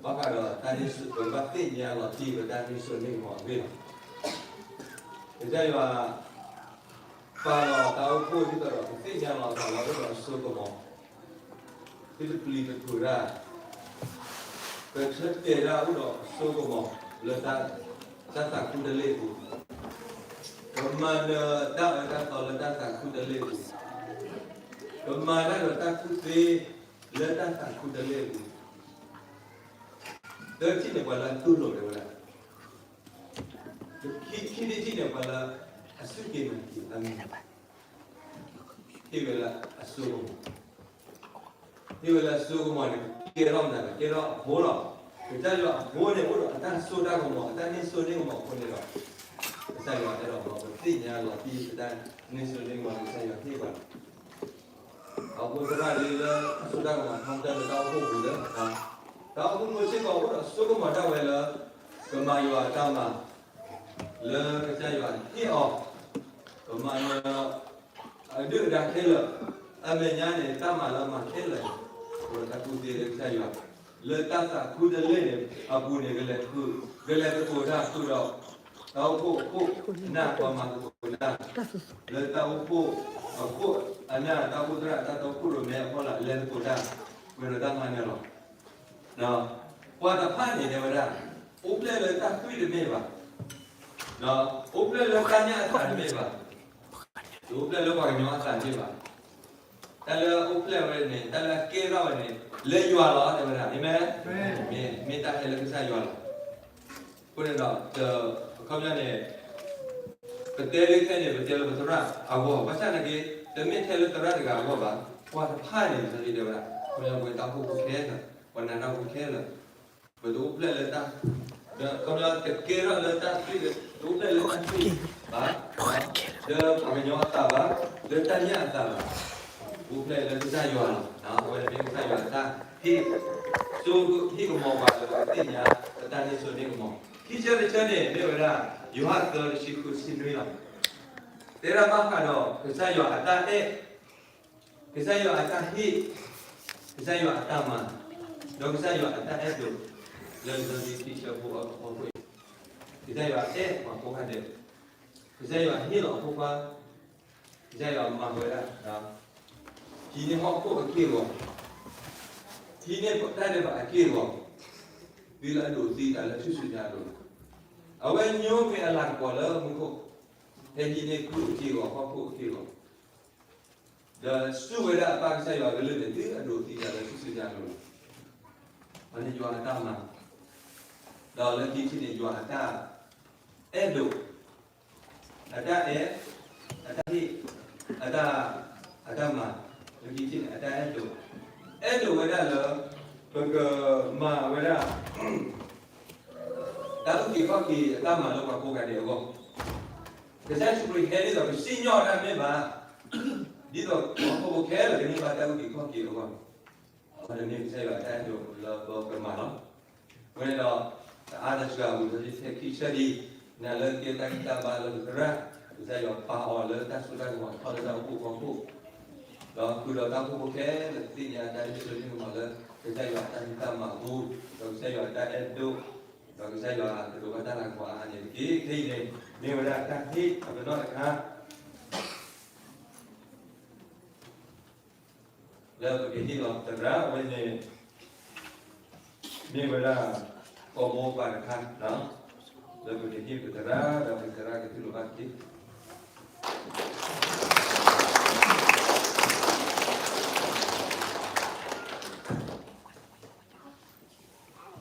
ဘၣ်ဃးဒီးတၢ်န့ၢ်စိ ပကဘၣ်သ့ၣ်ညါလီၤတံၢ်ပတၢ်န့ၢ်စိန့ၢ်ကမီၤအဂ့ၢ်လီၤ. ကစၢ်ယွၤ ပာ်လီၤတၢ်အိၣ်ဖှိၣ်ဒ်သိးဒီး ပသ့ၣ်ညါလီၤသးလီၤအိၣ်ဒီးအစိကမီၤ သုတပျံၤတဖုးတၢ်, ပဆၢတဲာ်တၢ်အိၣ်ဒီးအစိကမီၤလၢတၢ်သးခူတလ့ၢ်အပူၤ, ပမၤနၢၤတၢ်အၢတၢ်သီလၢတၢ်သးခူတလ့ၢ်အပူၤ, ပမၤတၢ်ဒီးတၢ်ကူၣ်သ့လၢတၢ်သးခူတလ့ၢ်အပူၤ, သၢထံၣ်န့ၣ် ပှၤလၢအတူၢ်လိာ်တဲဝဲဒၣ်, ခံထံၣ်တထံၣ်န့ၣ် ပှၤလၢအစူၢ်က့ၤနာ်က့ၤအမံၤ ဟ့ၣ်ဝဲလၢအစိကမီၤ, ဟ့ၣ်ဝဲလၢအစိကမီၤန့ၣ် ကဲထီၣ်မနုၤလဲၣ်, ကဲထီၣ်အဖိလီၤ. ကစၢ်ယွၤအဖိန့ၣ် အိၣ်ဒီးအတၢ်စိတၢ်ကမီၤ အတၢ်န့ၢ်စိန့ၢ်ကမီၤအဃိန့ၣ်ဒီး ကစၢ်ယွၤအဲၣ်ဒိး ပသ့ၣ်ညါလီၤတံၢ်ပတၢ်န့ၢ်စိန့ၢ်ကမီၤန့ၣ် ကစၢ်ယွၤဟ့ၣ်ပှၤလီၤ. အဃိသရၣ်ဒ်လၢအစိတၢ်ကမီၤထီဒါလၢတၢ်အိၣ်ဖှိၣ်ပူၤလၢ တၢ်အိၣ်ဖှိၣ်ဖိစ့ၢ်ကီးအိၣ်ဒီးအစိကမီၤဒၣ်ဝဲလၢ ကမၤယွၤအတၢ်မၤ လၢကစၢ်ယွၤဟ့ၣ်အီၤ, ကမၤနၢၤ အဒုၣ်အဒါခဲလၢာ်, အမဲာ်ညါန့ၣ် တၢ်မၤလၢအမၤခဲလၢာ်န့ၣ် အိၣ်ဒီးတၢ်ကူၣ်သ့လၢကစၢ်ယွၤ, လၢတၢ်သးခူတလ့ၢ်န့ၣ် အပူၤန့ၣ် ကလဲၤဃုာ် ကလဲၤသကိးတၢ်ဃုာ်ဒီး တၢ်အိၣ်ဖှိၣ်အခိၣ်အနၢ် ပှၤမၤသကိးတၢ် လၢတၢ်အိၣ်ဖှိၣ်အခိၣ်အနၢ် တၢ်အိၣ်ဖှိၣ်သရၣ် တၢ်တီခိၣ်ရိၣ်မဲအဖီလာ် လဲၤသကိးတၢ် ပှဲၤဒီးတၢ်မၤနၢၤလီၤ. ပှၤတဖၣ်န့ၣ်တဲဝဲဒၣ် အိၣ်ဖျဲၣ်လၢတၢ်သွံၣ်တမ့ၢ်ဘၣ်, အိၣ်ဖျဲၣ်လၢတၢ်ညၣ်အသၣ်တမ့ၢ်ဘၣ်, တအိၣ်ဖျဲၣ်လၢပှၤကညီအသးတမ့ၢ်ဘၣ်, တၢ်လၢအအိၣ်ဖျဲၣ်ဝဲန့ၣ် တၢ်လၢအကဲထီၣ်ဝဲန့ၣ် လၢယွၤလီၤ တဲဝဲဒၣ် အၤမ့ၣ်, မ့ၢ်တၢ်ဟဲလၢကစၢ်ယွၤလီၤ. အဃိန့ၣ်ဒီး အခီပညီန့ၣ် ပတဲလၢခဲအံၤန့ၣ် ပတဲလၢပသရၣ်အဂီၢ် ဘၣ်ဆၣ်သနာ်က့ တမ့ၢ်ထဲလၢသရၣ်တဂၤအဂီၢ်ဘၣ်, ပှၤတဖၣ်န့ၣ် လံာ်စီဆှံတဲဝဲဒၣ် ခီပညီပဝဲတၢ်အိၣ်ဖှိၣ်ဖိခဲလၢာ်, ပှၤနာ်တၢ်ဖိခဲလၢာ်, ပတအိၣ်ဖျဲၣ်လၢတၢ်, ဒီးခီပညီတကဲထီၣ်လၢတၢ်သွံၣ်, တအိၣ်ဖျဲၣ်လၢတၢ်သွံၣ်ဘၣ်, လၢပှၤကညီအသးဘၣ်, လၢတၢ်ညၣ်အသးဘၣ်, အိၣ်ဖျဲၣ်လၢကစၢ်ယွၤလီၤ. အဝဲန့ၣ်မ့ၢ်ကစၢ်ယွၤအတၢ်ဟ့ၣ်, စိကဟ့ၣ်ကမီၤပှၤလၢပသ့ၣ်ညါ ပတၢ်န့ၢ်စိန့ၢ်ကမီၤ. ခံဆၢတဆၢန့ၣ် မ့ၢ်ဝဲဒၣ် ယိၤဟၣ်သၢ တဆံဃု တဆံနွံလီၤ. တဲဒၣ်ဘၣ်ဃးဒီး ကစၢ်ယွၤအတၢ်အဲၣ်, ကစၢ်ယွၤအတၢ်ဟ့ၣ်, ကစၢ်ယွၤအတၢ်မၤ, ဒီးကစၢ်ယွၤအတၢ်အဲၣ်ဒိး, လၢလံာ်စီဆှံခံဆၢဖိအဖီခိၣ်အံၤ, ကစၢ်ယွၤအဲၣ်ပှၤကိးဂၤဒဲး, ကစၢ်ယွၤဟ့ၣ်လီၤအဖိခွါ, ကစၢ်ယွၤမၤဝဲဒၣ်, ဟံးန့ၢ်ဟီၣ်ခိၣ်အက့ၢ်အဂီၤ, ဟံးန့ၢ်တၢ်ဒဲးဘးအက့ၢ်အဂီၤ, သုလၢအဒိးသံတၢ်လၢထူၣ်စုညါအလိၤ, အဝဲညိကွံာ်အလၤကပီၤလၢမူခိၣ်, ဟဲဟံးန့ၢ်ကျိၣ်အက့ၢ်အဂီၤ ဟီၣ်ခိၣ်အက့ၢ်အဂီၤ, ဒီးစူၢ်ဝဲဒၣ်အပၢ်ကစၢ်ယွၤအကလုၢ်န့ၣ် တုၤအဒိးသံတၢ်လၢထူၣ်စုညါအလိၤလီၤ. အန့ၣ်ယွၤအတၢ်မၤ, ဒီးလၢခံထံၣ်န့ၣ် ယွၤအတၢ်အဲၣ်ဒိး အတၢ်အဲၣ်, အတၢ်ဟ့ၣ်, အတၢ်, အတၢ်မၤ, လၢခံထံၣ်န့ၣ် အတၢ်အဲၣ်ဒိး, အဲၣ်ဒိးဝဲဒၣ်လၢ ပကမၤဝဲဒၣ် တၢ်အုၣ်က့ၤခီၣ်က့ၤအတၢ်မၤလၢပှၤကိးဂၤဒဲးအဂီၢ်, ကစၢ်ယ့ၣ်ၡူးခရံာ်ဟဲဒ်သိးပစံၣ်ညီၣ်တၢ်မ့ၢ်ဘၣ်, ဒ်သိးပှၤဟီၣ်ခိၣ်ဖိခဲလၢာ်ကန့ၢ်ဘၣ်တၢ်အုၣ်က့ၤခီၣ်က့ၤအဂီၢ်, အဝဲန့ၣ်မ့ၢ်ကစၢ်ယွၤအတၢ်အဲၣ်ဒိးလၢပကမၤလီၤ. အဃိန့ၣ်ဒီး တအါတစှၤဝံၤဒီး ယထဲခံဆၢဒံး နၤလၢကဲတၢ်ဂံၢ်တၢ်ဘါလၢပသရၣ်, ကစၢ်ယွၤပာ်အီၤလၢတၢ်စိတၢ်ကမီၤထီၣ်လၢတၢ်အိၣ်ဖှိၣ်အဖီခိၣ်, ဒီးဃုာ်ဒီးတၢ်အိၣ်ဖှိၣ်ဖိခဲလၢာ်သ့ၣ်ညါတၢ်ဂံၢ်စိလၢကမီၤလၢ ကစၢ်ယွၤအတၢ်ဂံၢ်တၢ်ဘါအပူၤ, ဒီးကစၢ်ယွၤအတၢ်အဲၣ်ဒိး, ဒီးကစၢ်ယွၤကဒိးဘၣ်တၢ်လၤကပီၤအါအါန့ၣ်တက့ၢ်. ခဲအံၤန့ၣ် မ့ၢ်ဝဲဒၣ်တၢ်ဟ့ၣ်အပနီၣ်တခါ လၢပကဟ့ၣ်လီၤသရၣ်အဝဲန့ၣ် မ့ၢ်ဝဲဒၣ် ကိးဘိပၤတခါ, လၢပကဟ့ၣ်ပသရၣ် ဒီးပသရၣ်ကတူၢ်လိာ်ဘၣ်တက့ၢ်. တၢ်ကဒီးဆူမဲာ်ညါ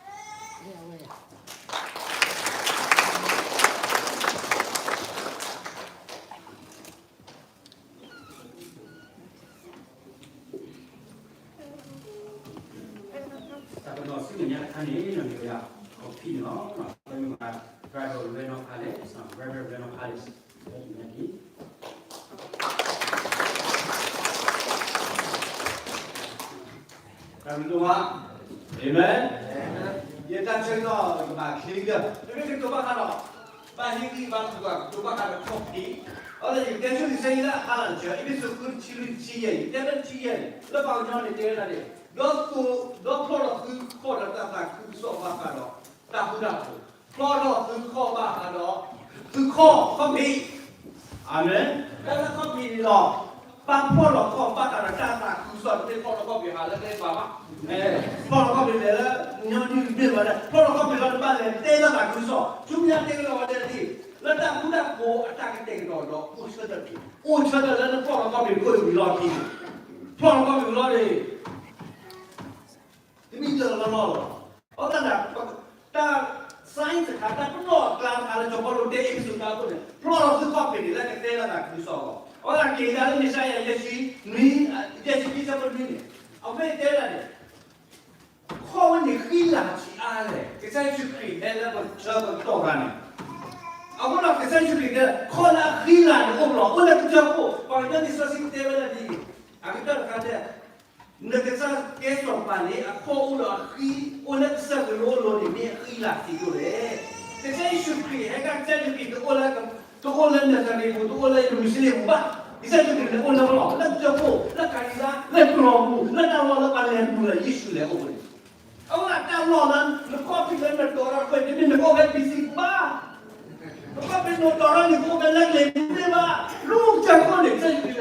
တခါန့ၣ် မ့ၢ်ဝဲဒၣ် ခီဖံန့ၣ်လီၤ. မ့ၢ်ဝဲဒၣ် Reverend Randolph Hollis, Reverend Randolph Hollis, တၢ်ဘျုးဒိၣ်မး, Amen. ယတၢ်ဆၢကတီၢ်ကဘၣ်ချ့လၢ တမ့ၢ်ကတိၤဘၣ်ဃးဒီး ဘၣ်ဟ့ၣ်ဂံၢ်ဘါထုကဖၣ် ကတိၤဘၣ်ဃးဒီးခီၣ်ဖံး, အဃိသတးယကတဲဆူတဆၢအံၤလၢအဖးလီၤတစၢၤ အ့းဖ့းစူး ဃု တဆံလွံၢ် တဆံယဲၢ်န့ၣ်, တဲဖဲတဆံယဲၢ်န့ၣ် လၢပှၤကညီန့ၣ်တဲဝဲဒၣ်န့ၣ်, ဒီးသိး ဒီးဖျီၣ်ထီၣ်သုခီၣ်ဒီးတၢ်သးခုကစီၣ်ဘၣ်ဃးဒီး တၢ်ဃူတၢ်ဖိး, ဖျီၣ်ထီၣ်သုခီၣ်ဘၣ်ဃးဒီး သုခီၣ်ခီၣ်ဖံး, Amen. တၢ်လၢခီၣ်ဖံးန့ၣ်ဒီး ပာ်ဖျီၣ်လီၤခီၣ်ဘၣ်ဃးဒီးတၢ်သးခုကစီၣ် တမ့ၢ်ဖျီၣ်လီၤခီၣ်ဖံးဟးလၢကျဲပၤဘၣ်, ဖျီၣ်လီၤခီၣ်ဖံးလဲၤလၢ ညီနုၢ်တဘ့ၣ်ဘၣ်ဒီး ဖျီၣ်လီၤခီၣ်ဖံးလီၤ တဘၣ်လဲၤတဲတၢ်သးခုကစီၣ်, ဆူမဲာ်ညါတဲကဒီးဝဲဒၣ်လံ, လၢတၢ်ဃူတၢ်ဖိးအတၢ်ကတဲာ်ကတီၤဒီး အိၣ်ဆၢထၢၣ်တက့ၢ်, အိၣ်ဆၢထၢၣ်လၢနဖျီၣ်လီၤခီၣ်ဖံး တအိၣ်ဝံၤလီၢ်ခံန့ၣ်, ဖျီၣ်လီၤခီၣ်ဖံးလီၤန့ၣ် တမ့ၢ်တၢ်လီၢ်လီၢ်လီၤ. အဃိသတးဒီး တၢ် science တခါ တၢ်ပနီၣ်အကျါတခါလၢ စီၤပီလူးတဲ အ့းဖ့းစူး တၢ်အိၣ်ဖှိၣ်န့ၣ် ဖျီၣ်လီၤသုခီၣ်ဖံးန့ၣ် လၢကတဲလၢသးခုကစီၣ်လီၤ. အဃိသတးက့ၤဒၣ်လၢ မ့ၢ်ၡါယၤ ယဲၢ်ဆံနွံ, ယဲၢ်ဆံခံ ဆၢဖိနွံန့ၣ် အဝဲတဲဒၣ်န့ၣ် ခီၣ်ဝဲန့ၣ်ဃံလၤဆံးအါလဲၣ်, ကစၢ်ယ့ၣ်ၡူးခရံာ်ဟဲလၢပဆၢပတီၢ်ခါန့ၣ်, အဃိဒီးကစၢ်ယ့ၣ်ၡူးခရံာ်တဲ ခီၣ်လၢအဃံလၤန့ၣ်အိၣ်ဘၣ်လီၤ, အိၣ်လၢကစၢၢ်ခိၣ်, ပှၤကညီလံာ်စီဆှံတဲဝဲဒၣ်ဒ်အံၤ, အကတၢၢ်တခါတဲ နကစၢ်ကဲစီၤပၤန့ၣ် အခီၣ်အိၣ်ဒီးအဃံ, အိၣ်လၢကစၢၢ်ကလိအလိၤန့ၣ် မ့ၢ်အဃံလၤဆံးဒိၣ်လဲၣ်. ကစၢ်ယ့ၣ်ၡူးခရံာ် ဟဲကစၢ်ယ့ၣ်ၡူးခရံာ်တအိၣ်လၢ, တအိၣ်လၢနၤစၤရ့းပူၤ, တအိၣ်လၢယရူၤၡလ့ၣ်ပူၤဘၣ်. ကစၢ်ယ့ၣ်ၡူးခရံာ်န့ၣ်အိၣ်လၢလီၤ, လၢကစၢၢ်ခိၣ်, လၢကၤလံၤလါ, လၢကလီၤပူၤ, လၢတၢ်လီၢ်လၢပှၤလဲၤမူလၢယ့ၣ်ၡူးလဲၤအိၣ်န့ၣ်, အဝဲဒၣ်တၢ်လီၢ်လၢ နခီၣ်ဖံးလၢနတီၤထီၣ်တဖၣ် တမ့ၢ်နအိၣ်ဖဲ ပံၣ်စံၣ် ဘၣ်. နခီၣ်ဖံးနတီၤထီၣ်န့ၣ် ကအိၣ်ဖဲလၢကျဲမ့ၢ်ဘၣ်. လူၤကစၢၢ်ခိၣ်န့ၣ် ကစၢ်ယ့ၣ်ၡူးခရံာ်လဲၤမၤဝဲဒၣ်န့ၣ်. အၤမ့ၣ်. အဃိသတးဒီး ပခီၣ်တခါအံၤကလဲၤထီၣ်က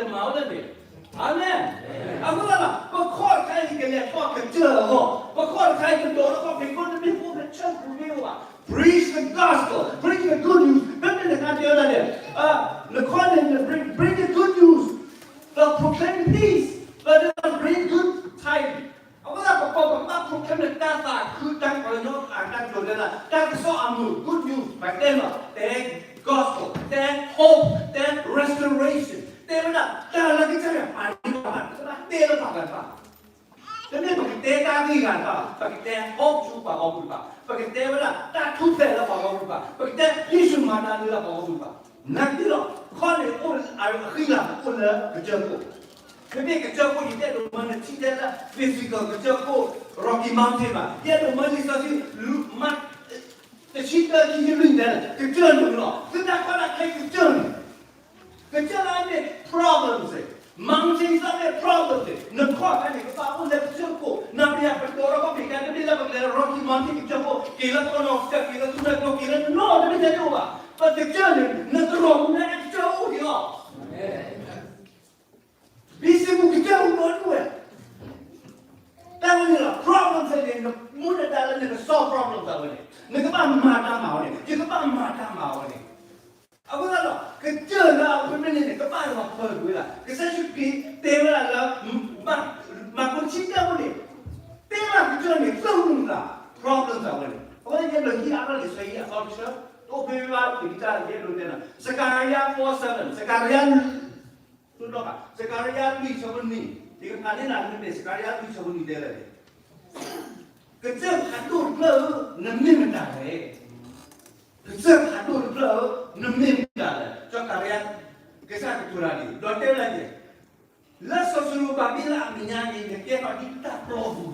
စၢၢ်အဂီၢ်, ပခီၣ်တခါအံၤကတီၤထီၣ်ခီၣ်ဖံး တမ့ၢ်ကအိၣ်ဖဲ church ပူၤမ့ၢ်ဘၣ်. Preach the gospel, preach the good news. ဖဲမ့ၢ်နခါတဲဝဲဒၣ်န့ၣ်, နခီၣ်န့ၣ် bring, bring the good news, the proclaim peace, but bring good tidings. အဃိသတး ပကဘၣ် proclaim တၢ်သးခုတၢ်ပှၤကညီအတၢ်ကတိၤဒဲဒၣ် တၢ်ကစီၣ်အမုာ် good news ပတဲလီၤ တဲ gospel, တဲ hope, တဲ restoration, တဲဝဲဒၣ် တၢ်လၢကစၢ်ယွၤပာ်န့ၢ်ပှၤဘၣ် ပဘၣ်တဲလၢပှၤဂၤတဖၣ်, တမ့ၢ်ပကတဲတၢ်ဂ့ၢ်ဂၤတဖၣ်ဘၣ်, ပကတဲ hope ဆူပှၤဂီၢ်မုၢ်တဖၣ်, ပကတဲဝဲဒၣ် တၢ်ထူၣ်ဖျဲးလၢပှၤဂီၢ်မုၢ်တဖၣ်, ပကတဲယ့ၣ်ၡူးမၤတၢ်လၢပှၤဂီၢ်မုၢ်တဖၣ်. နာ်သက့ဒီး ခီၣ်န့ၣ်အိၣ်အဃံလၤအိၣ်လၢကစၢၢ်ခိၣ် မ့မ့ၢ်ကစၢၢ်ခိၣ် ယတအဲၣ်ဒိးမၢနထံၣ်ထဲလၢ physical ကစၢၢ်ခိၣ် Rocky Mountain ဘၣ်, ယအဲၣ်ဒိးမၢလံာ်စီဆှံ လူၤမး တဆံတၢ ခံဆံလွံၢ်န့ၣ် ကစၢၢ်န့ၣ်လီၤ. သုတၢ်ကီတၢ်ခဲကစၢၢ်န့ၣ်, ကစၢၢ်လၢအမ့ၢ် problems, mountains လၢအမ့ၢ် problems န့ၣ် နခီၣ်တခါန့ၣ် ကဘၣ်အိၣ်လၢကစၢၢ်ခိၣ်, နပယၢ်ပတီၤထီၣ်ခီၣ်ဖံးတခါ တမ့ၢ်လၢပကလဲၤ Rocky Mountain ကစၢၢ်ခိၣ်, က့ၤလၢကီၢ်နီၢ်ကစၢၢ် က့ၤလၢသူၣ်မဲာ်ကျိ က့ၤလၢနီတမ့ၢ်ထဲတအိၣ်ဘၣ်. ပကစၢၢ်န့ၣ် နတြီၢ်မူလၢအကစၢၢ်အိၣ်က့ၤလီၤ. ဘံစံပူၤကစၢၢ်အိၣ်ဒီဒူၣ်ဝဲ, တၢ်ဝဲန့ၣ်လီၤ problems န့ၣ် နမူနဒါလၢ နက solve problem သးဝဲန့ၣ်, နကဘၣ်မၤတၢ်မၤဝဲန့ၣ်, ယကဘၣ်မၤတၢ်မၤဝဲန့ၣ်. အဃိသတးဒီး ကစၢၢ်လၢအဝဲမ့ၢ်န့ၣ်န့ၣ် ကဘၣ်လီၤပၢၢ်ကွံာ်ဝဲဒၣ်. ကစၢ်ယ့ၣ်ၡူးခရံာ�းတဲဝဲဒၣ်လၢ မ မၢ်ကူးဆံတၢအပူၤန့ၣ်, တဲဝဲဒၣ်ကစၢၢ်န့ၣ် သၢမူသး problem သးဝဲန့ၣ်. အဃိသတးယအဲၣ်ဒိးဟ့ၣ်အါထီၣ်လံာ်စီဆှံအသီတဆၢ, တအိၣ်ဖဲဘၣ် ယကစၢ်ယအဲၣ်ဒိးတဲနၤ, Zechariah four seven, Zechariah စကၤရယါလွံၢ်ဆၢဖိနွံ, ယကဖးန့ၢ်နၤလၢန့ၣ် စကၤရယါလွံၢ်ဆၢဖိနွံတဲလဲၣ်န့ၣ်, ကစၢၢ်ဖးဒိၣ်တဖျၢၣ်ဧၢ, နမ့ၢ်မတၤလဲၣ်. ကစၢၢ်ဖးဒိၣ်တဖျၢၣ်ဧၢ, နမ့ၢ်မတၤလဲၣ်. စီၤစကၤရယါ ကစၢ်ကတိၤတၢ်န့ၣ် ဒီးတဲဝဲဒၣ်န့ၣ်, လၢစီၤစရူၤဘၤဘ့လးအမဲာ်ညါန့ၣ် နကဲထီၣ်ဒ်တၢ်ပျီပူၤအသိးလီၤ.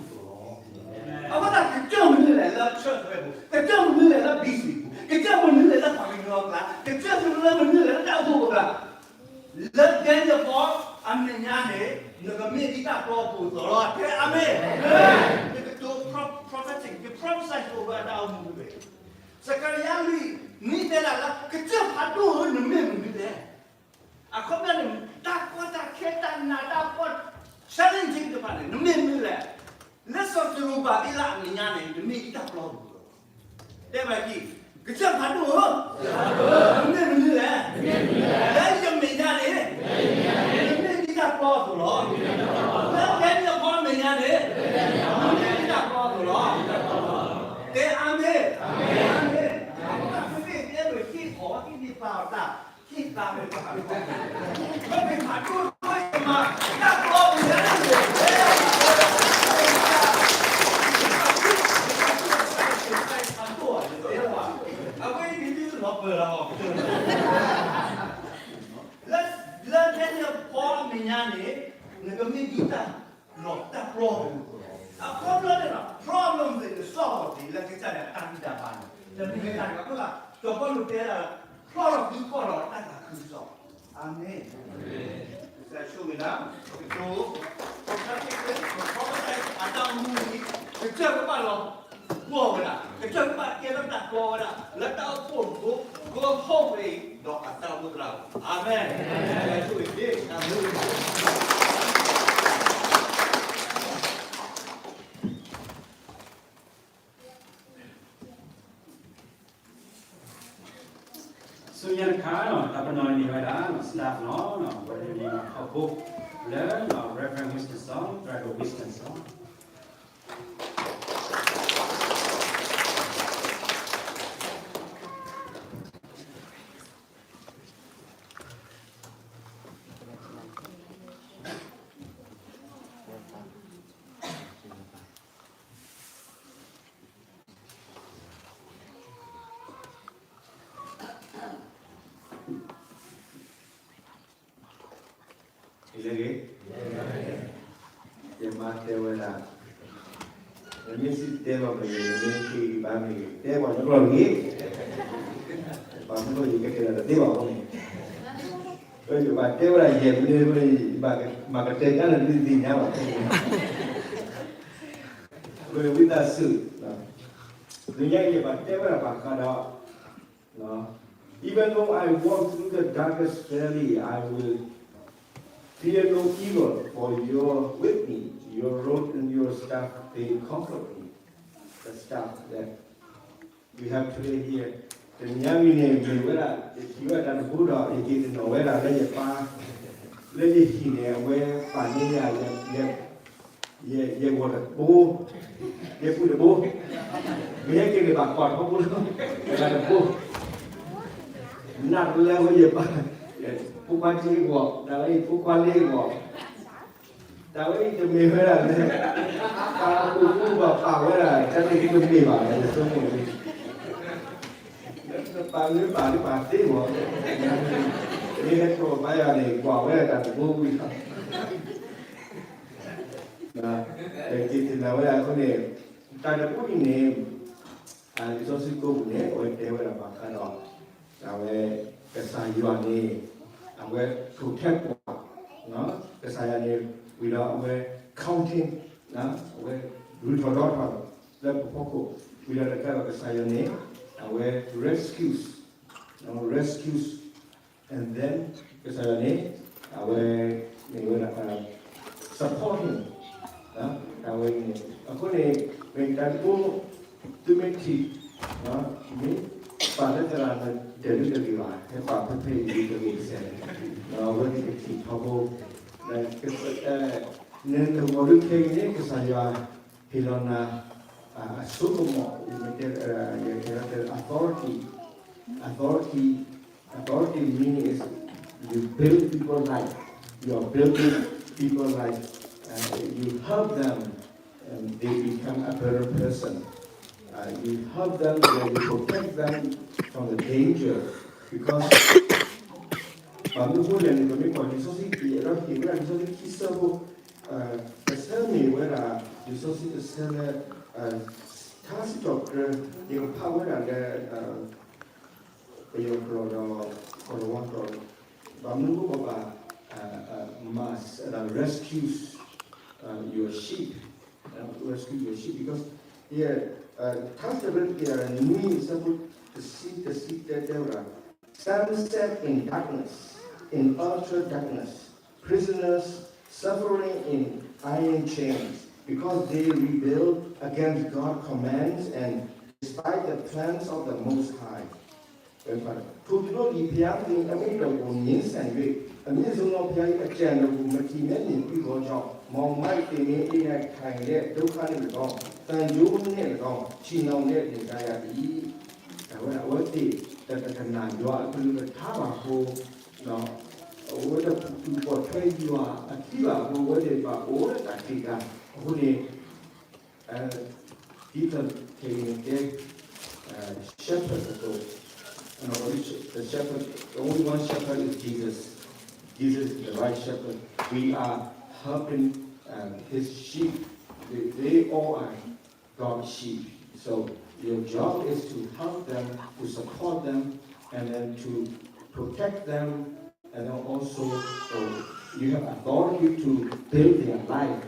အဃိသတး ကစၢၢ်မနုၤလဲၣ်လၢ church အပူၤ, ကစၢၢ်မနုၤလဲၣ်လၢ business ပူၤ, ကစၢၢ်မနုၤလဲၣ်လၢပှၤကညီအကျါ, ကစၢၢ်မနုၤလဲၣ်လၢတၢ်အိၣ်ဖှိၣ်အကျါ, လၢ Daniel အမဲာ်ညါန့ၣ် နကမ့ၢ်ဒ်တၢ်ပျီပူၤအသိးလီၤ. တဲအၤမ့ၣ်. နကတိၤ prophetic, န prophesy အိၣ်ဝဲအတၢ်အိၣ်မူဝဲ, စကၤရယါလွံၢ်နွံတဲဒၣ်လၢ ကစၢၢ်ဖးဒိၣ်ဧၢ နမ့ၢ်မနုၤလဲၣ်. အခီပညီန့ၣ် တၢ်ကီတၢ်ခဲ တၢ်နးတၢ်ဖှီၣ် challenging တဖၣ်န့ၣ် နမ့ၢ်မနုၤလဲၣ်. လၢစီၤစရူၤဘၤဘ့လးအမဲာ်ညါန့ၣ် နမ့ၢ်ဒ်တၢ်ပျီပူၤအသိးလီၤ. တဲဘၣ်က့ၤ, ကစၢၢ်ဖးဒိၣ်ဧၢ, နမ့ၢ်မနုၤလဲၣ်. လၢယမဲာ်ညါန့ၣ် နမ့ၢ်ဒ်တၢ်ပျီအသိးလီၤ. လၢ Daniel အမဲာ်ညါန့ၣ် နမ့ၢ်ဒ်တၢ်ပျီအသိးလီၤ. တဲအၤမ့ၣ်, အၤမ့ၣ်. အဃိသတး ပမ့ၢ်ကဲထီၣ်ဟ့ၣ်အီၤ ဟ့ၣ်န့ၢ်ပာ်အီၤတၢ်, ဟ့ၣ်သးမ့ၢ်ပာ်အီၤ, မ့ၢ်ဖးဒိၣ်တဖၣ်အံၤမး တၢ်ပျီပူၤန့ၣ် အဝဲအံၤဒ်လီၤပၢၢ်လီၤ. လၢ လၢ Daniel အမဲာ်ညါန့ၣ် နကမ့ၢ်ဒ်တၢ်လီၢ်တၢ်ပျီပူၤအသိးလီၤ. အခီပညီန့ၣ်ဒီး problem သ့ၣ်န့ၣ် solve လီၤက့ၤလၢကစၢ်ယွၤအတၢ်ဂံၢ်တၢ်ဘါန့ၣ် တမ့ၢ်တၢ်တခါ အဃိသတး စီၤပီလူးတဲဒၣ် ဖျီထီၣ်သုကီၢ်ဒီးတၢ်သးခုကစီၣ်. အၤမ့ၣ်. ကစၢ်ဆိၣ်ဂ့ၤနၤ, ပကတိၤ prophetic, prophetic အတၢ်အိၣ်မူန့ၣ် ကစၢ်ကဘၣ်လီၤပှီၢ်ဝဲဒၣ်, ကစၢ်ကဘၣ်ကဲထီၣ်တၢ်ပျီဝဲဒၣ် လၢတၢ်အိၣ်ဖှိၣ်အပူၤ, ကဟီၣ်ဝဲအံၤ ဒီးအတၢ်အိၣ်ဖှိၣ်သရၣ်. အၤမ့ၣ်. ကစၢ်ဆိၣ်ဂ့ၤတ့ၢ် အၤမ့ၣ်. ဆူညါတခါနီၤ တၢ်ပနီၣ်န့ၢ်ဝဲဒၣ် staff နီၤ, ဝဲဒၣ်န့ၣ် ဟီၣ်ခိၣ်လၢ Reverend Winston စီၤ, Reverend Winston စီၤ. လဲၤဂ့ၤ, ယမါတဲဝဲဒၣ်, နမ့ၢ်စံၣ်တဲလီၤမ့ၢ်ဂ့ၤ, နမ့ၢ်က့ၤဘါမ့ၢ်ဂ့ၤ, တဲပှၤကညီကျိာ်တဂ့ၤ, ဘၣ်မနုၤယကတဲဒၣ်တသ့ဘၣ်အဃိန့ၣ်, ယဘၣ်တဲဝဲဒၣ်ယဲၢ်မံၤန့ၣ်, မၤကတဲကါန့ၣ် ဒုးသ့ၣ်ညါဘၣ်, ဝံသးစူၤ, လၢညါအံၤယဘၣ်တဲဝဲဒၣ်ဘၣ်ဃးဒီး Even though I walk through the darkest valley, I will fear no evil, for you're with me. Your rod and your staff, they comfort me. The staff that we have today here. တနံၤညါအံၤန့ၣ် မ့ၢ်ဝဲဒၣ် ယထံၣ်ဝဲဒၣ်တၢ်တဘိဒီး ယက့ၤတနီၤဝဲဒၣ်လၢယပၢ် လၢယဟံၣ်န့ၣ် အဝဲပာ်န့ၢ်ယၤ ယ ယဂီၤတဘိ, ယပုၢ်တဘိ, မ့ၢ်ဟဲက့ၤန့ၣ်ဘၣ်ကွၢ်ထီဘိလီၤ, ယဂီၤတဘိ, နးတလၢဝဲယပၢ်, ဖိခွါတဂီၤ, တၢ်ဝဲအံၤဖိခွါလၢဂီၤ, တၢ်ဝဲအံၤတမ့ၢ်ဝဲဒၣ်လၢ တၢ်အိၣ်ဖှိၣ်ဖိဘၣ်ပာ်ဝဲဒၣ် တၢ်န့ၣ်တမ့ၢ်ဘၣ်လၢယဆိကမိၣ်န့ၣ် ပာ်လၢပာ်လၢပာ်သ့မး, မ့ၢ်ဟဲထီၣ်ဘါယွၤန့ၣ် ကွၢ်ဝဲဒၣ်တၢ်တဘိဝံၤလီၤ, က့ၤသ့ၣ်ညါဝဲဒၣ်အဃိန့ၣ်, တၢ်တဘိအံၤန့ၣ် လံာ်စီဆှံကိးပူၤန့ၣ် အဝဲတဲဝဲဒၣ်ဘၣ်ဃးဒီး အဝဲ ကစၢ်ယွၤန့ၣ် အဝဲ protect ပှၤ, ကစၢ်ယွၤန့ၣ် ဝံၤဒီးအဝဲ counting, အဝဲ ရူးထီၣ်ဒီထီၣ် လၢပဖီခိၣ်, ဝံၤဒီးတကးဒီးကစၢ်ယွၤန့ၣ် အဝဲ rescues, rescues, and then ကစၢ်ယွၤန့ၣ် အဝဲ မ့ၢ်ဝဲဒၣ် supporting, တၢ်ဝဲအံၤန့ၣ် အဃိန့ၣ် မ့ၢ်တၢ်တဘိ သုမ့ၢ်ထံၣ်, မ့ၢ်ပာ်လၢသရၣ်န့ၣ် ဒဲးလၢတဂ့ၤဘၣ်, ဟဲပာ်ဖဲဖဲအံၤတဂ့ၤကစဲး, အဝဲသ့ၣ်ကထံၣ်ထီဘိ, နဂီၢ်ဒုးခဲအံၤန့ၣ် ကစၢ်ယွၤဟ့ၣ်လီၤနၤ အစိကမီၤ, ယတဲ authority, authority, authority meaning is you build people life, you are building people life, uh, you help them and they become a better person. Uh, you help them, you protect them from the danger because ဘၣ်မနုၤအဃိလဲၣ်န့ၣ် ပမ့ၢ်ကွၢ်လံာ်စီဆှံ ကအဲၣ်ဒိးဟ့ၣ်ဝဲဒၣ်လံာ်စီဆှံခံဆၢဖိ, တဆၢမ့ၢ်ဝဲဒၣ် လံာ်စီဆှံတဆၢလၢ ထါစံးထီၣ်ပတြၢၤ ယကဖးဝဲဒၣ်လၢ ပယီၤကျိာ်ဒီး ကီၢ်လၤဝါကျိာ်, ဘၣ်မနုၤအဃိပဘၣ် must rescue your sheep, rescue your sheep because ထါစံးထီၣ်ပတြၢၤ တကယၤနွံ အဆၢဖိတဆံ တဆံတၢ တဲဝဲဒၣ်, Some sat in darkness, in utter darkness, prisoners suffering in iron chains, because they rebelled against God's commands and despite the plans of the Most High. ထိုသို့လီၤဒ်ဖျားသ့ၣ်အမိၢ်တဂၤ ငြင်းဆန်၍ အမ့ၢ်စ့ၢ်ကီးဖျားအတၢ်နၢ်ဟူ မထံမဲန့ၣ် ပြီးသောကြောင့် မောင်မိုက်သ့ၣ်မ့ၢ် အင်းရခိုင်လက်ဒုက္ခနှင့်လည်းကောင်း သံချပ်နဲ့လည်းကောင်း ချည်နှောင်နဲ့နေကြရသည်. အဝဲသ့ၣ် တကနၣ်ယွၤအကလုၢ်ကထါဘၣ်အဃိ, အဝဲသ့ၣ်တပိာ်ထွဲယွၤအခံဘၣ်အဃိ အဝဲသ့ၣ်ဘၣ်အိၣ်လၢတၢ်တ့ၢ်တၢ်အဃိန့ၣ် Peter ခဲအံၤန့ၣ်ကဲ shepherd အသိး, the shepherd, the only one shepherd is Jesus. Jesus is the right shepherd. We are helping uh, his sheep. They, they all are God's sheep. So your job is to help them, to support them, and then to protect them And then also, uh, you have authority to build their life.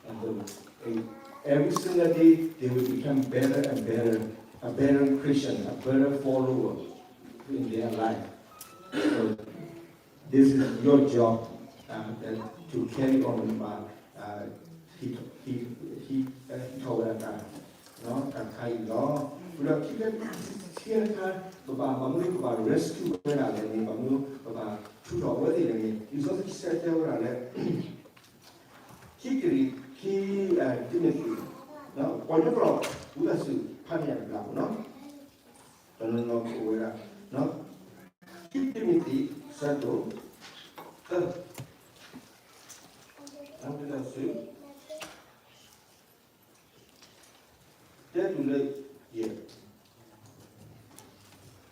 And then, uh, every single day, they will become better and better, a better Christian, a better follower in their life. So this is your job uh, that to carry on uh, he, he, he, uh, he told us that. တၢ်ခါအံၤလီၤ. ဒီးခံခါတခါ ပဘၣ်မနုၤပဘၣ် rescue ဝဲဒၣ်လဲၣ်န့ၣ် ဘၣ်မနုၤပဘၣ်ထူးထီၣ်ဝဲသ့ၣ်လဲၣ်န့ၣ် လံာ်စီဆှံဆၢတဲဝဲဒၣ်လၢ ခံကရံၣ် ခံ တံၤမသ့း ပှၤကညီကျိာ် ဝံသးစူၤဖးန့ၢ်ယၤတဘျီနီၤ တနီၤနီၤကအိၣ်ဝဲဒၣ် ခံတံၤမသ့း ဆၢဒိၣ် သၢ ဝံသးစူၤ တဲတုၤလၢယဲၢ်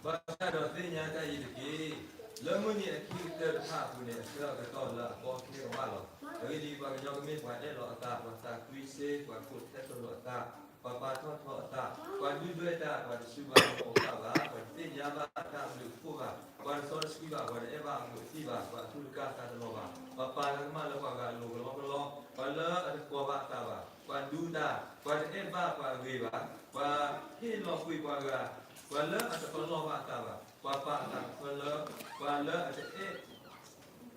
ဘၣ်ဆၣ်ဒီးသ့ၣ်ညါတၢ်အံၤတက့ၢ်. လၢမုၢ်နံၤအခံကတၢၢ်တဖၣ်အပူၤန့ၣ် အဆၢအကတီၢ်လၢအကီခဲကမၣ်လီၤ. အဂ့ၢ်ဒ်အံၤ, ပှၤကညီကမ့ၢ်ပှၤအဲၣ်လီၤအသး, ပှၤသးကွံစ့, ပှၤကိးထဲသိးလိာ်အသး, ပှၤပာ်ထီၣ်ထီအသး, ပှၤဒုၣ်ဒွဲၣ်တၢ်, ပှၤတစူၢ်ဘၣ်အမိၢ်အပၢ်ဘၣ်, ပှၤတသ့ၣ်ညါဘၣ်တၢ်ဘျုးအဖှိၣ်ဘၣ်, ပှၤတစီတဆှံဘၣ်, ပှၤတအဲၣ်ဘၣ်အမုာ်အသံၣ်ဘၣ်, ပှၤအကူတကၤသးတလီၤဘၣ်, ပှၤပာ်လၢကမၣ်လၢပှၤဂၤအလိၤကလီကလီ, ပှၤလၢအတကိးဘၣ်အသးဘၣ်, ပှၤဒူတၢ်, ပှၤတအဲၣ်ဘၣ်ပှၤအဂ့ၤဘၣ်, ပှၤဟ့ၣ်လီၤကွံာ်ပှၤဂၤ, ပှၤလၢအတပလီၢ်ဘၣ်အသးဘၣ်, ပှၤပာ်အသးကဖၢလၢ ပှၤလၢအတအဲၣ်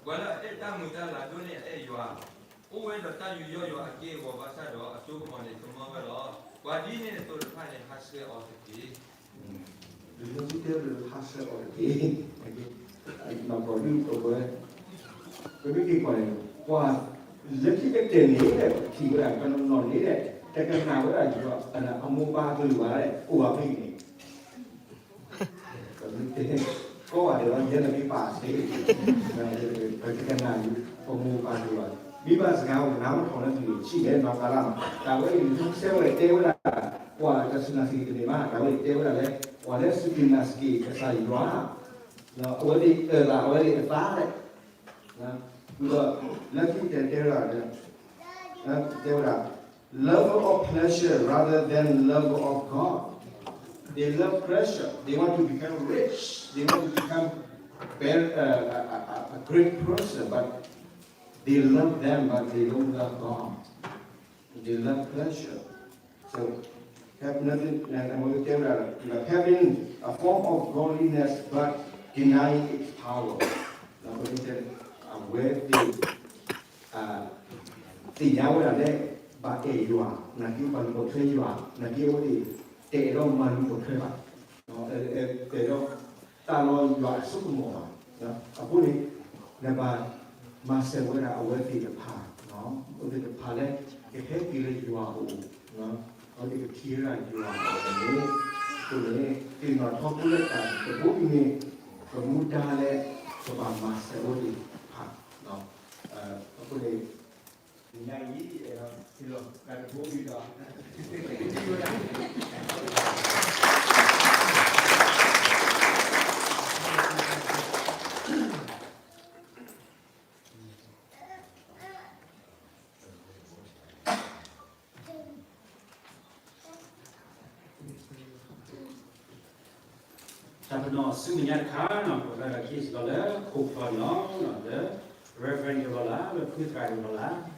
ပှၤလၢအအဲၣ်တၢ်မုာ်တၢ်လၤဒိၣ်န့ၢ်အအဲၣ်ယွၤ, အိၣ်ဝဲဒီးတၢ်ယူးယီၣ်ယွၤအက့ၢ်အဂီၤဘၣ်ဆၣ်ဒီး အစိကမီၤန့ၣ်ကမၢဝဲလီၤ. ပှၤဒ်န့ၣ်အသိးတဖၣ်န့ၣ် ဟးဆှဲးအီၤတက့ၢ်. လံာ်စီဆှံတဲလၢဟးဆှဲးအီၤတက့ၢ်. နီၢ်ကီၢ်ဒုးအဝဲ ပမ့ၢ်က့ၤကွၢ်န့ၣ် ပှၤလၢခံကတၢၢ်န့ၣ် ထံၣ်ဝဲဒၣ်တနီၤနီၤန့ၣ် တကနၣ်ဝဲဒၣ်ယွၤ အမိၢ်ပၢ်ကလုၢ်ဘၣ် အိၣ်ဘၣ်ဖဲအံၤန့ၣ် ပမ့ၢ်တဲ ကိးဂၤဒဲးလီၤ ယဲဒၣ်မ့ၢ်ပာ်စ့ၢ် ပတကနၣ် ပမိၢ်ပၢ်ကလုၢ်ဘၣ် မ့ၢ်ဘၣ်စကားအိၣ်နၤမ့ၢ်ထီၣ်လၢသုဂ့ၢ်ဆံးလဲၣ် နီၢ်ကါလါ တၢ်ဝဲအံၤ လံာ်စီဆှံဝဲတဲဝဲဒၣ် ပှၤတစူၢ်နာ်စ့ၢ်ကီးတမ့ၢ်ဘၣ် တၢ်ဝဲအံၤတဲဝဲဒၣ်လၢ ပှၤလၢအစူၢ်က့ၤနာ်စ့ၢ်ကီးကစၢ်ယွၤ အဝဲသ့ၣ်အၢၣ်လီၤ အဝဲသ့ၣ်အသးလဲၣ် ဒီးလၢခံကတၢၢ်တဲဝဲဒၣ် တဲဝဲဒၣ် lover of pleasure rather than lover of God. They love pleasure. They want to become rich. They want to become very, uh, a, a, a great person. But they love them, but they don't love God. They love pleasure. So have nothing, and, and we tell that, you know, having a form of godliness but denying its power. ဒီးပမ့ၢ်တဲအဝဲသ့ၣ် သ့ၣ်ညါဝဲဒၣ်လၢ ဘၣ်အဲၣ်ယွၤ နာ်က့ပှၤလူၤပိာ်ထွဲယွၤ နာ်က့အဝဲသ့ၣ် တအဲၣ်ဒိးမၤလူၤပိာ်ထွဲဘၣ်, တအဲၣ်ဒိးတၢ်လီၤယွၤအစိကမီၤဘၣ်. အဃိန့ၣ် နဘၣ်မၤစၢၤဝဲဒၣ်အဝဲသ့ၣ်တဖၣ်, အဝဲသ့ၣ်တဖၣ်လၢ ကဟဲက့ၤလၢယွၤအအိၣ်, အဝဲသ့ၣ်ကထံၣ်ဝဲဒၣ်ယွၤအအိၣ်န့ၣ်, အဃိန့ၣ် သ့ၣ်နီၣ်ထီဘိလၢတၢ်တဘိအံၤန့ၣ် ပမူဒါလၢ ပဘၣ်မၤစၢၤဝဲသ့ၣ်တဖၣ်, အဃိန့ၣ် တနံၤညါအံၤ အဲၣ်ဒိးစံးလီၤတၢ်တဘိအံၤဒီး တၢ်ပနီၣ်ဆူမဲာ်ညါတခါန့ၣ် ပဝဲဒၣ်ခံစ့ၢ်ကီးလၢခိၣ်ဖျီန့ၣ်လီၤ, လၢ Reverend ယိၤလီၤလး လၢဖုသရၣ်ယိၤလီၤလး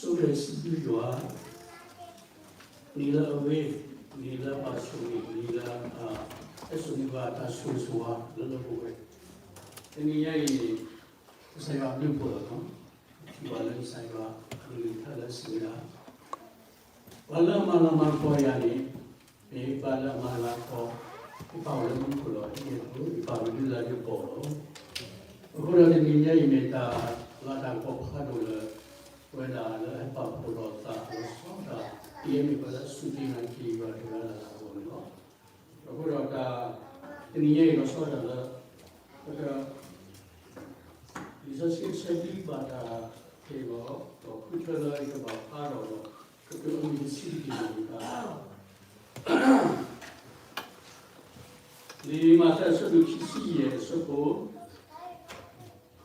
ဆိၣ်ဂ့ၤစံးဘျုးယွၤ, နံၤလၢအဂ့ၤ, နံၤလၢပှၤဆိၣ်ဂ့ၤ, နံၤလၢ ဟဲစိာ်န့ၢ်ပှၤတၢ်ဆိၣ်ဂ့ၤဆိၣ်ဝါလၢလၢပှဲၤပှဲၤ, တနံၤညါအံၤန့ၣ် ကစၢ်ယွၤအဘျုးအဖှိၣ်လီၤ. ထံၣ်ဘၣ်လၢကစၢ်ယွၤအကလုၢ်ကထါလၢစံးဝဲဒၣ် ပှၤလၢအမၤလၤမၤကပီၤယၤန့ၣ် မ့ၢ်ပှၤလၢအမၤလၤကပီၤ ယပၢ်အိၣ်လၢမူခိၣ်လီၤ. ဒ်န့ၣ်အသိး ယပၢ်ကဒုးလၤကပီၤလီၤ. အဃိဒီးတနံၤညါအံၤမ့ၢ်တၢ်လၤတၢ်ကပီၤဖးဒိၣ်လၢ ပဝဲဒၣ်လၢဟဲပာ်ဖှိၣ်ထီၣ်သးလီၤဆီဒၣ်တၢ် ဒ်အမ့ၢ်ပှၤလၢအစူၢ်က့ၤနာ်က့ၤယွၤတဂၤလၢ်လၢ်အဂီၢ်န့ၣ်လီၤ. အဃိဒီးတၢ် တနံၤညါအံၤလီၤဆီဒၣ်တၢ်လၢ ပက လံာ်စီဆှံအဆၢဒ်ဘၣ်တၢ်ဟ့ၣ်လီၤ ဒီးဃုထၢလၢယကဘၣ်ဖးဒီးဒီး ကတိၤအမံၤတဆံတက့ၢ်န့ၣ်တက့ၢ်. လံာ်မးသဲအဆၢဒိၣ်ခံဆံယဲၢ်အဆၢဖိ ဃု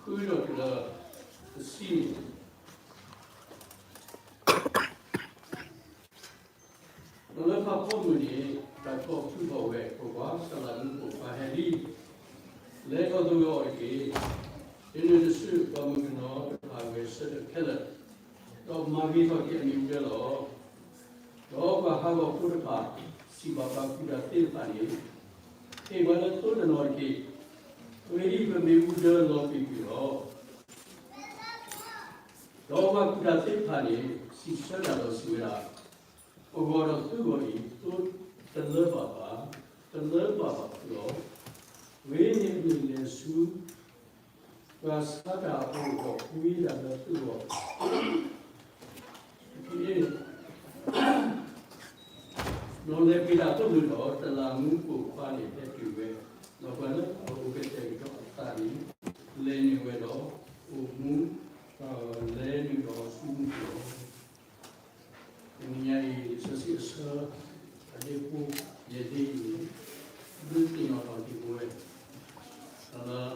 ဒီးတုၤလၢ တဆံန့ၣ် ဒီးလၢဖးဖီမုၢ်န့ၣ် တၢ်ကီၢ်သူၣ်ထီၣ်ဝဲ ကွၢ်ကွၢ်, တၢ်လၢမူခိၣ်ခွါဟဲလံ, လဲၤထီၣ်သဂၢၢ်အီၤတက့ၢ်. ယနုၤတစု ပှၤမုၣ်ကနီၤတဖၣ်ဂဲၤဆၢထၢၣ်ခဲလၢာ်, ဒီးမၤဂ့ၤထီၣ်က့ၤအမ့ၣ်အူဒၢလီၤ. ဒီးပှၤဟးဂီၤဖိတဖၣ် စံးဘၣ်ပှၤကူၣ်တၢ်သ့တဖၣ်န့ၣ်, ဟ့ၣ်ပှၤလၢသိတနီၤတက့ၢ်. အဂ့ၢ်ဒ်အံၤ, ပမ့ၣ်အူဒၢလီၤပံာ်ကွံာ်လီၤ. ဒီးပှၤကူၣ်တၢ်သ့တဖၣ်န့ၣ် စံးဆၢတၢ်ဒီးစံးဝဲဒၣ်, ပဂီၢ်ဒီးသုဂီၢ်အံၤ သိတလၢဘၣ်ဘၣ်, တလၢဘၣ်ဘၣ်လီၤ. အဂ့ၢ်ဒ်အံၤ, အမ့ၢ်လဲၤဆူ ပှၤဆါတၢ်အအိၣ်ဒီးကွံဒၣ်လၢသုဂီၢ် ဒီးလဲၤကွံာ်ဒၣ်အသိးန့ၣ်ဒီး တလးမူးပိာ်ခွါန့ၣ်ဟဲတုၤဝဲ, ဒီးပှၤလၢအအိၣ်ကတဲာ်ကတီၤအသးန့ၣ် လဲၤနုာ်ဝဲဒီး အိၣ်မူ, လဲၤနုာ်ဒီးဆူမူခိၣ်လီၤ. တနံၤညါအံၤ လံာ်စီဆှံအဆၢ အဒ့ဖိ ယဲၢ်ဒ့အံၤန့ၣ် ဒုးသ့ၣ်နီၣ်ထီၣ်က့ၤပဝဲ လၢ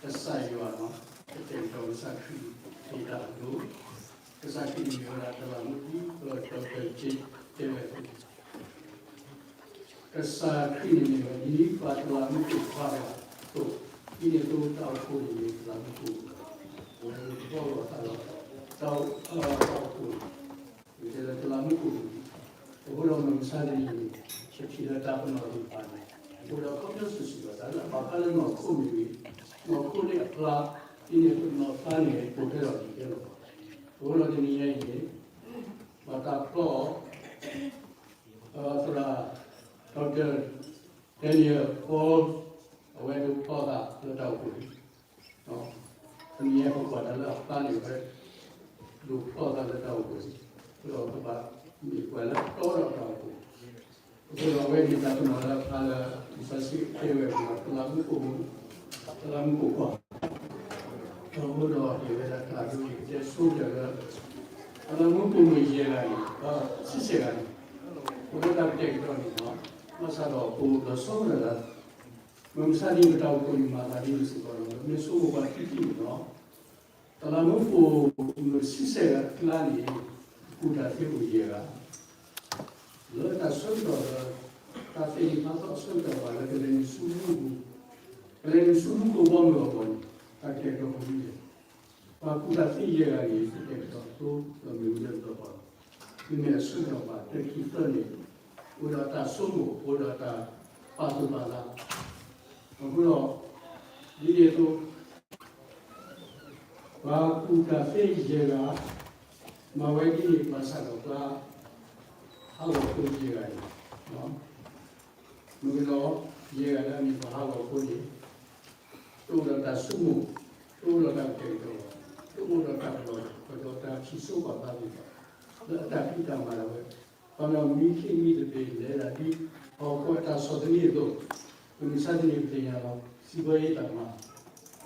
ကစၢ်ယွၤ ကတဲာ်ကတီၤကစၢ်ခရံာ် ဟ့ၣ်တၢ်အဒိ, ကစၢ်ခရံာ်န့ၣ်မ့ၢ်ဝဲဒၣ်တလးမူး ဒီးဒီးတဲဝဲ ကစၢ်ခရံာ်န့ၣ်မ့ၢ်ဝဲဒၣ် ဒ်ပှၤတလးမူးပိာ်ခွါအသိး, ဒ်န့ၣ်အသိးတၢ်အိၣ်ဖှိၣ်န့ၣ်မ့ၢ်တလးမူးပိာ်ခွါ, အဝဲန့ၣ်တဘျီလီၤသးလီၤ, တၢ်အိၣ်ဖှိၣ် မ့ၢ်တဲလၢတလးမူးပိာ်ခွါ, အဃိဒီးမုၢ်မဆါတနံၤန့ၣ် ပထံၣ်လၢတၢ်ပနီၣ်သ့ၣ်တဖၣ်န့ၣ်, အဃိဒီးခီဖျိစံးစံးဘၣ်တၢ်လၢအဘၣ်ဃးလၢနီၢ်ခိမ့ၢ်ဂ့ၤ, နီၢ်ခိန့ၣ်အဖျါ, ဒ်န့ၣ်အသိးနီၢ်ဖျါန့ၣ် ပိာ်ထွဲထီၣ်ဒံးကဲလီၤ. အဃိဒီးတနံၤညါအံၤန့ၣ် ဘၣ်တၢ်ဖျီအီၤ သရၣ် Doctor Daniel Paul အဝဲဒိးဖျီသးလၢတၢ်အိၣ်ဖှိၣ်န့ၣ်, တနံၤညါပကွၢ်တၢ်လၢအဖျါန့ၣ် အဝဲဒိးဖျီသးလၢတၢ်အိၣ်ဖှိၣ်န့ၣ်, ဒီးကဘၣ်မ့ၢ်ပှၤလၢအတီဒီးတၢ်အိၣ်ဖှိၣ်, အဃိဒီးအဝဲမ့ၢ်တၢ်ပနီၣ်လၢအဖျါလၢ လံာ်စီဆှံတဲဝဲပှၤ တလးမူးပိာ်မုၣ်, တလးမူးပိာ်ခွါ အဃိဒီးဟ့ၣ်ဝဲဒၣ်တၢ်ဒိ ကတဲဆိကတၢၢ်လၢ တလးမူးပိာ်မုၣ်ယဲၢ်ဂၤန့ၣ် ဆံဆဲၣ်ဂၤန့ၣ် အိၣ်လၢတၢ်ကတဲာ်ကတီၤန့ၣ်လီၤ. ဘၣ်ဆၣ်ဒီးပအိၣ်လီၤဆီဒၣ်တၢ် မုၢ်မဆါတနံၤပတၢ်အိၣ်ဖှိၣ်န့ၣ်မၤသးဒ်န့ၣ်စ့ၢ်ကီးလီၤ. မ့ၢ်ဆိကမိၣ်ပှၤခံထံၣ်န့ၣ်လီၤ. တလးမူးပိာ်မုၣ်ဆံဆဲၣ်ဂၤအကျါန့ၣ် ကူၣ်တၢ်သ့အိၣ်ယဲၢ်ဂၤ လၢတၢ်ဆၢကတီၢ်လၢ တၢ်သ့ၣ်နီၣ်ထီၣ်အဆၢကတီၢ်ဘၣ်လၢကလဲၤနုာ်ဆူမူပူၤ, ကလဲၤနုာ်ဆူမူခိၣ်ဘီမုၢ်အဂီၢ်န့ၣ် တၢ်ကတဲာ်ကတီၤကဒုယဲၢ်, ပှၤကူၣ်တၢ်သ့ယဲၢ်ဂၤန့ၣ် ကတဲာ်ကတီၤအသိး ဒီးမ့ၢ်ဝံၤလၢပျၢၤပှၤလီၤ. မ့မ့ၢ်အစုကဝဲၤတၢ်ခံသၢန့ၣ် အိၣ်ဒီးတၢ်ဆိကမိၣ် အိၣ်ဒီးတၢ်ပာ်သူၣ်ပာ်သး. အဃိဒီး ဒ်န့ၣ်အသိး ပှၤကူၣ်တၢ်သ့ယဲၢ်ဂၤ မၤဝဲဒ်န့ၣ် ဘၣ်ဆၣ်ဒီးပှၤ ဟးဂီၤဖိယဲၢ်ဂၤန့ၣ် မ့ၢ်ကဒီး ယဲၢ်ဂၤလၢအမ့ၢ်ပှၤဟးဂီၤဖိန့ၣ် တအိၣ်ဒီးတၢ်ဆိကမိၣ်, တအိၣ်ဒီးတၢ်ကတဲာ်ကတီၤ, တအိၣ်ဒီးတၢ်ကလီၤ, ဒီးတၢ်ထံၣ်ဆိပာ်ဖျါသ့ၣ်တဖၣ် လၢအတၢ်ဖံးတၢ်မၤဒၣ်ဝဲ. ခီဖျိမံခ့မံတဘ့ၣ်လဲၤဒၣ်ဒ် ဟီၣ်ခိၣ်အတၢ်ဆီၣ်သနံးအသိး, ပမ့ၢ်ဆါတနံၤပသ့ၣ်ညါလီၤ စံးဘၣ်ယဲတၢ်မၤ,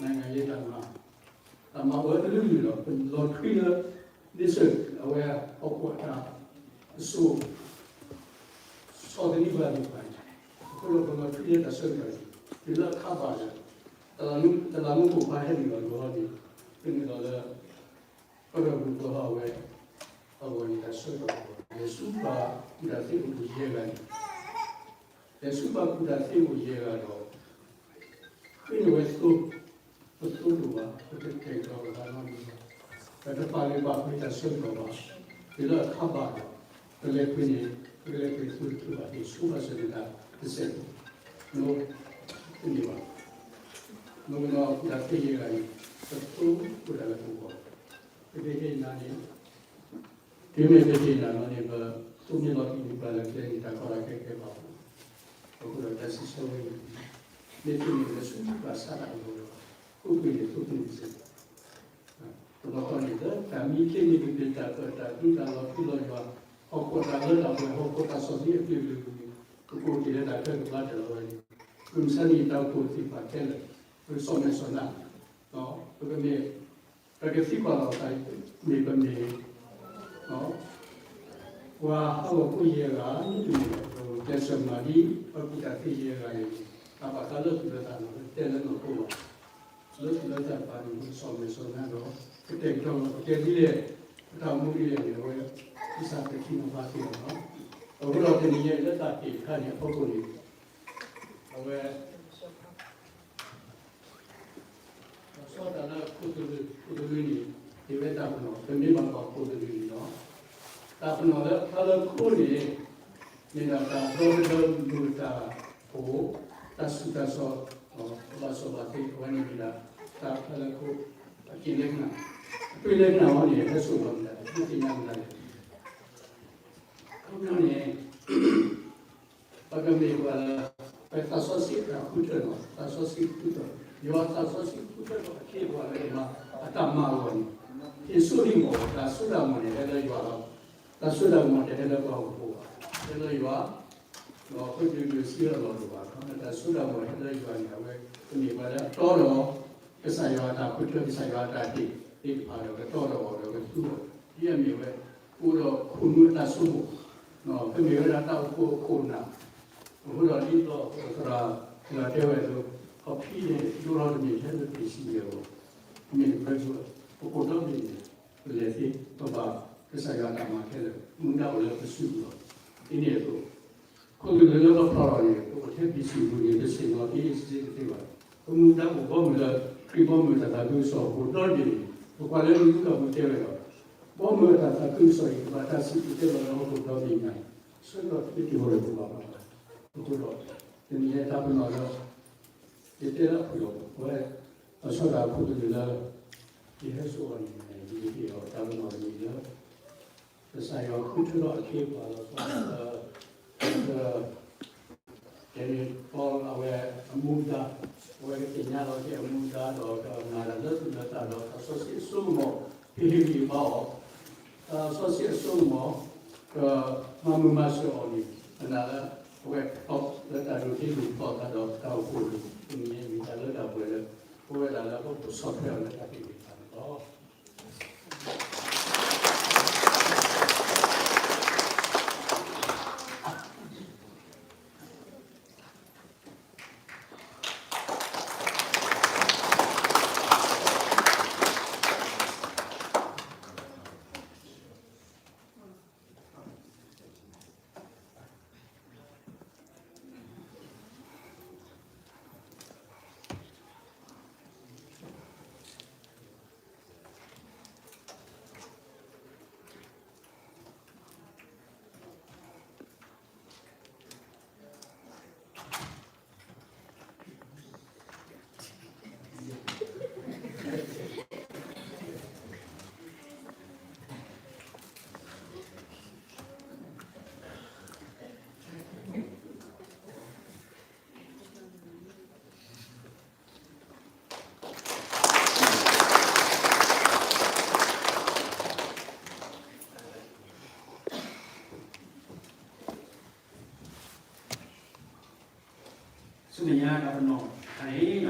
နံၣ်ဂၤယဲတၢ်မၤ တၢ်မၤဝဲတလုၢ်လုၢ်လီၤ. ပလီၤထွံလၢ လံာ်စၢၣ် အဝဲ ဟီၣ်ခိၣ်အတၢ်အစိ ဆီၣ်သနံးပှၤသ့ၣ်တဖၣ်န့ၣ်, အဃိဒီးပလီၤထွံလၢတၢ်ဆၢကတီၢ်န့ၣ် တုၤလၢအခါဘၣ်ဒီး တလးမူးပိာ်ခွါဟဲနုာ်လီၤလီၤန့ၣ် ပန့ၢ်လီၤလၢ ပဒီပုၢ်ဝဲၢ်အဝဲ အဂီၢ်န့ၣ်တၢ်ဆၢကတီၢ် လဲၤဆူပှၤကူၣ်တၢ်သ့အိၣ်ယဲၢ်ဂၤန့ၣ် လဲၤဆူပှၤကူၣ်တၢ်သ့အိၣ်ယဲၢ်ဂၤဒီး ဃ့န့ၢ်ဝဲသိ, ပသိတအိၣ်ဘၣ်, ပတတဲာ်ကတီၤပသးနီတမံၤဘၣ်, ပတပာ်လုၢ်ပာ်ပှ့ၤတၢ်ဆၢကတီၢ်ဘၣ်, တုၤလၢအခါဘၣ်ဒီး ပလဲၤပှ့ၤန့ၣ် ပကလဲၤပှ့ၤသိတချုးဘၣ်, ဆိဘၣ်စၢၤန့ၢ်တၢ်တစဲးဖိ, တန့ၢ်ဘၣ်. မ့ၢ်ကဒီးကူၣ်တၢ်သ့ယဲၢ်ဂၤအံၤ ပသိအိၣ်ဒၣ်လၢပဂီၢ်, ပကဟ့ၣ်နၤန့ၣ် တုၤမ့ၢ်ပဟ့ၣ်နၤလီၤန့ၣ် ပသိမ့ၢ်လီၤတံၢ်န့ၣ် ပှၤလၢကျဲန့ၣ် တၢ်ကီတၢ်ခဲကဲဘၣ်အဃိ, အဃိဒီးတၢ်စံးဆၢဝဲအံၤ မ့ၢ်သုမ့ၢ်လဲၤဆူပှၤဆါတၢ်အဂီၢ်ဒီး အိၣ်ဘှံးန့ၢ်သိဖဲန့ၣ်စ့ၢ်ကီး, တဘျီဃီန့ၣ် လၢတၢ်မံခ့မံတဘ့ၣ် တၢ်ကၢၣ်တၢ်ဒူတၢ်လီၤထူလီၤယွၤ, ဟီၣ်ခိၣ်တၢ်လၢတၢ်ပှဲၤ ဟီၣ်ခိၣ်တၢ်ဆီၣ်သနံးအကလုာ်ကလုာ်န့ၣ် ပကအိၣ်တ့ၢ်လၢတၢ်ခဲကဘျါတၢၢ်လီၤဝဲန့ၣ်, မုၢ်မဆါန့ၣ် တၢ်အိၣ်ဖှိၣ်သ့ၣ်တဖၣ်ခဲလၢာ် ပကစီၣ်မဲာ်စီၣ်နါ, ပကမ့ၢ် ပကသံကွၢ်လီၤသး မ့ၢ်ပမ့ၢ် ပှၤဟးဂီၤဖိယဲၢ်ဂၤ မ့တမ့ၢ် ကျဲးစၢးမၤဒ် ပှၤကူၣ်တၢ်သ့ယဲၢ်ဂၤအံၤ တၢ်ဘၣ်ဃးလၢသူၣ်လၢသးန့ၣ် တဲလၢနီၢ်ခိလီၤ. လၢသူၣ်လၢသးတဖၣ်န့ၣ် ပကစီၣ်မဲာ်စီၣ်နါဒီး ကတဲာ်ကတီၤလီၤ ကတဲာ်ဒ်လဲၣ် ပတၢ်အိၣ်မူဒ်လဲၣ်န့ၣ် အဝဲ ကစၢ်ကထံၣ်နီၤဖးသ့လီၤ. အဃိဒီးတနံၤညါအံၤလၢတၢ်တ့ၢ်တခါန့ၣ် အဖီခိၣ်န့ၣ် အဝဲ တၢ်ဆီတလဲလၢခိၣ်သလုး ခိၣ်သလုးန့ၣ် မ့ၢ်ဝဲတၢ်ပနီၣ် ပမ့ၢ်ဘၣ်ကွၢ်ခိၣ်သလုးန့ၣ်လီၤ. တၢ်ပနီၣ်လၢအဖျါလၢခိၣ်န့ၣ် မ့ၢ်ဒၣ်တၢ်ဒီသဒၢမုာ်တၢ်အိၣ် တၢ်ဆူးတၢ်ဆါ ဘၣ်စီၣ်ဘၣ်သ့ အဝဲန့ၣ်မ့ၢ်ဒၣ် တၢ်ဖျါလၢခိၣ် အက့ၢ်လၢကနၣ် အပ့ၢ်လၢကနၣ်အီၤန့ၣ် ဟဲစိာ်လီၤမ့ၢ်ဒၣ် ဒုးသ့ၣ်ညါမ့ၢ်ဒၣ်လဲၣ် အခီပညီန့ၣ် ပကမ့ၢ်ပှၤလၢ ပသးစီဆှံအတၢ်ဃုထၢလီၤ. သးစီဆှံဃုထၢ, ယွၤသးစီဆှံဃုထၢလီၤအခ့အပှၤလၢ အတၢ်မၤအဂီၢ်န့ၣ်, ဟ့ၣ်စိဟ့ၣ်မီၢ် တၢ်စိတၢ်ကမီၤန့ၣ် ဟဲလၢယွၤလီၤ. တၢ်စိတၢ်ကမီၤတဟဲလၢပှၤဟီၣ်ခိၣ်ဘၣ်, ဟဲလၢယွၤ, ဒီးပဒုးဒုးစံးအလီၢ်တအိၣ်ဘၣ်, တၢ်စိတၢ်ကမီၤဟဲလၢယွၤန့ၣ် အဝဲ ပမ့ၢ်ပှၤလၢအတီဒီး ကစၢ်ယွၤအတၢ်ဃုထၢ ကစၢ်ယွၤအတၢ်ဟ့ၣ်သ့ၣ်တဖၣ်ဒီး ကတီဒီးအီၤဒီးကသူအီၤ, ဒ်အမ့ၢ်ဝဲ အိၣ်ဒီးခိၣ်နူာ်အတၢ်ဆိကမိၣ်, ပမ့ၢ်ဝဲဒၣ်တၢ်အိၣ်ဖှိၣ်အခိၣ်အနၢ်, အဃိဒီးဒ်သိးသရၣ် သရၣ်တဲဝဲအသိး, ခီဖံန့ၣ် ဒိလီၤတမ့ၢ်ထဲလၢပ့ၣ်စံယဲၢ်အဂီၢ်, မ့ၢ်ပ ပခိၣ်ဒီဘ့ၣ်န့ၣ် ပလဲၤသ့ ပဘၣ်ကစၢ်ယွၤတၢ်မၤခဲလၢာ် မူဒါအိၣ်လၢပစုပူၤလီၤ. ဒ်န့ၣ်အသိး ခိၣ်သလုးလၢပဖျီၣ်လီၤန့ၣ် ပအိၣ်ထဲပံၤစံးပူၤန့ၣ် ပဆ့ၣ်နီၤအ့ၣ်စ့တသ့ဘၣ်. ပမူဒါအိၣ်ဘီမုၢ်လၢ ခရံာ်ဘီမုၢ်တၢ်သးခုကစီၣ်အဃိ ဒီတဘ့ၣ်န့ၣ် ပကွၢ်လၢမူဒါပူၤတဲဝဲလီၤ. ဘီမုၢ်အတၢ်သးခုကစီၣ်အံၤ ကဘၣ်တၢ်စံးပူၤတဲလီၤလၢဟီၣ်ခိၣ်ဒီဘ့ၣ်ညါအံၤ ဆၢကတီၢ်တမ့ၢ်တဂီၢ်လၢပဘၣ်ဘၣ်. အဃိဒီး တနံၤညါတၢ်ပနီၣ်လၢ ယတဲလၢအပူၤလီၤ အဝဲ အဆီဒၣ်ခိၣ်သလုးလၢ ယဟဲစိာ်အီၤန့ၣ် ယဟ့ၣ်အီၤတၢ်ပနီၣ်တမံၤလၢ ကစၢ်ယွၤဃုထၢထီၣ်အခ့အပှၤလီၤဆီ ဒ်န့ၣ် ပီလ် အဝဲအမူဒါ, အဝဲကသ့ၣ်ညါလီၤက့ၤအမူဒါဒီး ကမၤတၢ်လၢသူၣ်လၢသးဒီး သးစီဆှံအစိကမီၤ ဟ့ၣ်ဂံၢ်ဟ့ၣ်ဘါအီၤ, သးစီဆှံအစိကမီၤ ကမၤမုာ်မၤစၢၤအီၤန့ၣ် အနာ်လၢ အဝဲထီၣ်လၢတၢ်ဒိးသံဒိးထီၣ်သးဒီးတၢ်အိၣ်ဖှိၣ်အပူၤ တနံၤညါအံၤမ့ၢ်တၢ်လၢတၢ်ပှဲၤလၢ ပဝဲဒၣ်လၢပကဆီၣ်ထွဲအီၤလၢတၢ်သ့ၣ်တဖၣ်န့ၣ်လီၤ.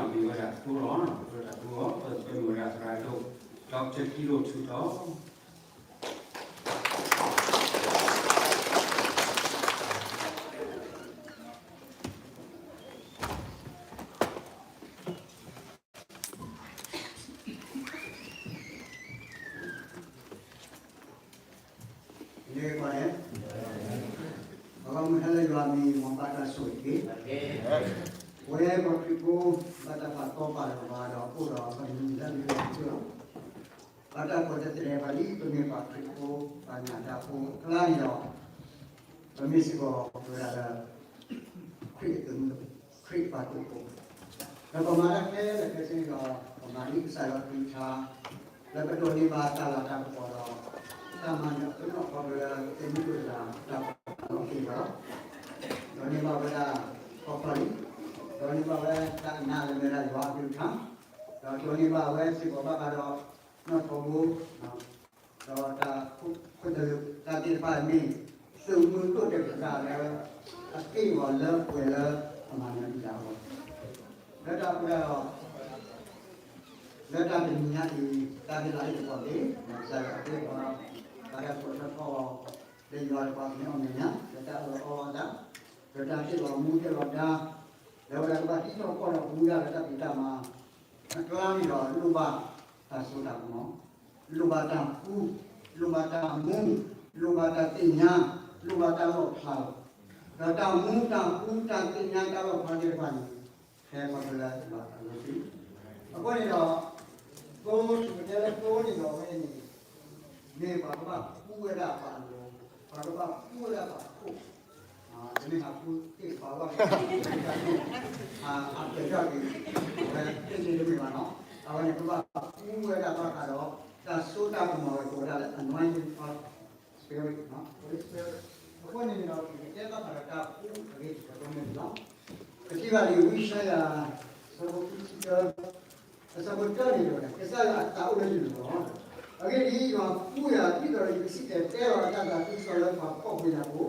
မ့ၢ်ဝဲဒၣ်သိလီၤ, ဝဲဒၣ်သိလီၤ, ပမ့ၢ်ဝဲဒၣ်သရၣ်ဒိၣ် ဒီကထၢၣ်ကံလိာ်ထူးထီၣ် န့ၣ်ကီးန့ၣ်, အဂီၢ်မုၢ်ဟဲလၢယွၤအမံၤ မ်ပာ်တၢ်ဆိၣ်ဂ့ၤတက့ၢ်. ပဝဲပှၤခရံာ်ဖိ ဘၣ်တၢ်ပာ်တီပာ်လိၤပှၤဒီး အိၣ်ဒီးပမံၤလၢအမံၤလၢအမံၤလီၤ. ဘၣ်တၢ်ကိးတသ့ၣ်ညါဘၣ်လံ ပမ့ၢ်ပှၤခရံာ်ဖိ ပှၤနာ်တၢ်ဖိအကျါန့ၣ်ဒီး ပမ့ၢ်စ့ၢ်ကီးပဝဲဒၣ်လၢ ခရံာ်အသုးမုၢ်, ခရံာ်ပှၤသုးဖိ, ဒီးပမၤတၢ်ခဲလၢာ်ခဲဆ့န့ၣ်ဒီး ပမၤဒ်ကစၢ်ယွၤအကလုၢ်ကထါ လၢပဒိးန့ၢ်ဘၣ်တၢ်လၤတၢ်ကပီၤဒီး တၢ်မၤနၢၤအသနၢၣ်ခီဖျိလၢ သုးမုၢ်ဒိၣ်တဂၤ တၢ်ပီးလီၤက့ၤဝဲလီၤ. ဒိးန့ၢ်ဘၣ်ဝဲဒၣ် ခီဖျိလံ, ဒိးန့ၢ်ဘၣ်ဝဲတၢ်နာ်လၢမ့ၢ်ဒၣ်ယွၤအကလုၢ်ကထါ, ဒီးဒိးန့ၢ်ဘၣ်ဝဲစ့ၢ်ကီးဘၣ်ဃးဒီး နီၢ်ထီဘိ ဒီးတၢ်ခိၣ်သလုးတၢ်သ့ၣ်တဖၣ်မ့ၢ် သုးမုၢ်ဒိၣ်တကလုာ်လၢ အသ့ၣ်အီၤလၢပှဲၤလၢအမၤနၢၤဒံးလၢအဂီၢ်, လၢတၢ်ဃိဒၣ်ဒီး လၢတၢ်တနံၤညါအံၤ တၢ်သ့ၣ်လၢအံၤတကီၢ်သ့ၣ် ကစၢ်ယွၤအသ့ၣ်အီၤ ဘၣ်တၢ်ကိးထီၣ်ထီအီၤ လၢယွၤတပှၤကမ့ၢ်အီၣ်မဲာ်ညါ လၢတၢ်အၢၣ်လီၤအီလီၤသး လၢတၢ်ဟ့ၣ်လီၤမူဟ့ၣ်လီၤဒါ လၢဝဲဒၣ်ကဘၣ်ဟံးထီၣ်ဃီဒီးပူၤဒၣ်လၢတၢ်ဖံးတၢ်မၤ အကျါန့ၣ်ဒီး လိၣ်ဘၣ်တၢ်စိတၢ်ကမီၤ, လိၣ်ဘၣ်တၢ်ဃူ, လိၣ်ဘၣ်တၢ်မူ, လိၣ်ဘၣ်တၢ်သ့ၣ်ညါ, လိၣ်ဘၣ်တၢ်လီၣ်ဖျါလီၤ. ဒီးတၢ်မူတၢ်ဃူတၢ်သ့ၣ်ညါတၢ်လီၣ်ဖျါသ့ၣ်တဖၣ်န့ၣ် ဟဲခီဖျိလၢယွၤအလိၤသ့. အဃိန့ၣ်ဒီး သိ ပတဲလၢသိန့ၣ်ဒီးဝဲန့ၣ် မ့ၢ်ပှၤကဘၣ်ဃူဝဲဒၣ်ပှၤအလိၤ, ပှၤကဘၣ်ဃူဝဲဒၣ်ပှၤခိၣ် တမ့ၢ်ဟးဃူသ့ၣ်ပှၤဘၣ် အပျဲၢ်ထီၣ်က့ၤ ဝဲသ့ၣ်န့ၣ်တမ့ၢ်ဘၣ်နီၤ. အဝဲန့ၣ် ပဘၣ်ဃူဝဲဒၣ်ဘၣ်ဃးဒီး တၢ်စိတၢ်ကမီၤဝဲကိးဝဲဒၣ်လၢ anointing of spirit, Holy Spirit. အဃိန့ၣ်ဒီး ပကတဲဘၣ်ဃးဒီးတၢ်ဃူအဂ့ၢ်တခါန့ၣ်လီၤ. ပထံၣ်ဘၣ်လံ ဝံယၡါယၤ အဆၢဖိခံဆံတၢ အဆၢဖိတၢန့ၣ်ဒီး ကစၢ်ယွၤအသးအိၣ်လၢယလိၤလီၤ. အဂ့ၢ်ဒ်အံၤ, ယွၤဃူယၤ ဒ်သိးယကစံၣ်တဲၤတဲလီၤတၢ်သးခုကစီၣ်လၢပှၤဖှီၣ်ဖိယာ်ဖိ,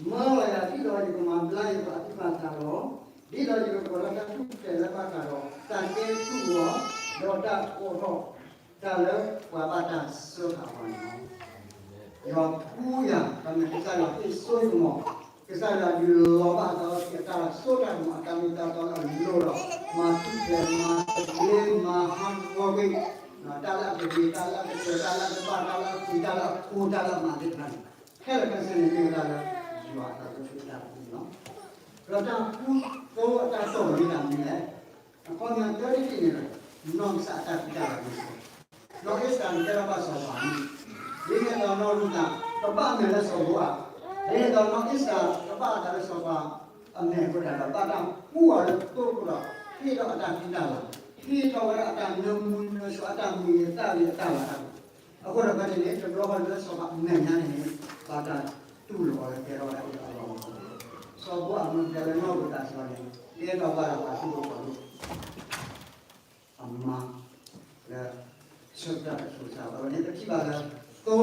မၢလီၤယၤ ဒ်သိးယကမၤဘျါယပှၤအသူၣ်ဖၣ်အသးလီၤ. ဒ်သိးယကကိးထီၣ်တၢ်ထူၣ်ဖျဲးလၢဘၣ်ဃးဒီး တၢ်တဲထူၣ်အဂီၢ်, ဒီးတၢ်ကိးထီၣ်တၢ်လၢပှၤဘၣ်တၢ်စၢဃာ်အဂီၢ်န့ၣ်လီၤ. ယွၤဃူယၤ, ပမ့ၢ်ကစၢ်ယွၤဟ့ၣ်စိဟ့ၣ်ကမီၤ, ကစၢ်ယွၤဒုးလီၤဘၣ်အသးလီၤတံၢ်အတၢ်စိတၢ်ကမီၤအတၢ်မ့ၢ်တၢ်တီလၢအလိၤဒီး မၤထူၣ်ဖျဲး မၤသဘျ့ မၤဟးဂီၤကွံာ် တၢ်လၢအကဂ့ၤ တၢ်လၢအကတၢၢ် တၢ်လၢအကဘၣ် တၢ်လၢအဃံ တၢ်လၢအဖိ တၢ်လၢအမၤသ့ၣ်တဖၣ်န့ၣ် ခဲလၢာ်ခဲဆ့န့ၣ်မ့ၢ်ဝဲဒၣ်လၢ ယွၤအသးလၢသုတၢ်ဃူန့ၣ်လီၤ. ဒီးတၢ်ဃူသိအတၢ်တီၢ်မ့ၢ်တၢ်မနုၤလဲၣ်. အခီပညီတၢတထံၣ်န့ၣ်ဒီး နီၢ်ကစၢ်အတၢ်ဖံးတၢ်မၤန့ၣ် နီၢ်အ့စတၢ်န့ၣ်တဲဘၣ်စီၤပၤအမံၤ, ဒ်န့ၣ်အသိးနီၢ်ရူၤသး ကဘၣ်အမဲာ်လၢစီၤဘိအး, ဒ်န့ၣ်အသိးနီၢ်အ့စတၢ် ကဘၣ်အသးလၢစီၤပၤအမဲာ်အဃိသတးဒီး ဘၣ်တၢ်ဃူအီၤလၢသိအဃိဒီး ဟ့ၣ်ထီၣ်အတၢ်ဖံးတၢ်မၤ, ဟ့ၣ်ထီၣ်ဝဲဒၣ်အတၢ်နၢမူနၢဆှီ အတၢ်မုာ်ဂ့ၤသးဂ့ၤအတၢ်လၤတၢ်ကပီၤ, အဃိဒီးဖဲန့ၣ်န့ၣ် တဘျီဃီလၢစီၤပၤအမဲာ်ညါန့ၣ်န့ၣ် ဘၣ်တၢ်တူၢ်လိာ်အီၤလၢကဲထီၣ်ဝဲဒၣ်အံၤအလီၢ်လီၤ. စီၤဘိအးမ့ၢ်တဲလၢနီၢ်ရူၤသးစ့ၢ်ကီးန့ၣ် ကဲထီၣ်ဝဲဒၣ်ပှၤတူၢ်လိာ်အီၤလၢ အမါလၢ ဆၢကတီၢ်တစိၤစးဘၣ်န့ၣ် ပထံၣ်ဘၣ်လၢ သိန့ၣ်မ့ၢ်ဝဲဒၣ် တၢ်ဃံတၢ်လၤ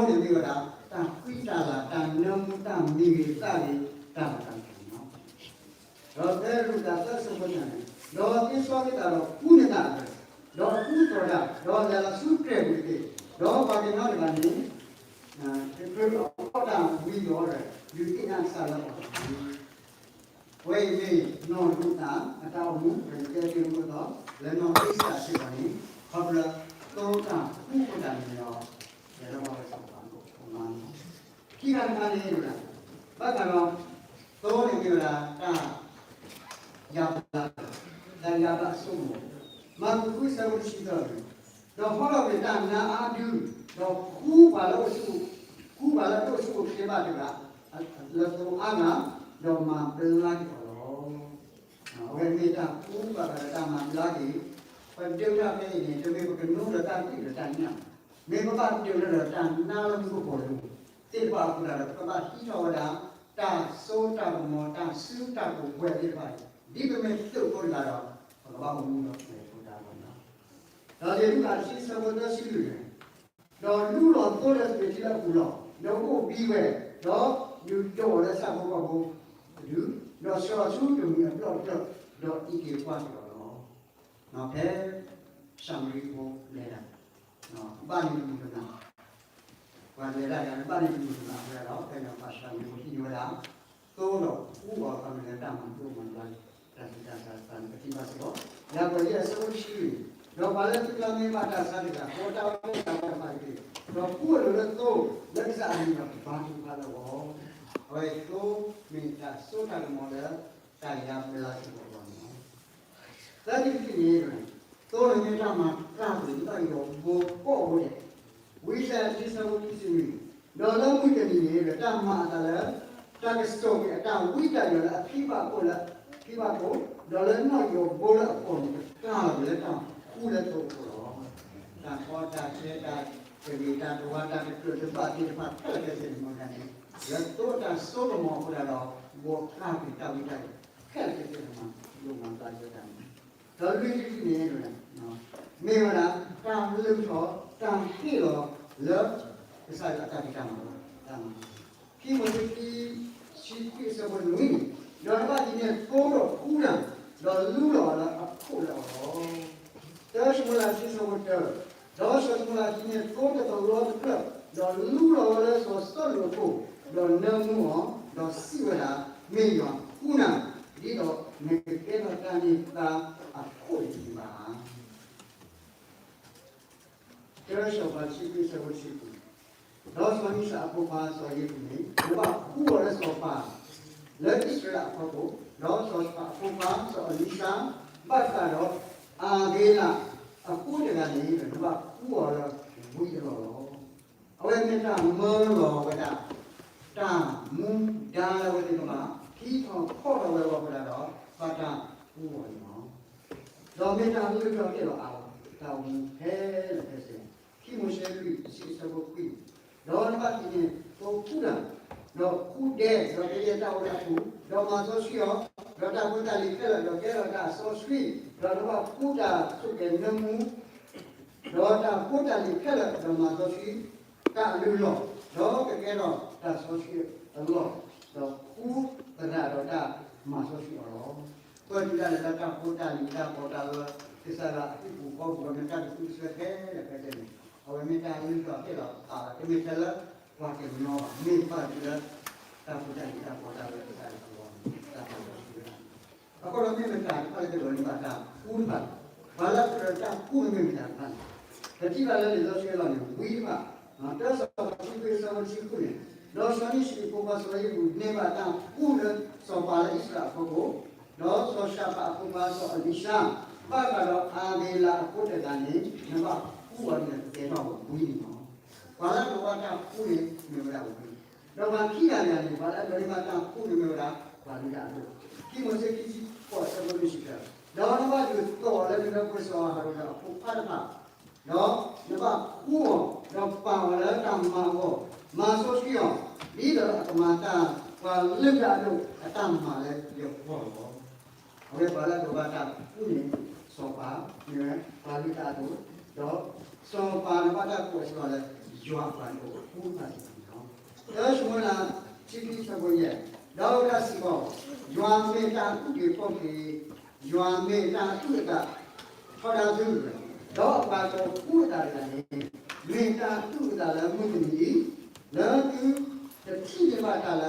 တၢ်နၢမူ တၢ်မံဂ့ၤသးဂ့ၤ တၢ်လၤတၢ်ကပီၤန့ၣ်လီၤ. ဒီးဖဲရူၤသးသၢဆၢဖိန့ၣ် ဒီးသ့စီက့ၤတၢ်ဒီးဃူန့ၢ်တၢ်အဂီၢ်, ဒီးဃူသီၣ်တၢ်, ဒီးလဲၤလီၤဆူတြဲၤပူၤတက့ၢ်, ဒီးပှၤကညီတဂၤန့ၣ် တကြၢးအီၣ်တၢ်ဝံၤဒီး ဒုးသ့ၣ်ညါကစၢ်လၢအီၤတဂ့ၤ. အဝဲအံၤမ့ၢ်နီၢ်ရူၤသးအတၢ်အိၣ်မူ ပကတဲသ့ၣ်မုၢ်အသိး လၢနီၢ်အ့စတၢ်စ့ၢ်ကီးန့ၣ် ခီဖျိသိတၢ်ဃူဃိတၢ်န့ၣ်ဒီး လဲၤလၢပှၤကစၢ်ပှၤကိးမါန့ၣ် ခံခါတခါန့ၣ် ဘၣ်ဃးဒီး သိန့ၣ်မ့ၢ်ဝဲဒၣ်တၢ် ယၤဘျါ, တၢ်ယၤဘျါအစိကမီၤ, မၤကူးဃုဆၢဖိတဆံသၢန့ၣ်, ဒီးဟီထီၣ်က့ၤတၢ်နါအါဒု, ဒီးဃူပှၤလၢအိၣ်ဆူၣ်, ဃူပှၤလၢအဒိၣ်ဆူၣ်အိၣ်ချ့ဘၣ်တဂၤ လၢသိအါဂၤ, ဒီးမၤဘျါက့ၤအီၤလီၤ. အဝဲမ့ၢ်တၢ်ဃူဘၣ်ဃးဒီးတၢ်မၤဘျါက့ၤ, ပဒုးတၢ်ဖဲအံၤန့ၣ် တမ့ၢ်ပကနိဒီးတၢ်သွံၣ်ဒီးတၢ်ညၣ်, မ့ၢ်ပဘၣ်ဒုးလၢဒီးတၢ်နါလၢမူကပိာ်လိၤသ့ၣ်တဖၣ်အဃိသတးဒီး ပကဘၣ်ဟံးထီၣ်ဝဲဒၣ် တၢ်စိတၢ်ကမီၤ တၢ်စုတၢ်ကဝဲၤသ့ၣ်တဖၣ်န့ၣ် ဒ်ပမ့ၢ်သုးဖိတဂၤဒီး ပကဘၣ်အိၣ်မူဒီးပှဲၤဖိတၢ်ဂီၤန့ၣ်လီၤ. ဒီးလံာ်လူၤကၣ်တဆံဆၢဖိသၢဆံလွံၢ်န့ၣ်, ဒီးလူလီၤသိလၢသဘ့ၣ်ထံလၢအပူၤလီၤ, ဒီးအိၣ်ဘံဝဲ, ဒီးဒုးဒိးအီၤလၢဆၣ်ဖိကီၢ်ဖိတဒု, ဒီးဆှၢအီၤဆူတမှံၤအပျီၢ်တဖျၢၣ်, ဒီးအံးက့ၤကွၢ်က့ၤအီၤလီၤ. ဖဲၡၤမရံဖိလဲၤတၢ် ဘၣ်န့ၢ်တမုာ်တမၣ်, ပှၤလဲၤတၢ်တဂၤန့ၣ် ဘၣ်န့ၢ်တမုာ်တမၣ်ဝဲဒၣ်ဒီး ဖဲန့ၣ်ပှၤၡၤမရံဖိဟံးန့ၢ်ဝဲဒၣ် သိဒီးဃူအီၤ ခီမ့ၢ်လၢတၢ်မၤဒိၣ်မၤဘျါ တၢ်ဆူးတၢ်ဆါတဖၣ်န့ၣ် ပထံၣ်ဘၣ်စ့ၢ်ကီး ယၤကွဲးယဲၢ်အဆၢဖိတဆံလွံၢ်, ဒီးပှၤလၢသုကျါမ့ၢ်ဘၣ်တၢ်ဆါတဂၤ ဃီတၢ်အိၣ်ဖှိၣ်တဖၣ်တဖၣ်တက့ၢ်, ဒီးဃူအလိာ်လၢသိ လၢကစၢ်အမံၤဒီးကဘါထုကဖၣ်လၢအဂီၢ်, အဝဲသိမ့ၢ်တၢ်စိတၢ်ကမီၤလၢ တၢ်ယါဘျါစ့ၢ်ကီးအဂီၢ်န့ၣ်လီၤ. သၢထံၣ်တထံၣ်န့ၣ် သိန့ၣ်မ့ၢ်တၢ်မၤတၢ်ပှ့ၤ တၢ်ယီၤဘိကီၢ်အိၣ်ဒဲး, ဝံယၡါယၤခံဆၢဖိခံဆံနွံ, ဒီးလၢမုၢ်တနံၤန့ၣ် တၢ်မၤအသးလၢ တၢ်ကစီၣ်ကွံာ်အတၢ်ဝံတၢ်ယီၤလၢအဖံဘၣ်ခိၣ်လၢ ဖံဘၣ်ခိၣ်, ဒီးလၢနီၣ်ယီၤဘိလၢအကိာ်န့ၣ် ကတၢၢ်လီၤက့ၤလၢတၢ်ဃူလၢသိအဃိလီၤ. တၢ်ကီတၢ်ခဲ တၢ်သဂ့ၤတၢ်တဝါ တၢ်တကြၢးတဘၣ်သ့ၣ်တဖၣ်ခဲလၢာ်ခဲဆ့န့ၣ် မ့ၢ်ဝဲဒၣ်န့ၣ် လၢသိအတၢ်စိကမီၤအဃိဒၣ်ဒီး ဘှီဃာ်ကွံာ်တၢ်ဝံတၢ်ယီၤ ခဲလၢာ်ခဲဆ့န့ၣ် မၤဒိၣ်မၤဘျါက့ၤတၢ်န့ၣ်, ဒီးလွံၢ်ထံၣ်တထံၣ်န့ၣ် မ့ၢ်ဝဲဒၣ် တၢ်လုၢ်ထီၣ် တၢ်ဟ့ၣ်လီၤလၢ ကစၢ်ယွၤအတၢ်ဖံးတၢ်မၤလီၤ. တၢ်မၤ ခံမိၤၡ့ ခံဆံခွံအဆၢဖိနွံန့ၣ်, ဒီးနဘၣ်ဟံးန့ၢ်သိဒီးဃူတၢ်, ဒီးလူလီၤအီၤလၢအခိၣ်လၢအီၤလီၤ. တၢၡမူၤအ့လး ခံဆၢဖိတၢ, ဒီးစီၤၡမူၤအ့လးဟံးန့ၢ်သိတကလီတဖျၢၣ်, ဒီးလူလီၤဝဲလၢစီၤစီလူးအခိၣ်, ဒီးနၢမူအီၤ, ဒီးစံးဝဲဒၣ်, မ့ၢ်ယွၤဃူနၤ, ဒ်သိးနကကဲထီၣ်တၢ်န့ၢ်သါအခိၣ်တက့ၢ်ဘၣ်ဧါ. တၢစီၤပၤ တဆံခွံ အဆၢဖိတဆံဃု, ဒီးစီၤအ့လံၡါအဖိခွါစီၤယ့းဖူန့ၣ် နဘၣ်ဃူအီၤလၢစီၤပၤ လၢအံၣ်စရ့လးအဖီခိၣ်, ဒီးစီၤပၤအဖိခွါစီၤအ့လံၡါ ဘၣ်ဃးဒီးအၤဘ့လးအဃိတဂၤန့ၣ် နဘၣ်ဃူအီၤလၢဝံအလီၢ်လီၤ. အဝဲမ့ၢ်တၢ်မၢလီၤဝဲဒၣ် တၢ်မူဒါလၢအဝဲသ့ၣ်ကဘၣ် ဟံးထီၣ်ဖီၣ်ထီၣ်ဝဲအဂီၢ်အဃိဒၣ်ဒီး ဘၣ်တၢ်ဃူအီၤန့ၣ်လီၤ. ဒီးမ့ၢ်တၢ်လုၢ်ထီၣ်ဟ့ၣ်လီၤအါလီၤ တၢ်အိၣ်မူခဲလၢာ်ခဲဆ့, ခံမိၤၡ့ လွံၢ် တဆံ အဆၢဖိခွံ, ဒီးနဘၣ်ဟံးန့ၢ်သိဃူတၢ်, ဒီးဃူဒဲး, ဒီးကယဲၢ်တၢ်အိၣ်လၢအပူၤ, ဒီးမၤစီဆှံအီၤ, ဒီးတၢ်ဖိတၢ်လံၤခဲလၢာ် ဒီးကဲထီၣ်တၢ်စီဆှံ, ဒီးနဘၣ်ဃူတၢ်ဆိၣ်ကဲၤနၢမူ ဒီးတၢ်ဖိတၢ်လံၤခဲလၢာ် ဒီးမၤစီဆှံတၢ်အလုၢ်အလီၢ်, ဒီးကကဲထီၣ်တၢ်စီဆှံအလီၢ်, ဒီးဃူသရၣ်ဒီးတၢ်မၤစီဆှံအီၤလီၤ. ပၢၢ်တုၤဒၣ်လဲာ်လၢတၢ်ဖိတၢ်လံၤတၢ်ပီးတၢ်လီ ကစၢ်ယွၤအဟံၣ်ပူၤဃီပူၤ အဝဲမ့ၢ်တၢ်ကသူၣ်ကစွဲခဲလၢာ်ခဲဆ့န့ၣ် အဝဲမ့ၢ်တၢ်လုၢ်ထီၣ်ဟ့ၣ်လီၤအါလီၤ တမ့ၢ်ထဲလၢပှၤကညီဘၣ် မ့ၢ်ပၢၢ်တုၤလၢ တၢ်ဖိတၢ်လံၤတၢ်ပီးတၢ်လီကစၢ်ယွၤအဂီၢ် တၢ်ပာ်လီၤဆူဝဲဒၣ် အဃိဒီးမ့ၢ်မတၤတဖၣ်လၢပဒိးန့ၢ်ဘၣ်တၢ်ဃူတဖၣ်, ပှၤလၢအဃုာ်ဒီးတၢ်ဃူန့ၣ်မ့ၢ်မတၤတဖၣ်န့ၣ်, ပထံၣ်ဘၣ်လၢလံာ်စီဆှံအလီၢ်န့ၣ် ဝံတဖၣ်, တၢစီၤပၤ တဆံခွံ အဆၢဖိတဆံဃုန့ၣ်, ဒီးစီၤနံၣ်စံၣ်အဖိခွါစီၤယ့းဖူန့ၢ်ဘၣ်တၢ်ဃူလၢစီၤပၤလၢအံၣ်စရ့လးအဖီခိၣ်, ဒီးစီၤၡၤဖးအဖိခွါစီၤအ့လံၡါ ဘၣ်ဃးဒီးအၤဘ့လးအဃိတဂၤန့ၣ် နဘၣ်ဃူအီၤန့ၣ် ကကဲထီၣ်ဝံန့ၣ်လီၤ. ပှၤလၢအဒိးဘၣ်တၢ်ဃူန့ၣ်မ့ၢ်ဝဲဒၣ်ဝံ, ဒီးပှၤခံဂၤတဂၤန့ၣ် ပှၤလၢအဒိးန့ၢ်ဘၣ်တၢ်ဃူန့ၣ်မ့ၢ်ဝဲဒၣ် ပှၤလုၢ်တၢ်အဒိၣ်, ခံမိၤၡ့ ခံဆံဃိး အဆၢဖိလွံၢ်ဆံတၢ, ဒီးနဘၣ်ဒုးသိးအီၤလၢနနၢပှဲၤစီၤအၤဟရိၣ်ဒီးအဖိခွါတဖၣ်, ဒီးနဘၣ်ဃူအီၤ, ဒီးပာ်အီၤလၢတၢ်မၤအဂီၢ်, မၤစီဆှံအီၤ, ဒ်သိးအကမၤတၢ်ပှၤလုၢ်တၢ်အဒိၣ်အတၢ်မၤလၢယဂီၢ်လီၤ. အဝဲပှၤလၢအဒိးဘၣ်တၢ်ဃူန့ၣ် စီၤပၤမ့ၢ်ဝဲ ပှၤလုၢ်တၢ်အဒိၣ်, ဒီးစီၤပၤန့ၣ်ဘၣ်တၢ်ကိးအီၤလၢ ယွၤအပှၤဒိၣ်အဃူတဖၣ်န့ၣ်လီၤ. တၢၡမူၤအ့လး တဆံခံ အဆၢဖိယဲၢ်, ဒီးဝဲဒၣ်စ့ၢ်ကီး ယွၤမ့ၢ်တၢ်အုၣ်က့ၤခီၣ်က့ၤ, ယွၤမ့ၢ်တၢ်အုၣ်အသး ထီဒါသု, ဒီးအပှၤဒိၣ်ဃူအသးတဂၤန့ၣ် မ့ၢ်တၢ်အုၣ်အသးလၢမုၢ်တနံၤအံၤ လၢသုတထံၣ်န့ၢ်ဘၣ်တၢ်လၢယစုပူၤနီတမံၤဘၣ်,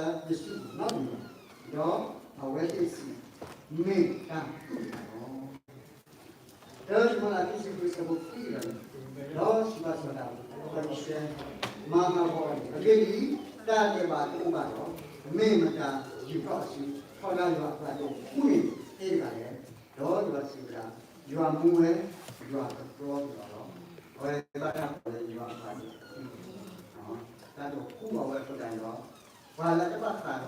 ဒီးအဝဲသ့ၣ်စံး, မ့ၢ်တၢ်အုၣ်အသးလီၤ. တၢၡမူၤအ့လး ခံဆံဃု အဆၢဖိခွံဒီး, ဒီးစံးဘၣ်စီၤဒၤဝံး, စီၤယံးၡဲ, မၤဟးဂီၤအီၤန့ၣ်, အဂ့ၢ်ဒ်အံၤ, တၢ်ဒဲးဘးတအိၣ်ဘၣ်ဒီး, မ့ၢ်မတၤယူာ်ထီၣ်အစု ထီဒါယွၤအပှၤဒိၣ်ဃူန့ၣ်သ့တဂၤလဲၣ်. ဒီးယွၤစံးဝဲဒၣ်, ယွၤမူဝဲ, ယွၤကတြီက့ၤအီၤလီၤ. အဝဲဘၣ်တၢ်ကိးလၢယွၤအပှၤဒိၣ်ဃူ, တၢ်ဒိၣ်ဃူဘၣ်ဝဲအဃိသတးဒီး, ပှၤလၢတဘၣ်ဃးဒီး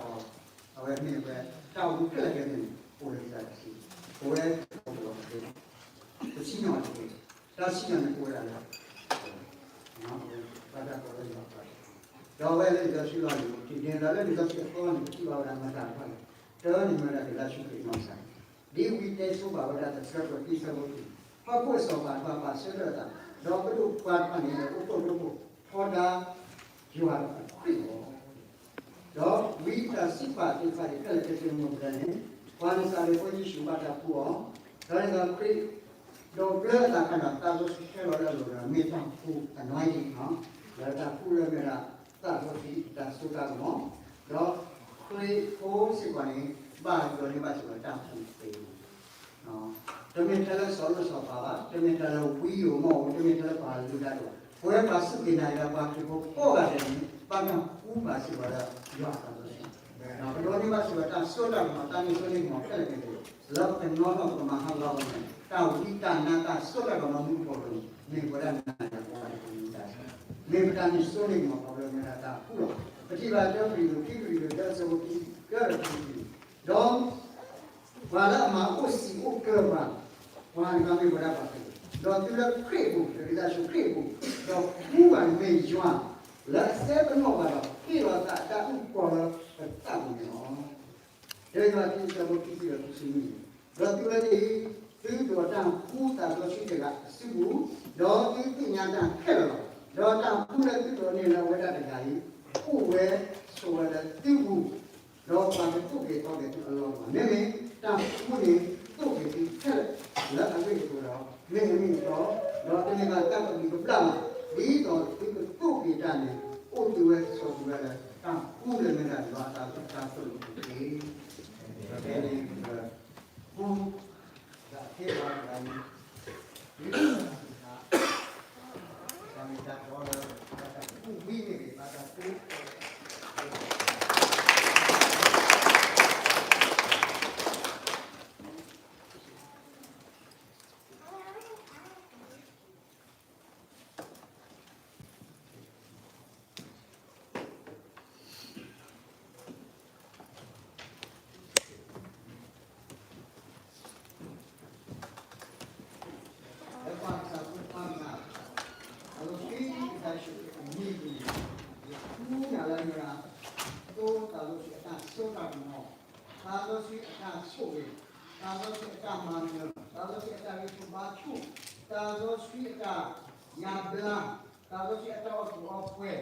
အဝဲမ့ၢ်ဝဲ တၢ်အိၣ်မူခဲလၢာ်ခဲဆ့န့ၣ် အိၣ်လၢကစၢ်ယွၤစု, ပဝဲအိၣ်ဒီး ပစံၣ်ညီၣ်တက့ၢ်, တၢ်စံၣ်ညီၣ်န့ၣ်အိၣ်ဝဲဒၣ်လၢ ဘၣ်တၢ်ကိးလၢယွၤအပှၤဒိၣ်ဃူ, ဒီးအဝဲလၢလံာ်စီဆှံအလီၢ်န့ၣ် တုၤဒၣ်လဲာ်လၢလံာ်စီဆှံအသီန့ၣ် ပထံၣ်ဘၣ်ဝဲဒၣ်မတၤတဖၣ်လဲၣ်, တၢန့ၣ်မ့ၢ်ဝဲဒၣ်ကစၢ်ယ့ၣ်ၡူးခရံာ်နီၢ်ကစၢ်, ဒ်ဝံတဲဆိပာ်ဝဲဒၣ်တဆၢကွဲးခံဆၢဖိတက့ၢ်, ဟီၣ်ခိၣ်စီၤပၤတဖၣ်ပာ်ဆၢထၢၣ်အသး, ဒီးပဒိၣ်ပှၤတဖၣ်န့ၣ် အိၣ်ဖှိၣ်ဒိၣ်ဖှိၣ်ထီဒါ ယွၤဒီးခရံာ်လီၤ. ဒီးဝံတၢ်စံးပာ်သ့ၣ်တဖၣ်အံၤခဲလၢာ်ခဲဆ့မ့ၢ်မတၤလဲၣ်န့ၣ်, ပှၤနစၤရ့းဖိယ့ၣ်ၡူးဘၣ်တၢ်ဃူအီၤ, ဒီးလၢခရံာ် ဒီးဘျၢအသးခါန့ၣ် သးစီဆှံခဲလီၤလၢအလိၤဒီး မ့ၢ်တၢ်ဖှူ anointing လီၤ. လၢတၢ်ဖှူလၢမ့ၢ်ဒၣ်သးစီဆှံတၢ်စိတၢ်ကမီၤ, ဒီးခရံာ်ဖိစ့ၢ်ကီးန့ၣ် ဘၣ်ယီၤန့ၢ်ဘၣ်စ့ၢ်ကီးတၢ်ဖှူသ့ တမ့ၢ်ထဲလၢစီၤလိၣ်စီၤပၤဘၣ်, တမ့ၢ်ထဲလၢဝံယိၤမီၢ်ဧိၤ, တမ့ၢ်ထဲလၢပှၤလုၢ်တၢ်ဒိၣ်ဘၣ်, ပဝဲပှၤစူၢ်က့ၤနာ်က့ၤပှၤခရံာ်ဖိကိးဂၤဒဲးန့ၣ် ဘၣ်တၢ်ဖှူဘၣ်စ့ၢ်ကီးလၢယွၤအသးစီဆှံ, ဒီးပဒိးန့ၢ်ဘၣ်စ့ၢ်ကီးတၢ်စိတၢ်ကမီၤ တၢ်မ့ၢ်စိန့ၢ်ကမီၤခဲလၢာ်ခဲဆ့, လၢပနီၢ်နီၢ်ပကမၤဟးဂီၤအီၤန့ၣ် တၢ်ဝံတၢ်နါတၢ်စိတၢ်ကမီၤမူကပိာ်လိၤန့ၣ် မ့ၢ်ပဝဲဒၣ်နၤယၤကိးဂၤဒဲးတၢ်ဆၢ, မ့ၢ်ပတၢ်မ့ၢ်စိန့ၢ်ကမီၤခီဖျိမ့ၢ်ဒၣ်တၢ်ဖှူလီၤ. ပထံၣ်ဘၣ်တၢ်ကရံၣ်သူး ခံကရံၣ်သူး သၢဆၢဖိခံဆံသၢဒီးခံဆံလွံၢ်, ဒီး ပှၤလၢအမၤအိၣ်စံာ်အိၣ်ကျၢၤပှၤ, ပှၤန့ၣ်မ့ၢ်ဝဲဒၣ်ပှၤသ့, ဒီးတုၤလၢခရံာ်အပူၤ ဒီးကစၢ်ယ့ၣ်ၡူးခရံာ်အပူၤ, ဒီးဖှူဘၣ်မ့ၢ်ယွၤ လၢအစဲပနီၣ်ပှၤဒီး ဟ့ၣ်လီၤသးအတၢ်အုၣ်ကီၤလၢပသးပူၤန့ၣ်လီၤ. တၢယိၤဟၣ် ခံဆၢဖိ ခံဆံဒီးခံဆံနွံ, ဒီးတုၤဝဲဒၣ်အံၤ သုဒိးတၢ်ဖှူသးစီဆှံတဂၤအစုပူၤ, ဒီးသုသ့ၣ်ညါတၢ်ခဲလၢာ်လီၤ. ဒီးတၢ်ဖှူလၢသုဒိးန့ၢ်လၢအဝဲဒၣ်တဂၤအံၤ အိၣ်ဝဲဆိးဝဲလၢသုပူၤ, ဒီးပှၤကသိၣ်က့ၤသီက့ၤသုအလီၢ်လီၤ. မ့မ့ၢ်တၢ်ဖှူန့ၣ်သိၣ်က့ၤသုခဲလၢာ်လၢအဂ့ၢ်အကျိၤဒီး မ့ၢ်အမ့ၢ်အတီ, ဒီးတမ့ၢ်ဘၣ်တၢ်ကဘျံးကဘျၣ်ဘၣ်, ဒ်သိးသုကသိၣ်က့ၤတၢ်န့ၣ် အိၣ်သုဝဲဆိးသုဝဲလၢတၢ်ဖှူလၢမ့ၢ်ဒၣ်ယွၤအတၢ်သိၣ်လိအပူၤတက့ၢ်. ဖဲန့ၣ် ပကဖှူ လၢပၢ်ကစၢ်ဖိခွါမၤ, သးစီဆှံကစၢ်ယ့ၣ်ၡူးခရံာ်အမံၤအပူၤန့ၣ်, ယဃုနၤလၢမ့ၢ်ဒၣ် သိသးစီဆှံအတၢ်စိတၢ်ကမီၤ, သးစီဆှံအတၢ်ဆိၣ်ဂ့ၤ, သးစီဆှံအတၢ်မၤနၢၤ, သးစီဆှံအတၢ်ဂံၢ်ဆူၣ်ဘါဆူၣ်, သးစီဆှံအတၢ်ညါဘျါ, သးစီဆှံအတၢ်အိၣ်ဖှိၣ်အိၣ်ဖှိၣ်,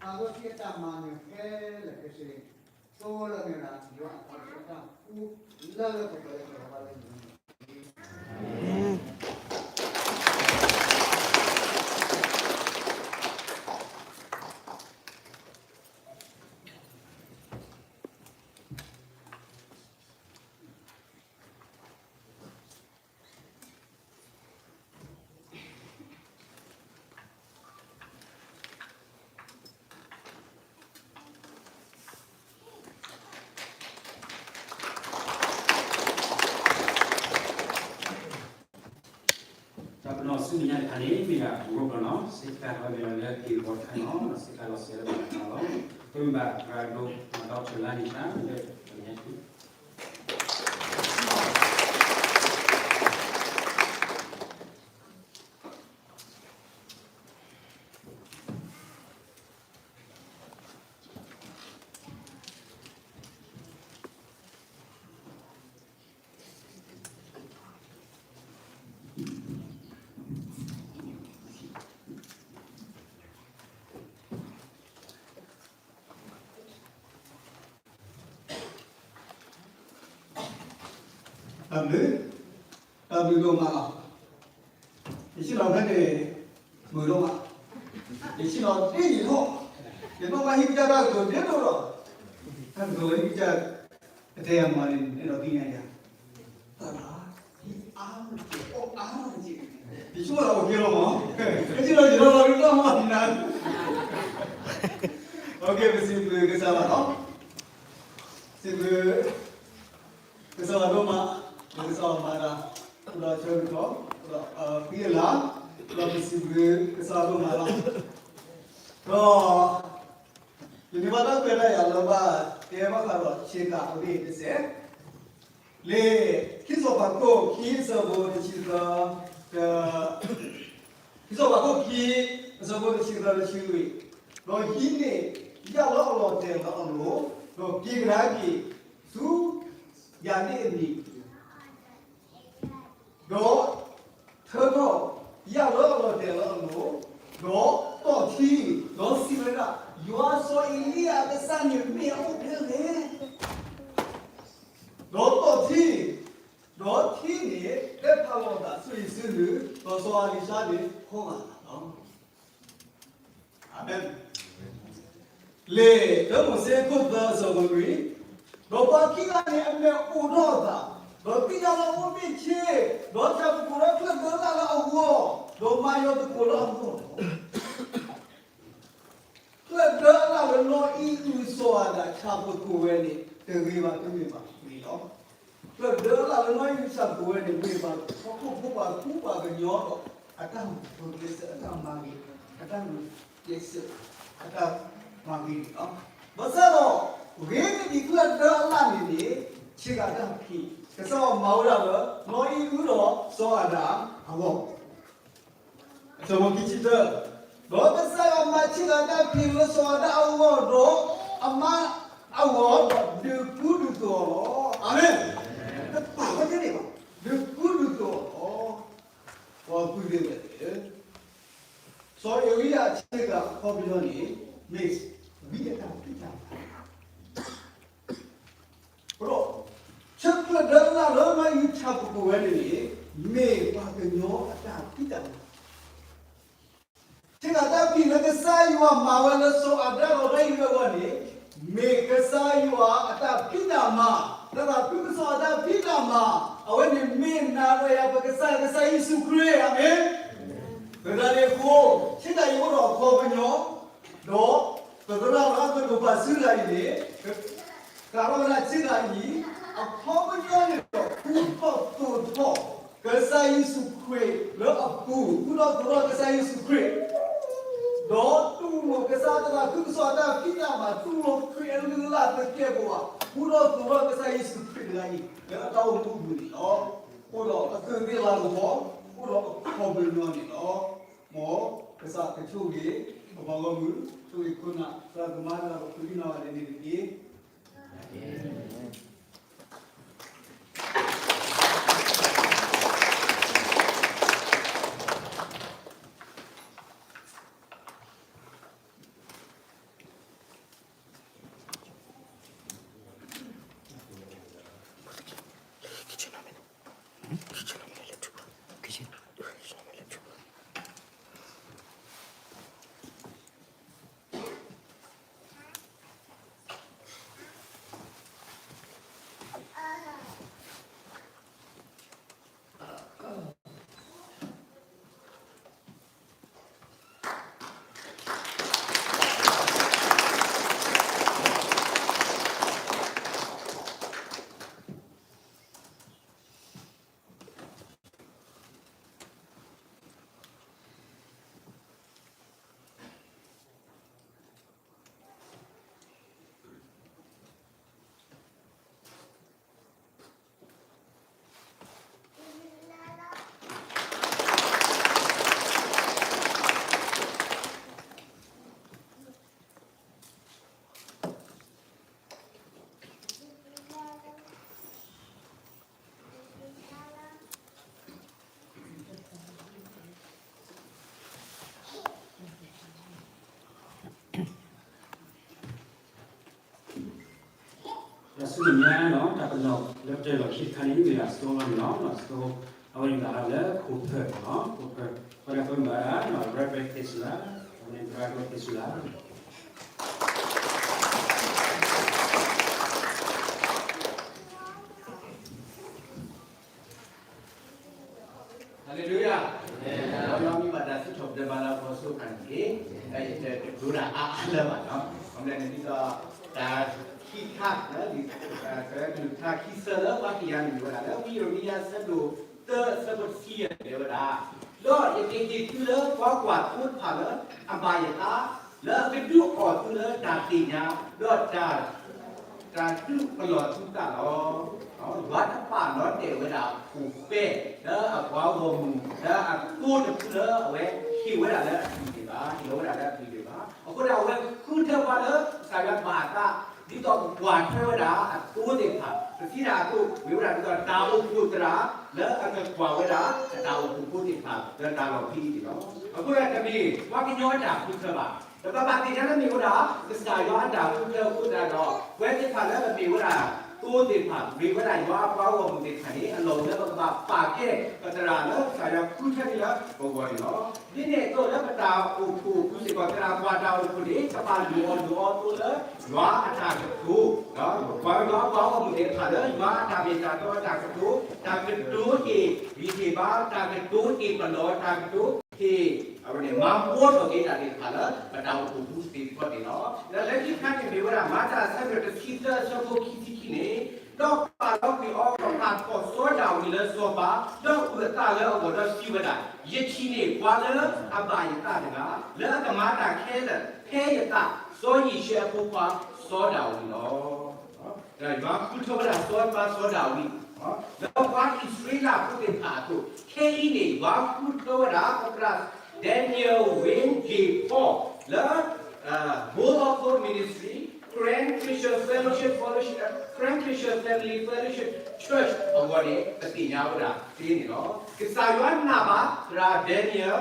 သးစီဆှံအတၢ်မၤနၢၤခဲလၢာ်ခဲဆ့ သိလၢမ့ၢ်ဒၣ် ယွၤအတၢ်ဖှူလၢလၢပှဲၤပှဲၤလၢပှဲၤပှဲၤလၢ တၢ်ပနီၣ်ဆူမဲာ်ညါတခါန့ၣ် မ့ၢ်ဒၣ် rope လီၤနီၤ, စ့ၢ်ကီးဝဲမ့ၢ်လီၤလၢ cable ခါနီၤ, စ့ၢ်ကီးလီၤစဲးလၢဘၣ်တခါလီၤ, ပမ့ၢ်ဘၣ်ပှၤဒိးမၤဒီးထၢလါန့ၣ်တၢ်လၢပမဲာ်ညါထူ တၢ်ဘျုး, တၢ်ဘျုးဒိၣ်မးလီၤ. ယဆ့ၣ်နီၤဖဲန့ၣ် မုာ်ဒိၣ်မး, ယဆ့ၣ်နီၤဒ်အံၤထီၣ်, ယနီၣ်ဘၣ်ဟံၣ်ကစၢ်တၢ်ကတိၤဒ်သိးဒီး တၢ်ကတိၤလၢဟံၣ်ကစၢ် ကတဲယၤမၤန့ၣ် အဲၣ်ဒိးသ့ၣ်ညါယၤ သရၣ်, ယအါမး, ယဆိကမိၣ်လၢအိၣ်က့ၤလီၤမး, ယဆ့ၣ်နီၤယထီၣ်လီၤဒ်နီၢ်မးဒ်နၤ, ပစံးဘျုးကစၢ်ဘၣ်လီၤ. စံးဘျုး ကစၢ်ယွၤဒိၣ်မး, ကစၢ်ယွၤမၤတၢ် အိၣ်ဒီးဆၢကတီၢ် အိၣ်ဒီးဃံအလၤ, ဒီးပစံးဘျုးကစၢ်ယွၤဒိၣ်မးလီၤ. ဒီး ယန့ၢ်ဘၣ်တၢ်ခွဲးတၢ်ယာ်လၢဘၣ်တဲဘၣ်ဃးဒီးဆ့ကၤအဂ့ၢ်တစဲး, လံာ်ခံစီၤပၤခိၣ်ခံအဆၢဖိတဆံသၢ, ခံစီၤပၤခိၣ်ခံ အဆၢဖိတဆံသၢ တဆံလွံၢ်, ဒီးဟံးန့ၢ်ယၣ်လၢအလီၤတဲာ်လၢအလိၤ, ဒီးက့ၤကဒါက့ၤဆူယၤန့ၣ်အမံၤ, ဒီးထၢထီၣ်ယၣ်လၢအလီၤတဲာ်လၢအလိၤ, ဒီးတီၢ်ထံ, ဒီးစံးဝဲဒၣ်, ယွၤစီၤအ့လံယၤအကစၢ်န့ၣ်မ့ၢ်အအိၣ်ဖဲလဲၣ်. ဒီးတီၢ်ထံ, ဒီးထံန့ၣ်တဲဖးလီၤအသးဆူယစုလၢ ဒီးစီၤအၤလံၤၡါန့ၣ် ခီဂာ်လီၤ. အၤမ့ၣ်. လံာ်တၢမိၤၡ့ခိၣ်သၢအဆၢဖိလွံၢ်, ဒီးပှၤခံဂၤန့ၣ်အမဲာ်အိၣ်ထီၣ်အသး, ဒီးသ့ၣ်ညါလၢအအိၣ်ဘ့ၣ်ဆ့, ဒီးဆၣ်သကိးလၢချၢၣ်ဒၢအလၣ်လၢအဂီၢ်, ဒီးမၤယွၤသကိးလၢအဂီၢ်လီၤ. ချၢၣ်ဒၢအလၣ်လၢနီၢ်အံၣ်အုၣ်စီၤအၤဒၣ်ဆၣ်သကိးဝဲန့ၣ် တဂ့ၤဘၣ်တမ့ၢ်ဘၣ်ဂ့ၤလီၤ. ချၢၣ်ဒၢအလၣ်လၢနီၢ်အံၣ်အုၣ်ဆၣ်သကိးဝဲန့ၣ် မ့ၢ်ဘၣ်ဟီၣ်ခိၣ်ဖိပှၤကူပှၤကညီဒီး အတၢ်ဂုာ်ကျဲးစၢးအတၢ်မၤဂ့ၤ, အတၢ်ဂုာ်ကျဲးစၢးအတၢ်မၤဂ့ၤန့ၣ်လီၤ. ဘၣ်ဆၣ်ဒီး ဂ့ၤကဒံးချၢၣ်ဒၢအလၣ်န့ၣ်န့ၣ် ဆ့ကၤတၢ်ဖံး ကစၢ်ယွၤမၤဝဲဒၣ်လၢ နီၢ်အံၣ်အုၣ်ဒီးစီၤအၤဒၣ်အဂီၢ် အဆၢဖိခံဆံတၢ, ဒီးကစၢ်ယွၤမၤဆ့ကၤတၢ်ဖံးလၢစီၤအၤဒၣ်အဂီၢ်ဒီး အမါအဂီၢ်ဒီး ဒုးကူဒုးသိးအီၤလီၤ. အၤမ့ၣ်. တပာ်ဝဲန့ၣ်ဘၣ်, ဒုးကူဒုးသိးအီၤလီၤ. ပှၤကူၣ်သ့ဝဲသ့ၣ်ဧၢ, စီၤဧ့လံယၤအဆ့ကၤအခီပညီန့ၣ် မ့ၢ်ဝံအတၢ်ဖံးတၢ်မၤ ဒီး ဆၢချၢၣ်ဒၢအလၣ်လၢနီၢ်အံၣ်အုၣ်ဆၣ်သကိးဝဲန့ၣ်န့ၣ် မ့ၢ်ပှၤကညီအတၢ်ဖံးတၢ်မၤ, ဆ့ကၤတၢ်ဖံးလၢကစၢ်ယွၤမၤဝဲလၢစီၤအၤဒၣ်ဒီးနီၢ်အံၣ်အုၣ်အဂီၢ်န့ၣ် မ့ၢ်ကစၢ်ယွၤအတၢ်ဖံးတၢ်မၤ, သရၣ်ဖုကစီၣ်အတၢ်ဖံးတၢ်မၤ, အဝဲန့ၣ်မ့ၢ်နၤဒီးယၤပကစၢ် ကစၢ်ယ့ၣ်ၡူးခရံာ်, အၤမ့ၣ်. သတးန့ၣ်အဃိ ဆ့ကၤအံၤအိၣ်ဒီးအခီပညီ ဒီး ပသရၣ်လၢအကဒိးပာ်စုတဂၤအံၤန့ၣ် ကးထီၣ်ဝဲဒၣ်ဆ့ကၤအံၤ အခီပညီန့ၣ်ဒီး ကူထီၣ်သိးထီၣ် ကစၢ်ယ့ၣ်ၡူးခရံာ်လၢအပူၤ, ကူထီၣ်သိးထီၣ်ကစၢ်ယ့ၣ်ၡူးခရံာ် ဒီးတူၢ်လိာ်ကစၢ်သရၣ်ဖုကစီၣ်အတၢ်ဖံးတၢ်မၤ, တူၢ်လိာ်ခရံာ်အလုၢ်အလၢ်သကဲာ်ပဝး, ကူထီၣ်သိးထီၣ်ကစၢ်ယ့ၣ်ၡူးခရံာ်တဂၤအံၤ လၢအတၢ်အိၣ်မူအပူၤန့ၣ်လီၤ. အိၣ်ဒီးအသုးသ့ၣ်လၤကပီၤ, အိၣ်ဒီးအခီပညီန့ၣ်လီၤ. မ်ကစၢ်ကဆိၣ်ဂ့ၤ ပပှၤဂီၢ်မုၢ်, ဆိၣ်ဂ့ၤခိၣ်နၢ် သရၣ်သမါ လၢပဃုနၢ်ဝဲဒၣ်န့ၣ်တက့ၢ်. တၢ်ဆူမဲာ်ညါနီၤ တၢ်ပနီၣ်လၢပတဲလီၤခံတခါန့ၣ် မ့ၢ်ဒၣ်အစိလီၤန့ၣ်လီၤ. အစိ အဝဲန့ၣ်ဘၣ်ဃးလၢခိၣ်ဖၢၣ်နီၤ, ခိၣ်ဖၢၣ်, ပှၤဒၣ်ပမၤဒၣ် Reverend သ့ၣ်စူၤလၢ်, အဝဲန့ၣ် Reverend သ့ၣ်စူၤလၢ် ဟါလ့လူယၤ. ဒီးမ့ၢ်ဘၣ်တၢ်စံးထီၣ်ပတြၢၤဘၣ်လၢအဖိအစိၤခါန့ၣ်တက့ၢ်. ယတဒိတၢ်အါအါလၢၤဘၣ်နီၤ. အဃိန့ၣ်ဒ်သိး တၢ်ခံခါ, ကလုၢ်ကထါခံဆၢလၢပှၤသ့ၣ်ညါန့ၣ်မ့ၢ်ဝဲဒၣ်လၢ ဝံယံးရမံယၤဆၢဒိၣ်သၢအဆၢဖိတဆံယဲၢ်န့ၣ် တဲဝဲဒၣ်, ဒီးယကဟ့ၣ်သုလၢပှၤကွၢ်သိတဖၣ်လၢအဘၣ်ယသး, လၢအကဒုးအီၣ်သုလၢတၢ်သ့ၣ်ညါ, ဒီးတၢ် တၢ်ဒုးပလီၢ်သုသးလီၤ. ယွၤတပာ်လီၤတဲာ်ဝဲဒၣ်ခိၣ်ပဲ လၢအပှၤဂီၢ်မုၢ် လၢအသိတဖုလၢအဝဲဟ့ၣ်ဝဲဒၣ်လၢအပျံၤန့ၣ်ဘၣ်, ဟ့ၣ်လီၤဝဲဒၣ်လၢအပျံၤန့ၣ်ဘၣ်. အဃိန့ၣ် အဝဲဃုထၢပှၤလၢကစၢ်ယွၤဘၣ်အသး ဒ်သိးကကွၢ်ထွဲဝဲဒၣ်အသိသ့ၣ်တဖၣ်, ပသံတၢ်အသိး မ့ၢ်ဝဲဒၣ်ဒ်သိးတၢ်အိၣ်ဖှိၣ်သရၣ် လၢအကကွၢ်ဝဲဒၣ်အတၢ်အိၣ်ဖှိၣ်ဖိသ့ၣ်တဖၣ် လၢတၢ်လီၢ်ခံန့ၣ်လီၤ. အဃိန့ၣ် တမ့ၢ်ပှၤကညီအတၢ်ဃုထၢဘၣ်. ပဘၣ်သ့ၣ်ညါလၢမ့ၢ်ဝဲဒၣ် ကစၢ်ယွၤအတၢ်ဃုထၢအဃိသတးဒီး ပဝဲသ့ၣ်တဖၣ်လၢပမ့ၢ်ဝဲဒၣ် သိသ့ၣ်တဖၣ် မ့ၢ်ဝဲဒၣ်ယွၤအပှၤဂီၢ်မုၢ်သ့ၣ်တဖၣ်န့ၣ် အလီၢ်အိၣ်လၢပကဘၣ်ပာ်ကဲ ပသရၣ်လၢကစၢ်ယွၤဃုထၢန့ၢ်လၢပဂီၢ်န့ၣ်လီၤ. ဒ်န့ၣ်အသိးလၢပတၢ်အိၣ်ဖှိၣ်အပူၤစ့ၢ်ကီး သရၣ်ပှၤတၢ်အိၣ်ဖှိၣ်န့ၣ် ကဘၣ်လိၣ်အီၤလိၣ်အီၤအသိးလၢယွၤအတၢ်ကတိၤ, ပှၤယွၤအပှၤဂီၢ်မုၢ်သ့ၣ်တဖၣ်လၢ ယွၤအတၢ်မ့ၢ်တၢ်တီအတၢ်ကတိၤ, တၢ်ကတိၤဟ့ၣ်ဂံၢ်ဟ့ၣ်ဘါ, တၢ်ကတိၤဟ့ၣ်ပလီၢ်, တၢ်ကတိၤ ဟ့ၣ် အဝဲန့ၣ် မၤဘှီထီၣ်က့ၤတၢ်သ့ၣ်တဖၣ်လၢ ပတၢ်အိၣ်ဖှိၣ်ပူၤသ့ၣ်တဖၣ်န့ၣ်လီၤ. ဒီးလၢခံခါန့ၣ်မ့ၢ်ဝဲဒၣ် မၤတၢ်အဆၢဒိၣ်တဆံသၢ အဆၢဖိခံဆံခံန့ၣ်, ဒီးပာ်လီၤကွံာ်အီၤ ပာ်ထီၣ်စီၤဒၤဝံးလၢစီၤပၤ, ဒီးအုၣ်အသးလၢအဂီၢ်ဒီးစံးဝဲဒၣ်, ယထံၣ်န့ၢ်ပှၤလၢအဘၣ်ယသးတဂၤ, လၢအကမၤတၢ်ခဲလၢာ်ဖဲယသး, စီၤယံးၡဲအဖိခွါ စီၤဒၤဝံးလီၤ. ဒီးယွၤဃုထၢဝဲဒၣ်စီၤပၤစီၤဒၤဝံး, ဒီးပှၤအံၣ်စရ့လးဖိသ့ၣ်တဖၣ်အသိး, ခဲအံၤန့ၣ် ယွၤဃုထၢဝဲဒၣ် ပသရၣ် Daniel Wynn J Paul လၢ Board of Hope Ministry, Karen Christian Fellowship, Fellowship, Karen Christian Family Fellowship Church အဂီၢ်န့ၣ် ပသ့ၣ်ညါဝဲဒၣ်သ့န့ၣ်လီၤ. ကစၢ်ယွၤနာ်ဘၣ် သရၣ် Daniel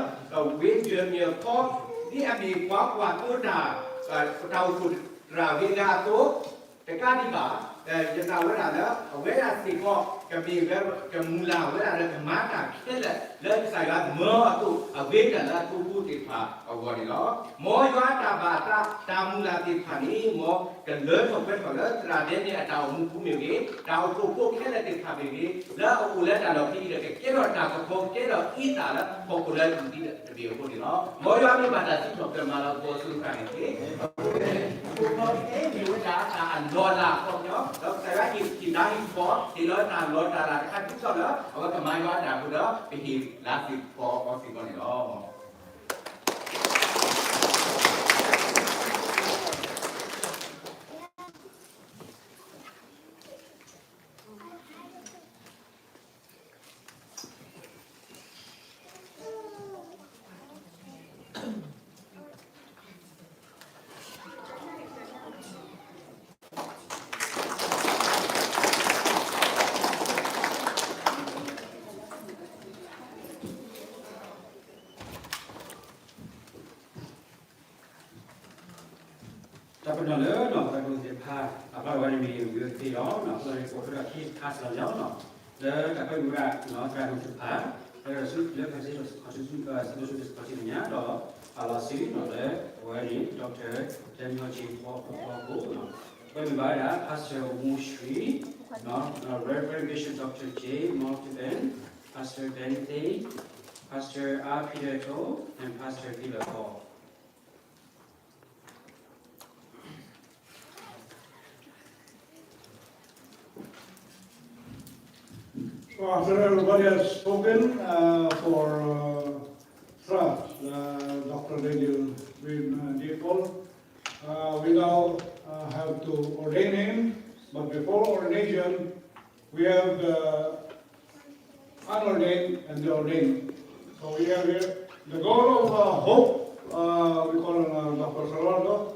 Wynn Junior Paul ဒ်အမ့ၢ်ပှၤကွၢ်သိတၢ် ပတၢ်အိၣ်ဖှိၣ်သရၣ်ဂ့ၤဂၤအသိး တကးဒံးဘၣ်, ယနာ်ဝဲဒၣ်လၢ အဝဲဒၣ်စ့ၢ်ကီး ကမ့ၢ်ဝဲ ကမုၢ်လၢ်ဝဲဒၣ်လၢကမၤတၢ်ခဲလၢာ် လၢကစၢ်ယွၤမၢအီၤအသိး အဂ့ၤကတၢၢ်လၢအဖိဖိသ့ၣ်တဖၣ်အဂီၢ်န့ၣ်လီၤ. မ်ယွၤတၢ်ဘၣ်အသး တၢ်မုၢ်လၢ်သ့ၣ်တဖၣ်န့ၣ် မ်ကလၢထီၣ်ပှဲၤထီၣ်လၢ သရၣ်ဒဲန့ၣ် အတၢ်အိၣ်မူပူၤမ့ၢ်ဂ့ၤ, တၢ်အိၣ်ဖှိၣ်ဖိခဲလၢာ်သ့ၣ်တဖၣ်မ့ၢ်ဂ့ၤ, လၢအအိၣ်လၢတၢ်လီၢ်ခံအံၤဒီး ကကဲထီၣ်တၢ်ကပီၤ ကကဲထီၣ်အံသၣ်လၢဟီၣ်ခိၣ်လၢအဂံၢ်ဒ်တဘ့ၣ်အဃိန့ၣ်လီၤ. မ်ယွၤမ့ၢ်ဘၣ်တၢ်စံးထီၣ်ပတြၢၤမၤလၤကပီၤအစိၤတဖၣ်န့ၣ်တက့ၢ်. အဃိဒီး ခဲအံၤမ့ၢ်ဝဲဒၣ်တၢ်အလီၤလးအခီပညီ, ဒီးကစၢ်ယွၤဟ့ၣ်တၢ်ဟ့ၣ်ခီ ဟ့ၣ်လီၤတၢ်လီၤတၢ်လၤတခါဒ်သိးလၢ အဝဲကမၤယွၤအတၢ်အဃိဒီး ပဟ့ၣ်လၤသ့ၣ်ခီအီၤစ့ၢ်ကီးန့ၣ်လီၤ. တၢ်ပနီၣ်လၢနီၢ်သးဒိၣ်သ့ၣ်တဖၣ် အဘၣ်ဝဲန့ၣ်မ့ၢ် ဝံၤသ့လီၤ. အဃိန့ၣ် ကိးထီၣ်ဒၣ်ခံခါစၢ်လီၤနီၤ, လၢတၢ်ကွဲမုာ်ဝဲဒၣ်နီၢ်သးဒိၣ်သ့ၣ်တဖၣ် လၢကစူၢ်လၢကစူၢ်စ့ၢ်ကီးဆံညါဒီး အလီၤဆံးနီၤလၢအဝဲန့ၣ် Doctor Daniel J Paul အဖိခွါအဃိနီၤ, ကွဲမုာ်ဘၣ်ဝဲဒၣ် Pastor Wu Shui, Reverend Bishop Doctor J Mark Teben, Pastor Benny Thei, Pastor A Peter To, and Pastor Peter Paul. So after everybody has spoken uh, for uh, Doctor Daniel Win uh, Deacon, uh, we now uh, have to ordain him. But before ordination, we have the unordained and the ordained. So we have here the goal of uh, hope, uh, we call him uh, Doctor Salvador.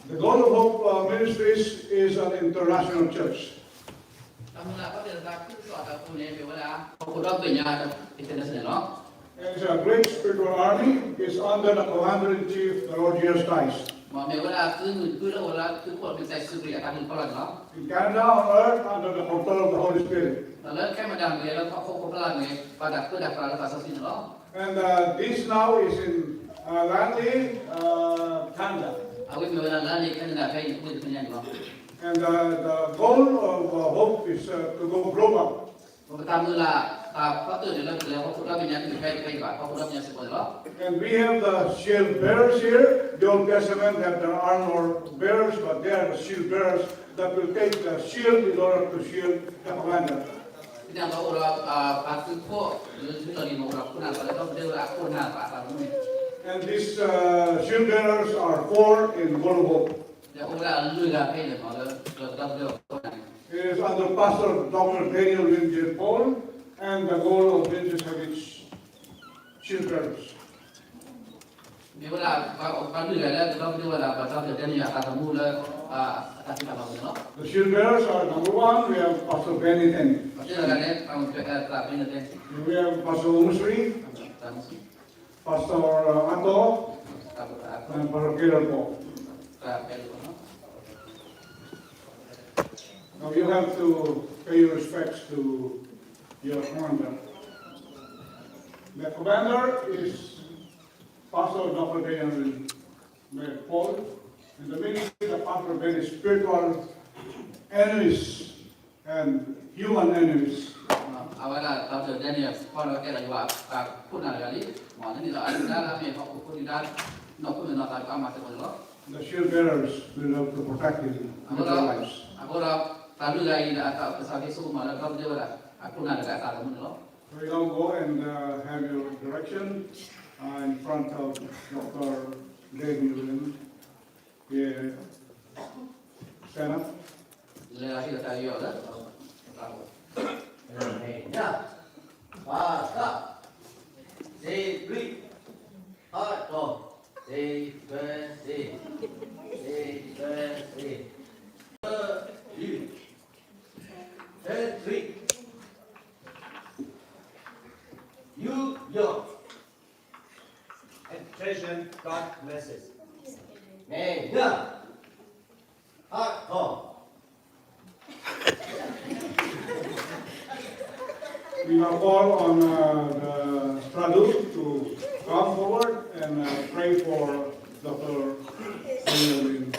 The Goal of Hope uh, Ministries is an international church. တၢ်မုၢ်လၢ်ဘၣ်တၢ်သးခုကစီၣ်အတၢ်ပူၤန့ၣ် မ့ၢ်ဝဲဒၣ် ဟီၣ်ခိၣ်ဒီဘ့ၣ်ညါ international လီၤ. It's a great spiritual army. It's under the commander-in-chief, the Lord Jesus Christ. မ့ၢ်ဝဲဒၣ်သုးမုၢ်သုးလၢအိၣ်လၢသုးခိၣ်မ့ၢ်ကစၢ်ယ့ၣ်ၡူးခရံာ်အတၢ်မုၢ်ဖီလာ်န့ၣ်လီၤ. In Canada on earth under the control of the Holy Spirit. ဒီးလၢ Canada မ့ၢ်ဂ့ၤ လၢဟီၣ်ခိၣ်ဖီလာ်မ့ၢ်ဂ့ၤ ဘၣ်တၢ်ပၢတၢ်ပြးလၢသးစီဆှံန့ၣ်လီၤ. And uh, this now is in uh, Langley, uh, Canada. အဝဲမ့ၢ်ဝဲဒၣ် Langley Canada ဖဲအံၤ အဝဲတဖဲညါန့ၣ်လီၤ. And uh, the goal of uh, hope is uh, to go global. ပတၢ်မုၢ်လၢ် တၢ်ဖီတၢၣ်န့ၣ်လၢပကလဲၤဟီၣ်ခိၣ်ဒီဘ့ၣ်ညါ တမ့ၢ်ဖဲအံၤတဖဲအံၤဘၣ် ဟီၣ်ခိၣ်ဒီဘ့ၣ်ညါစ့ၢ်ကီးန့ၣ်လီၤ. And we have the shield bearers here. The Old Testament that there are no bearers, but they are the shield bearers that will take the shield in order to shield the commander. ဒ်န့ၣ်အသိးအိၣ်ဒီး ပှၤသုးခိၣ် လၢသုးလီၢ်လံၤမ့ၢ်အိၣ်ဒီးခိၣ်နၢ်သးလၢ ဒီပုၢ်ဝဲၢ်အခိၣ်နၢ်သးအသးသမူန့ၣ် And these uh, shield bearers are four in Golden Hope. ဒီးအိၣ်ဝဲဒၣ်အလွံၢ်ဂၤဖဲအံၤန့ၣ် လၢဒီပုၢ်ဝဲၢ်အခိၣ်နၢ်န့ၣ် It is under Pastor Doctor Daniel Wynn J Paul and the goal of Vintage Habits shield bearers. မ့ၢ်ဝဲဒၣ် ပှၤလွံၢ်ဂၤလၢကဒီပုၢ်ဝဲၢ်ဒၣ် ပှၤ Doctor Daniel အသးသမူလၢ အတၢ်ဖံးတၢ်မၤပူၤန့ၣ်လီၤ. The shield bearers are number one, we have Pastor Benny Ten. ပှၤတဂၤန့ၣ် ပှၤမ့ၢ် Pastor Benny Ten. We have Pastor Umusri. Pastor Ato, and Pastor Gabriel. Now you have to pay your respects to your commander. The commander is Pastor Doctor Daniel Paul, and the ministry, the pastor, very spiritual enemies and human enemies. အဝဲဒၣ် Doctor Daniel Paul ကဲဒီးယွၤအခိၣ်နၢ်တဂၤလံ, မ်နန့ၣ်ဒီးအဒုၣ်ဒါလၢအမ့ၢ်ဟီၣ်ခိၣ်ဖိဒုၣ်ဒါ နီၢ်ခိမ့ၢ်နီၢ်သးတကးမၤသကိးန့ၣ်လီၤ. The shield bearers will help to protect him with their lives. အဃိဒီး အဃိဒီး သးဒုၣ်တဂၤအံၤဒီး အသးအိၣ်ကစီၣ်ဟ့ၣ်ဆူၣ်မးလၢ ဒီပုၢ်ဝဲၢ်အခိၣ်နၢ်တဂၤအသးသမူန့ၣ်လီၤ. So you now go and uh, have your direction uh, in front of Doctor David Williams. Yeah. Stand up. လဲၤလီၤဟ့ၣ်လီၤတၢ်ဂ့ၢ်အီၤလၢ Amen. ညါ, ပၢ်သၣ်, စ့ဘြံၣ်, ဟးတီၢ်, စ့ဘဲစ့, စ့ဘဲစ့, သၢ, ယူၢ်, သၢ, သရံး, ယူၢ်, ယီၢ်. Attention, God blesses. Amen. We now call on uh, the Sadhu to come forward and uh, pray for Doctor Benjamin.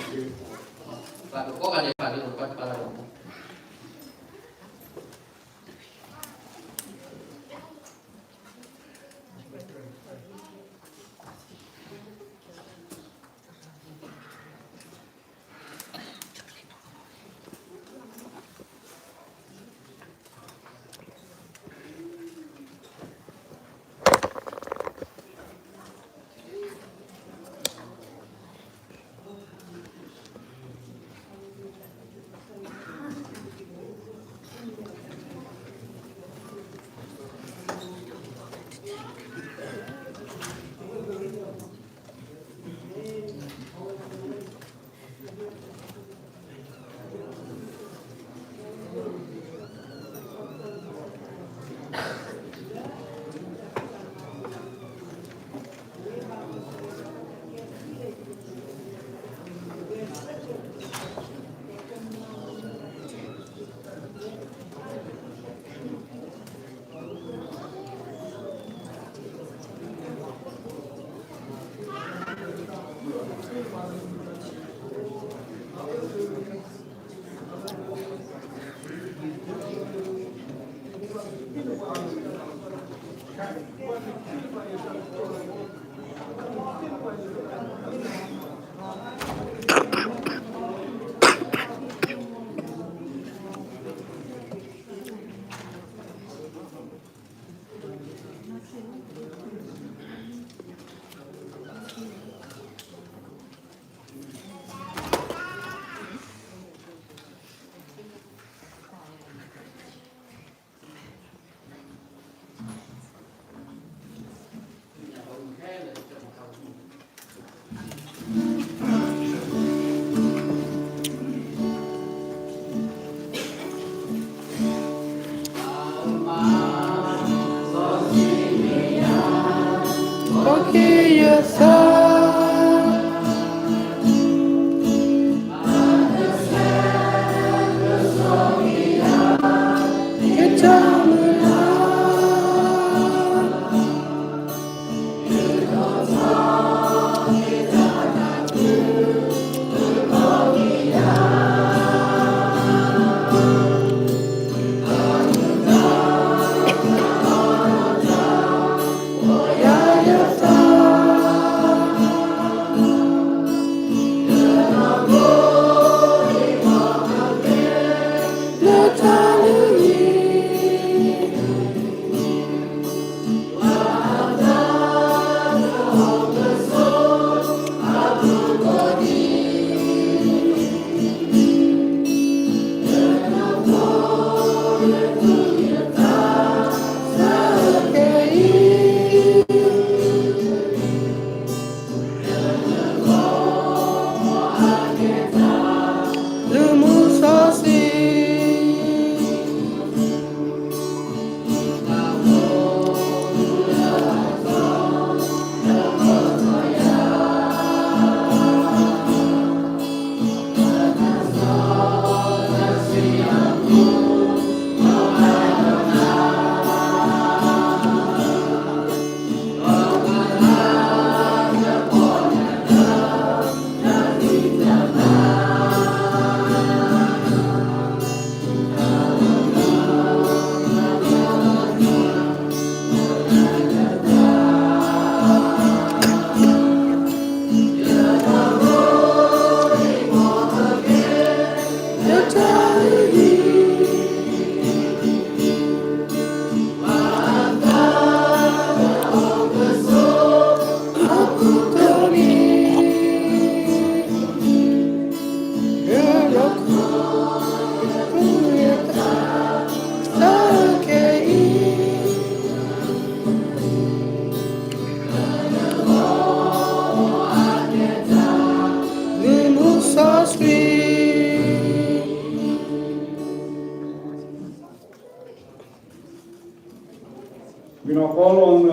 I call on uh,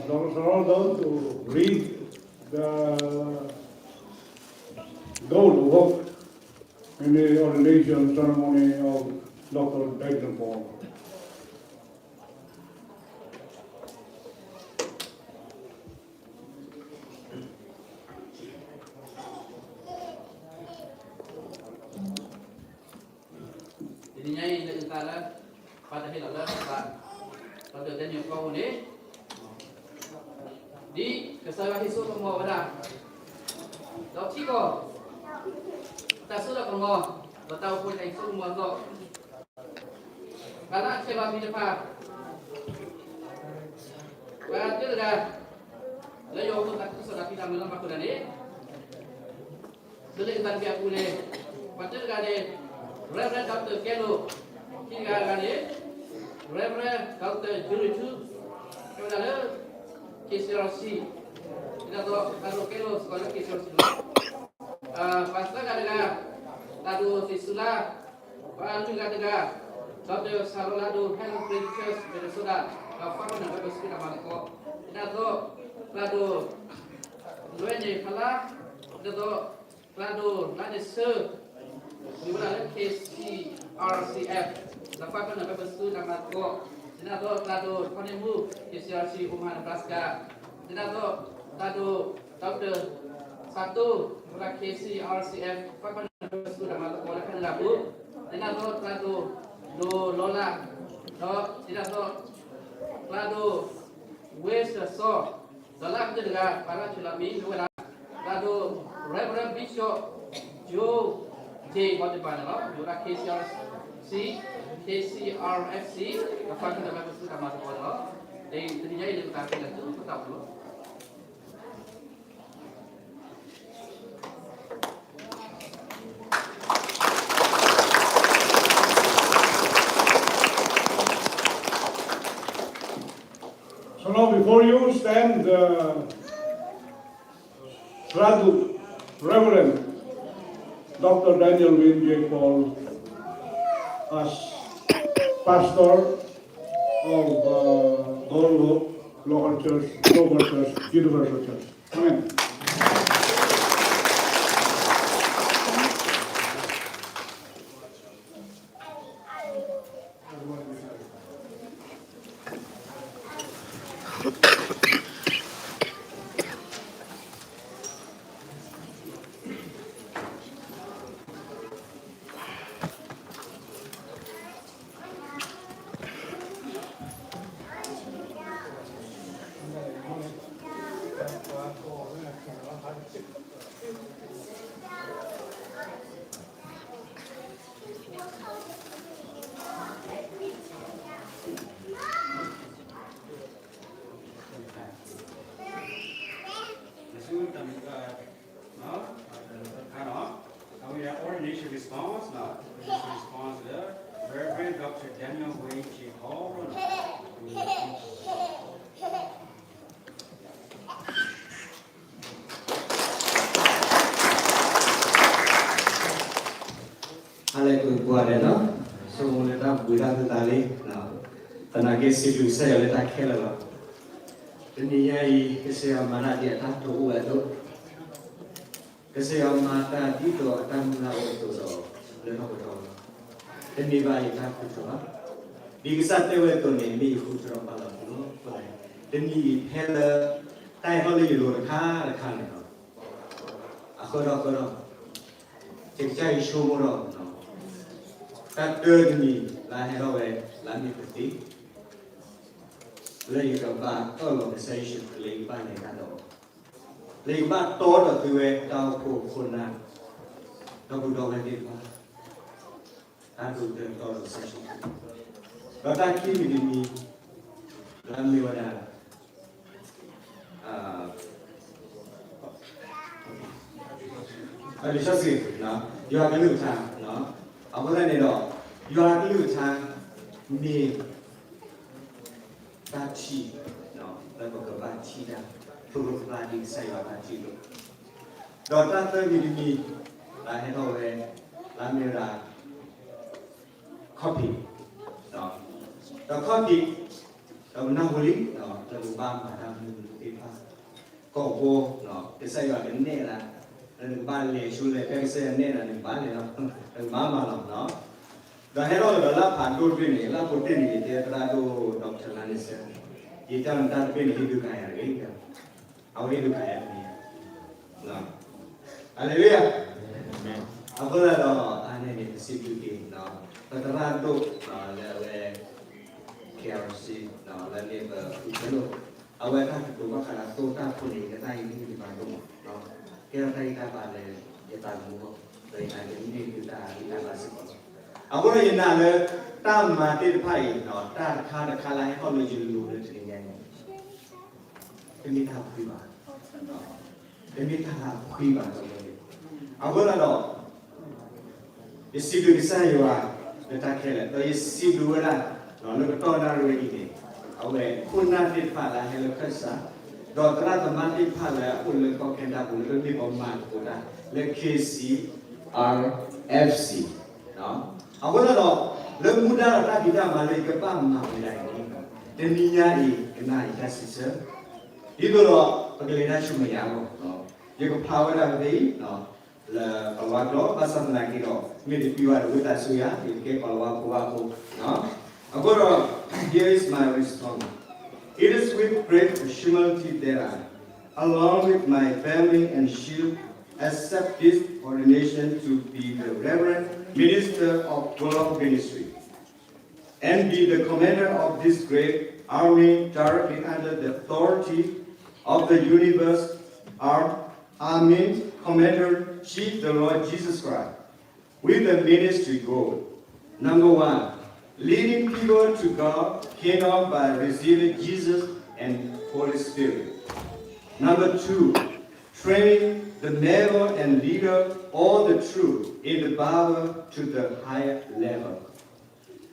Doctor Saraldon to read the goal of hope in the ordination ceremony of Doctor Dayton Paul. တနံၤညါအံၤ လၢအုၣ်သးလၢ ပှၤတဟ့ၣ်လီၤလၢသး ဒီးတၢ်တဲန့ၣ် အကီၢ်ပူၤန့ၣ် ဒ်ကစၢ်ယွၤဟ့ၣ်စိကမီၤဝဲဒၣ် ဒီးထံကီၢ် တၢ်စိတၢ်ကမီၤ ဒီးတၢ်အိၣ်ဖှိၣ်တၢ်ဟ့ၣ်စိကမီၤအသိး ပှၤလၢအဆဲးဘၣ်မံၤတဖၣ် ပှၤတဂၤ လၢယွၤအအိၣ်သးခုကစီၣ်တၢ်ဖံးတၢ်မၤလၢမၤခိၣ်တၢ်န့ၣ် လၢလၢအုၣ်သးတက့ၢ်အပူၤန့ၣ် ပှၤတဂၤန့ၣ် Reverend Doctor ကဲလိာ် ခံဂၤတဂၤန့ၣ် Reverend Doctor Jury Two ကဲဝဲဒၣ်လၢ K C R C ဒ်သိး တၢ်ဒိၣ်ကဲလိာ်စ့ၢ်ကီးလၢ K C R C လီၤ. ပှၤသၢဂၤတဂၤ တၢ်ဒိၣ်သ့ၣ်စူၤလါ ပှၤလွံၢ်ဂၤတဂၤ Doctor Saraldon Helen Baptist Church Minnesota ဒီး Father န့ၣ် ဝဲပစုတၢ်မၤသကိး ဒ်သိး တၢ်ဒိၣ် လွဲန့ၣ် ဖလါ ဒ်သိး တၢ်ဒိၣ်လါန့ၣ်ဆၢ မ့ၢ်ဝဲဒၣ်လၢ K C R C F ဒီး Father န့ၣ် ဝဲပစုတၢ်မၤသကိး ဒ်သိး တၢ်ဒိၣ် ခီန့ၢ်မူ K C R C Omaha Nebraska ဒ်သိး တၢ်ဒိၣ် Doctor ဆၣ်တိ ဝဲဒၣ် K C R C F ပှၤကီၢ်န့ၣ် ပစုတၢ်မၤသကိးလၢဖဲန့ၣ်လၢပူၤ ဒ်သိး တၢ်ဒိၣ် ဒိၣ်လီၤလၢ ဒီး ဒ်သိး တၢ်ဒိၣ် ဝ့စၢၣ်စီ ဒီးလၢအကတၢၢ်တဂၤ ပှၤလၢဆူၣ်လီၤမံၤမ့ၢ်ဝဲဒၣ် တၢ်ဒိၣ် Reverend Bishop Joe J ဘီတပၤန့ၣ်လီၤ မ့ၢ်ဝဲဒၣ် K C R C K C R F C ဒီးပှၤကီၢ်န့ၣ် ပစုတၢ်မၤသကိးန့ၣ်လီၤ တနံၤညါအံၤန့ၣ် ပသးခဲလၢာ်ဆူပတၢ်အိၣ်ဖှိၣ်လီၤ. So now before you stand the Reverend Doctor Daniel Win J Paul as pastor of uh, Gold Hope Local Church, Global Church, Universal Church. Amen. Ordination response လီၤ Ordination response လၢ Reverend Doctor Daniel Wayne J Paul လီၤ ဟါလၢအဂ့ၤကိးဂၤဒဲးလီၤ ဆိကမိၣ်လၢတၢ်ဘှံးတၢ်ဟုသးလံ သနာ်က့စံးဘျုးကစၢ်ယွၤလၢတၢ်ခဲလၢာ်လီၤ တနံၤညါအံၤ ကစၢ်ယွၤမၤတၢ်ဒ်အတၢ်တိာ်အိၣ်ဝဲအသိး ကစၢ်ယွၤမၤတၢ်ဒ်သိးအတၢ်မုၢ်လၢ်အိၣ်အသိးဒီး လၢထီၣ်ပှဲၤထီၣ်လီၤ တမ့ၢ်ဘၣ်ယတၢ်ဃုထၢဘၣ် ဒ်ကစၢ်တဲဝဲအသိးန့ၣ် မ့ၢ်ယဃုထၢထီၣ်ပာ်လီၤသုလီၤ တနံၤအံၤဖဲလၢ တၢ်ဟဲထီၣ်လၢယလိၤတခါတခါန့ၣ်လီၤ အဃၢထီၣ်ဃၢထီၣ် ယကစၢ်ယွၤဆိကမိၣ်ထီၣ် တၢ်တၢတမံၤ လၢဟဲထီၣ်ဝဲ လၢမ့ၢ်ပသ့ လၢယကဘၣ်အၢၣ်လီၤကစၢ်ယ့ၣ်ၡူးခရံာ်လၢယကဘၣ်လဲၤတၢ်ဒီး လၢယကဘၣ်တီဒီးသုဝဲတၢ်အိၣ်ဖှိၣ်ခိၣ်နၢ် ဒီပုၢ်ဒီဝဲၢ်သ့ၣ်တဖၣ် တၢ်ဒိးတၢ်တီဒီးကစၢ်ယ့ၣ်ၡူးခရံာ် ဒီးတၢ်ခံမံၤတမံၤ လၢအမ့ၢ်ဝဲဒၣ် လံာ်စီဆှံ ယွၤကလုၢ်ကထါ အဃိသတးန့ၣ်ဒီး ယွၤကလုၢ်ကထါ မ့ၢ် တၢ်ထံၣ် လၢပကဘၣ်ထံၣ်တၢ် ဖျိဖျိဖျါဖျါဒ်ကစၢ်ယွၤအတၢ်ထံၣ်အသိး ဒီးတၢ်သၢမံၤတမံၤ လၢဟဲထီၣ်ဝဲ လၢအမ့ၢ်ဝဲဒၣ် ခီၣ်ဖံး ဒီးခီၣ်ဖံး ဒီး ဒီးပနၢ်ဟူလံ ဒီးပကဘၣ်မၤတၢ်မနုၤသ့ၣ်တဖၣ် ကီၢ်ဖိ ကစၢ်ယွၤကနဲၣ်လၢ နကဘၣ်လဲၤဆူလဲၤဖဲကစၢ်ယွၤနဲၣ်လၢနကဘၣ်လဲၤလီၤ နကဘၣ်မၤလီၤနီၤ. ဒီးဟဲထီၣ်ကဒီးလၢဖးဒိၣ်တဘ့ၣ်န့ၣ် လၢအပူၤတ့ၢ်န့ၣ် ယတဲသရၣ်ဒိၣ် doctor လါန့ၣ်စၢၤ ယတဲနတၢ်တဘ့ၣ်န့ၣ် ဟ့ၣ်ဒုးကယၤတဂ့ၤ အဝဲဟ့ၣ်ဒုးကယၤတဂ့ၤ ဟါလ့လူယၤ အဃိသတးဒီး အါန့ၢ်န့ၣ် ပစံးဘျုးက့ၤ ပသရၣ်ဒိၣ်လၢအဝဲ KRC လၢန့ၣ်ပအူဖဲလိၣ် အဝဲတၢ်ကတိၤဘၣ်ဃးလၢသိတၢ်ဖိန့ၣ် ကသးအံၤမ့ၢ်တဘၣ်ဒိၣ်မး ကဲထီၣ်တၢ်ဂံၢ်တၢ်ဘါလၢယသးသမူအဂီၢ် ဒီးယနာ်က့ၤမ့ၢ်ဒုးတၢ်ဂံၢ်တၢ်ဘါစ့ၢ်ကီးလီၤ. အဃိဒီးယနာ်လၢ တၢ်မၤသ့ၣ်တဖၣ်အံၤ တၢ်တခါတခါလၢဟဲထီၣ်လၢယလိၤလၢတနံၤညါအံၤ တမ့ၢ်တၢ်ခွံဘၣ် တမ့ၢ်တၢ်လၢအခွံဘၣ် အဃိသတးဒီး ယစံးဘျုးကစၢ်ယွၤလၢတၢ်ခဲလၢာ် ဒီးယစံးဘျုးဝဲဒၣ် လၢကတီၢ်နၣ်ရံၣ်ဝဲအံၤန့ၣ် အဝဲခိၣ်နၢ်သ့ၣ်တဖၣ်လၢဟဲလၢခၢၣ်စး ဒီးသရၣ်သမါသ့ၣ်တဖၣ်လၢအအိၣ်လၢကီၢ်ခဲနဒၣ်ပူၤလၢကမ့ၢ်ပှၤမၤသကိးတၢ်လၢ K C R F C အဃိသတးဒီး လၢမူဒါဒီးတၢ်ဖံးတၢ်မၤလၢယကဘၣ်မၤဝဲဒၣ်အံၤန့ၣ် တနံၤညါအံၤ ကနၣ်ယတၢ်စံးဆၢ ဒ်သိးဒီး ပကလဲၤတၢ်ဆူမဲာ်ညါအဂီၢ် ယကဖးဝဲဒၣ်ဖဲအံၤ လၢကလၤဝါကျိာ် ဘၣ်ဆၣ်သနာ်က့ဒီး မ့ၢ်တသ့ဘၣ်ဒီး ဝံသးစူၤယၤ ယကကဲကလၤဝါဖိဘၣ်အဃိ အဃိဒီး here is my response. It is with great humility that I, along with my family and children, accept this ordination to be the Reverend Minister of Global Ministry and be the commander of this great army directly under the authority of the universe, our Amen, Commander Chief, the Lord Jesus Christ, with the ministry goal. Number one, leading people to God kingdom by receiving Jesus and Holy Spirit. Number two, training the member and leader all the truth in the Bible to the higher level.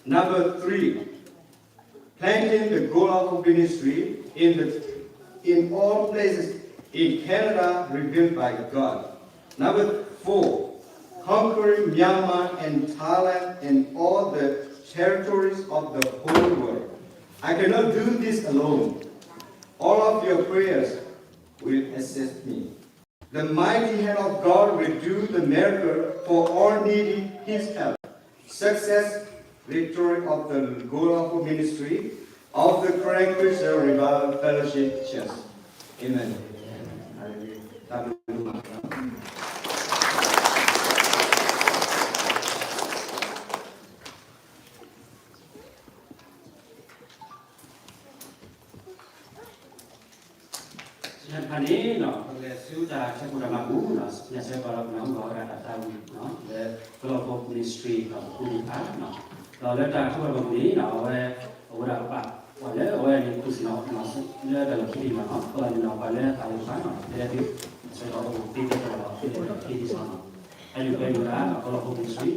Number three, planting the goal of ministry in the, in all places in Canada revealed by God. Number four, conquering Myanmar and Thailand and all the territories of the whole world. I cannot do this alone. All of your prayers will assist me. The mighty hand of God will do the miracle for all needing His help. Success, victory of the goal of ministry of the Karen Christian Revival Fellowship Church. Amen. တခါန့ၣ် ပကလဲၤဆူတၢ်ဆၢကတီၢ်မၤပူၤ ညါဆၢကတီၢ်ဒီးပနၢ်ဟူဘၣ်ဝဲဒၣ်တၢ်သးဝံၣ် လၢကလီၢ်ဖိ ministry ဒီးပူၤတဖၣ် ဒီးလၢတၢ်ဆၢကတီၢ်မၤပူၤန့ၣ် အဝဲ အဝဲဒၣ်ပာ်ပှၤလၢအဝဲန့ၣ် ခူစံၣ်နီၤ လၢတၢ်လီၢ်ခံန့ၣ်လီၤ ပှၤလၢနီၤပှၤလၢအသးဝံၣ်တဖၣ် လၢဒုး ဆၢကတီၢ်အိၣ်သ့တတီၤလီၤ သ့လၢခံဒ်စီနီၤ အဲၣ်ဒိးကွဲမုာ်ဝဲဒၣ် ကလီၢ်ဖိ ministry ဒီ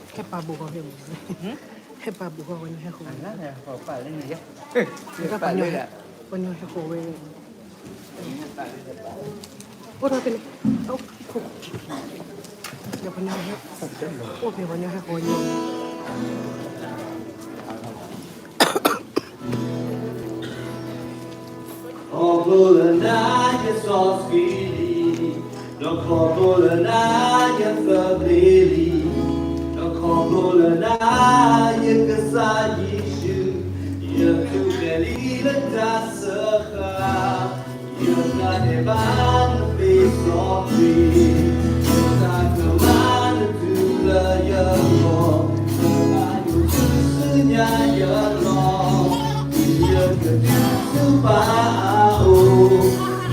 းပူၤ ဟဲပာ်ဘူးဃီဖဲမး, ဟဲပာ်ဘူးဃီဝဲန့ၣ်ဟဲဃီဝဲ, ပှၤညီဟဲဃီဝဲ, အိၣ်ထီၣ်ဖဲန့ၣ်, ဒီးပှၤညီဟဲ, အိၣ်ဖဲပှၤညီဟဲဃီဝဲန့ၣ် ခီဖျိလၢနၤယစီဆှံလံ, ဒီးခီဖျိလၢနၤယသဘျ့လံ, ဒီးခီဖျိလၢနၤယကစၢ်ယ့ၣ်ၡူး, ယထူၣ်ဖျဲးလံလၢတၢ်စၢဃာ်, ယတၢ်ဒဲးဘးနသ့စီကွံာ်, ယတၢ်ကမၣ်နတူၢ်လၢယဂီၢ်, ယဘၣ်ယိၣ်ဆူညါယလီၢ် ယကတုၤဆူပၢ်အအိၣ်,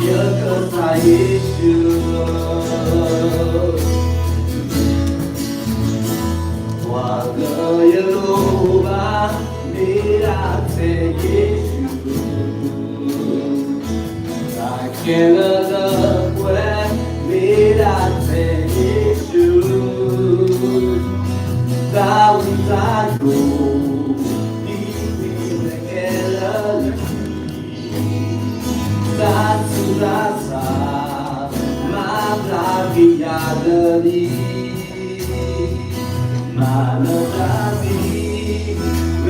ယကစၢ်ယ့ၣ်ၡူး. ပှၤလၢယလိၣ်ဘၣ် မ့ၢ်ဒၣ်ထဲယ့ၣ်ၡူး, တၢ်ခဲလၢာ်လၢပှဲၤ မ့ၢ်ဒၣ်ထဲယ့ၣ်ၡူး, တၢ်ဝံသးစူၤ ဒ်ဝံခဲလၢာ် လၢတၢ်သံဝဲတယ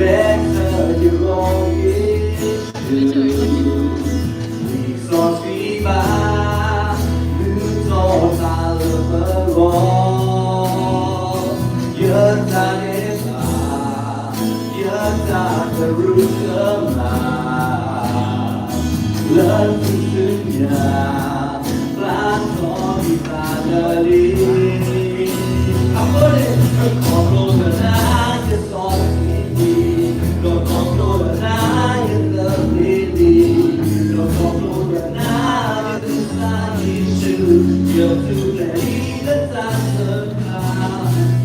ဂီၢ် ယ့ၣ်ၡူး လံာ်စီဆှံဘၣ် လုၢ်ထီၣ်သးလၢပဂီၢ်, ယတၢ်ဒဲးဘး ယတၢ်ကရူၢ်ကမၣ် လၢသုစုညါ ပျၢ်ထီၣ်ဒံးသးလၢလံ. အဃိန့ၣ် ခီဖျိလၢနၤယစီဆှံလံ, ဒီးခီဖျိလၢနၤယသဘျ့လံ, ဒီးခီဖျိလၢနၤ ယကစၢ်ယ့ၣ်ၡူး, ယထူၣ်ဖျဲးလံလၢတၢ်စၢဃာ်,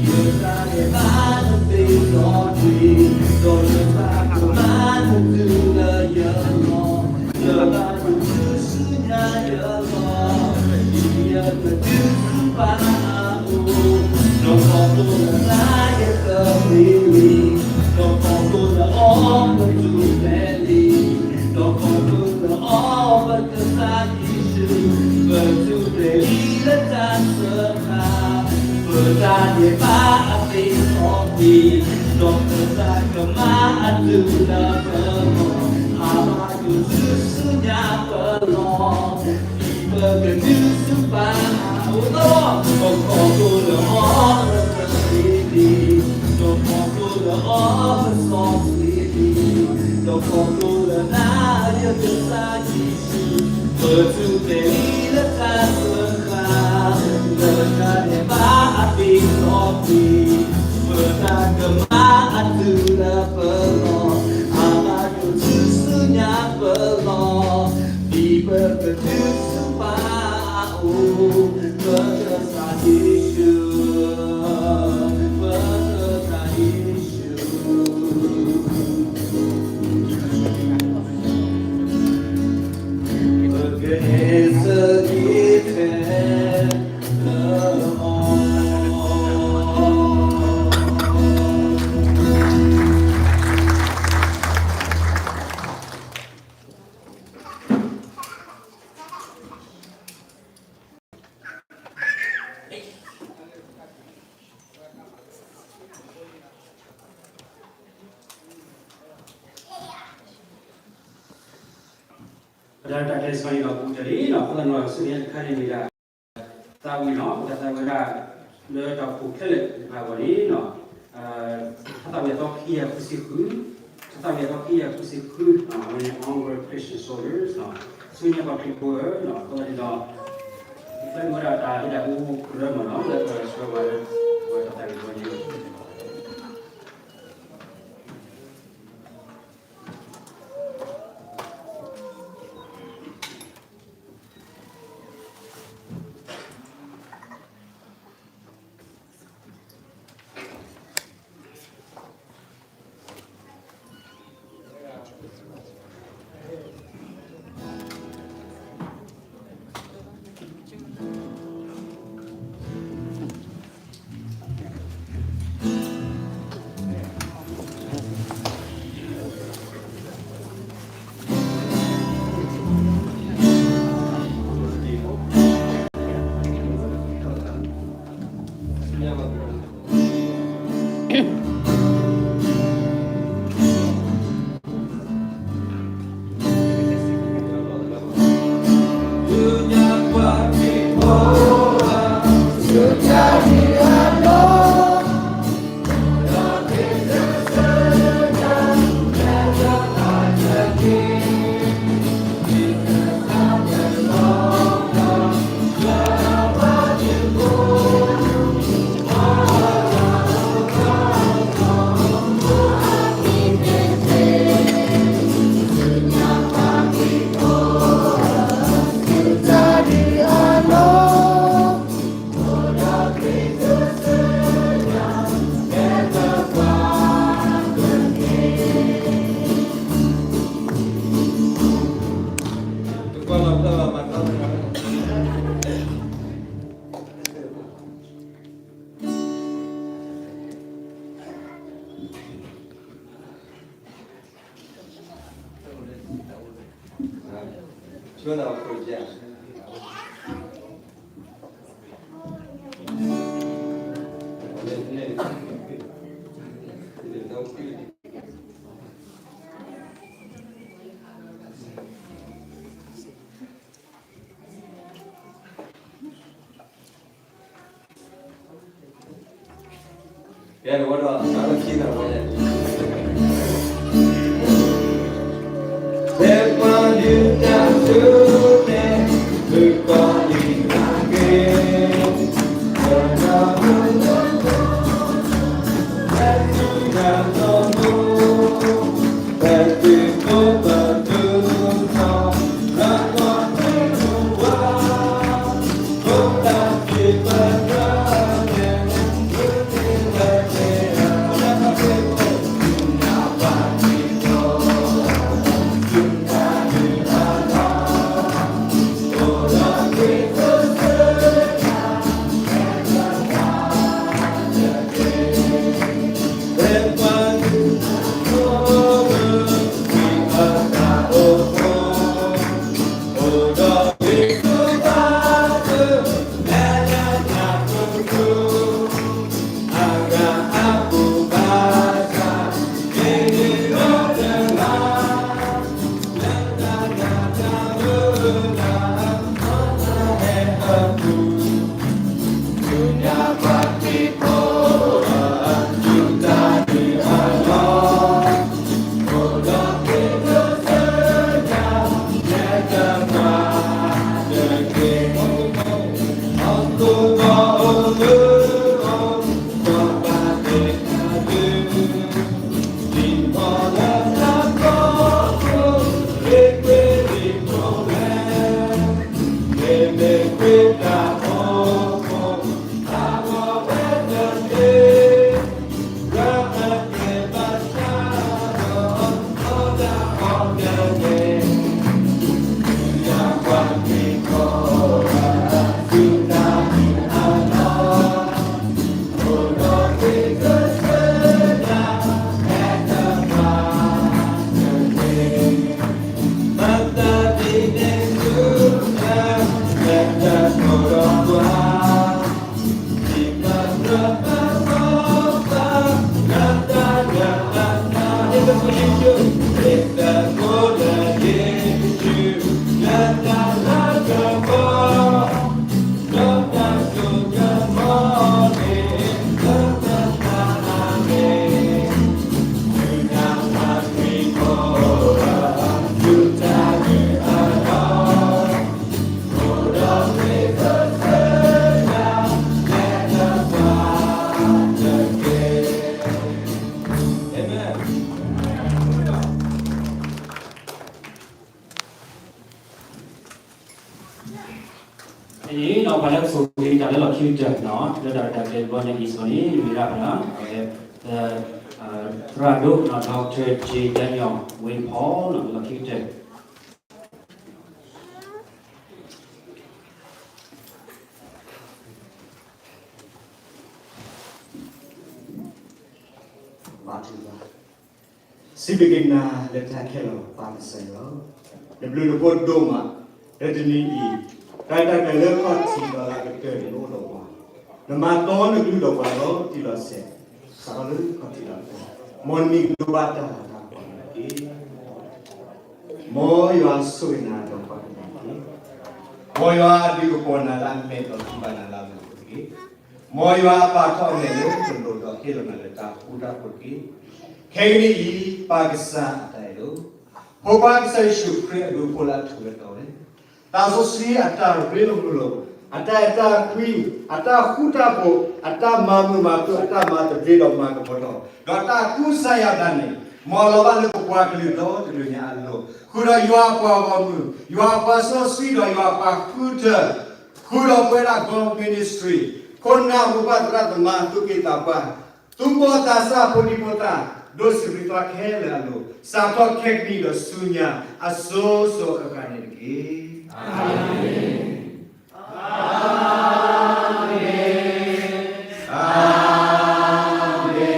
ယတၢ်ဒဲးဘးနသ့စီကွံာ်, ဒီးယသးကမၣ်နတုၤလၢယလီၢ်, ယဘၣ်ဒိးတုၤဆူညါယလီၢ်, ဒ်ယကဒုးဆူပၢ်အအိၣ်, ဒီးခီဖျိလၢနၤယသဘျ့လံ, ဒီးခီဖျိလၢအီၤပထူၣ်ဖျဲးလံ, ဒီးခီဖျိလၢအီၤပကစၢ်ယ့ၣ်ၡူး, ပထူၣ်ဖျဲးလံလၢတၢ်စၢဃာ်, ပတၢ်ဒဲးဘးအသ့စီကွံာ်, ဒီးပတၢ်ကမၣ်အတုၤလၢပလီၢ်, အဘၣ်ဒိးတုၤဆူညါပလီၢ်, ဒ်ပကဒုးဆူပၢ်အအိၣ်, ဒီးခီဖျိလၢအီၤပသဘျ့လံ, ဒီးခီဖျိလၢအီၤပစီဆှံလံ, ဒီးခီဖျိလၢနၤယကစၢ်ယ့ၣ်ၡူး, ပထူၣ်ဖျဲးလံလၢတၢ်စၢဃာ်, လၢတၢ်ဒဲးဘးအသ့စီကွံာ်, ပတၢ်ကမၣ်အတုၤလၢပလီၢ်, အဘၣ်ဒိးတုၤဆူညါပလီၢ်, ဒ်ပကတုၤဆူပၢ်အအိၣ်, ပကစၢ်ယ့ၣ်ၡူး, ပကစၢ်ယ့ၣ်ၡူး, ပကအဲၣ်ဆၢက့ၤထဲလၢအီၤ. ပတၢ်ရဲၣ်တၢ်ကျဲၤစ့ၢ်ကီးန့ၣ်ဒီး ပကတဲလံနီၤ, အဃိသတးန့ၣ်ဒီးဆူညါတခါန့ၣ်မ့ၢ်ဒၣ် သးဝံၣ်နီၤ, ပတၢ်သးဝံၣ်ဝဲဒၣ် လၢတၢ်အိၣ်ဖှိၣ်ခဲလၢာ်တဖၣ်အဂီၢ်န့ၣ်နီၤ, တၢ်သးဝံၣ်အသီခံကယၤဃုဆံဃု, တၢ်သးဝံၣ်အသီခံကယၤဃုဆံဃု, အဝဲန့ၣ် Onward Christian Soldiers နီၤ, ဆူညါပှၤခရံာ်ဖိဧၢနီၤ, အဃိသတးန့ၣ်ဒီး ပမ့ၢ်ဝဲဒၣ်တၢ်ဟ့ၣ်တၢ်အူကရၢမးနီၤ, လၢပဆှၢပှၤလၢ ပတၢ်သးဝံၣ်အဂီၢ်န့ၣ် ကဲ တဝီဒီး တၢ်လၢခံတဝီယဲၢ် ဖဲပှၤဒုးတၢ်ဆူၣ်န့ၣ် သုကီၢ်လံၤတၢ်က့ၤ အန့ၣ် ပှၤလၢအဆိၣ်ဂ့ၤတၢ်လၢလီၢ်ခံကတၢၢ်နီၤ လၢတၢ်ရဲၣ်တၢ်ကျဲၤတဘျီညါအံၤအသိးန့ၣ် မ့ၢ်ဒၣ်ပှၤ အဝဲ သရၣ်ဒိၣ်နီၤ Doctor J Daniel Wayne Paul နီၤ လၢလီၢ်ခံကတၢၢ် စံးဘျုးက့ၤနၤလၢတၢ်ခဲလၢာ် ပၢ်ကစၢ်ယွၤ, နဘျုးနဖှိၣ်ဒိၣ်မး လၢတနံၤအံၤ တၢ်ရဲၣ်တၢ်ကျဲၤလၢခီၣ်ထံးဒီးလၢအကတၢၢ်န့ၣ် နအိၣ်ဒီးပှၤ, နမၤတီနကလုၢ်ဒီးပှၤလီၤတံၢ်လီၤဆဲး, စးထီၣ်လၢခီၣ်ထံးဒီးအကတၢၢ်, မ်နမံၤကဒိးဘၣ်တၢ်လၤတၢ်ကပီၤန့ၣ်တက့ၢ်. မ်ယွၤဆိၣ်ဂ့ၤနၤဒီးပှၤကညီတက့ၢ်. မ်ယွၤအဘျုးကပီၤနၤလၢအမဲာ်ဒီး ကူၣ်ဘၣ်နၤလၢအမုာ်တက့ၢ်. မ်ယွၤအပာ်ထီၣ်အမဲာ်လၢနလိၤဒီးဟ့ၣ်လီၤနၤလၢတၢ်ဃူတၢ်ဖိးတက့ၢ်. ခဲကနံၣ်အံၤ ပၢ်ကစၢ်အတၢ်အဲၣ်ဒိၣ်, ဖိခွါကစၢ်ယ့ၣ်ၡူးခရံာ်အဘျုးအဖှိၣ်လၢအထူးအတီၤလၢ သးစီဆှံအတၢ်ရ့လိာ်မုာ်လိာ်, အတၢ်အဲၣ်တၢ်ကွံ, အတၢ်ဃူတၢ်ဖိး, အတၢ်မၤမုာ်မၤခုၣ်, အတၢ်မၤသဘျ့ဒီးမၤကပီၤထီၣ်, ဒီးတၢ်ကူစါယၤဒၣ်န့ၣ်, မ်အလီၤဘၣ်လၢပပှၤကလုာ်ဒီတကလုာ်ညါအလိၤ, ဃုာ်ဒီးယွၤအပှၤဂီၢ်မုၢ်, ယွၤအပှၤစီဆှံဒီးယွၤအပှၤဃုထၢ, ဃုာ်ဒီးပဝဲဒၣ် Golf Ministry, ခိၣ်နၢ်မိၢ်ပၢ်သရၣ်သမါသူၣ်က့သးပှၢ်, သူၣ်ဘီၣ်သးစၢ်ဖိဒံဖိသၣ်, ဒိးစံးဘျုးသးခဲလၢာ်အလိၤ, စးထီၣ်ခဲကနံၣ်ဒီးဆူညါ, အစိၤစိၤအဃၣ်ဃၣ်န့ၣ်တက့ၢ်. အၤမ့ၣ်, အၤမ့ၣ်, အၤမ့ၣ်, အၤမ့ၣ်.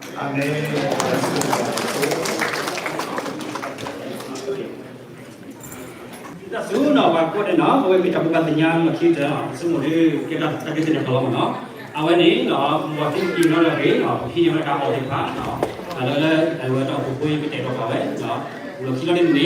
အၤမ့ၣ်. တၢ်စူၤနီၤ ပှၤကိးန့ၣ်နီၤ အဝဲမ့ၢ်တၢ်ဘိးဘၣ်သ့ၣ်ညါလီၢ်ခံကတၢၢ်နီၤ ဆိကမိၣ်ဒ် ကဲတၢ်သးက့ၤသ့ၣ်နီၣ်ထီၣ်လီၤမးနီၤ အဝဲန့ၣ်နီၤ ပှၤသ့ၣ်တဖၣ်နီၤ ပဟံးန့ၢ်ဝဲတၢ်အီၣ်သ့ၣ်တဖၣ်နီၤ လၢလၢအဝဲတၢ်အိၣ်ဖှိၣ်ဖိအံၤ ပတဲာ်ထီၣ်ပာ်ဝဲ လီၢ်ခံလီၤန့ၣ်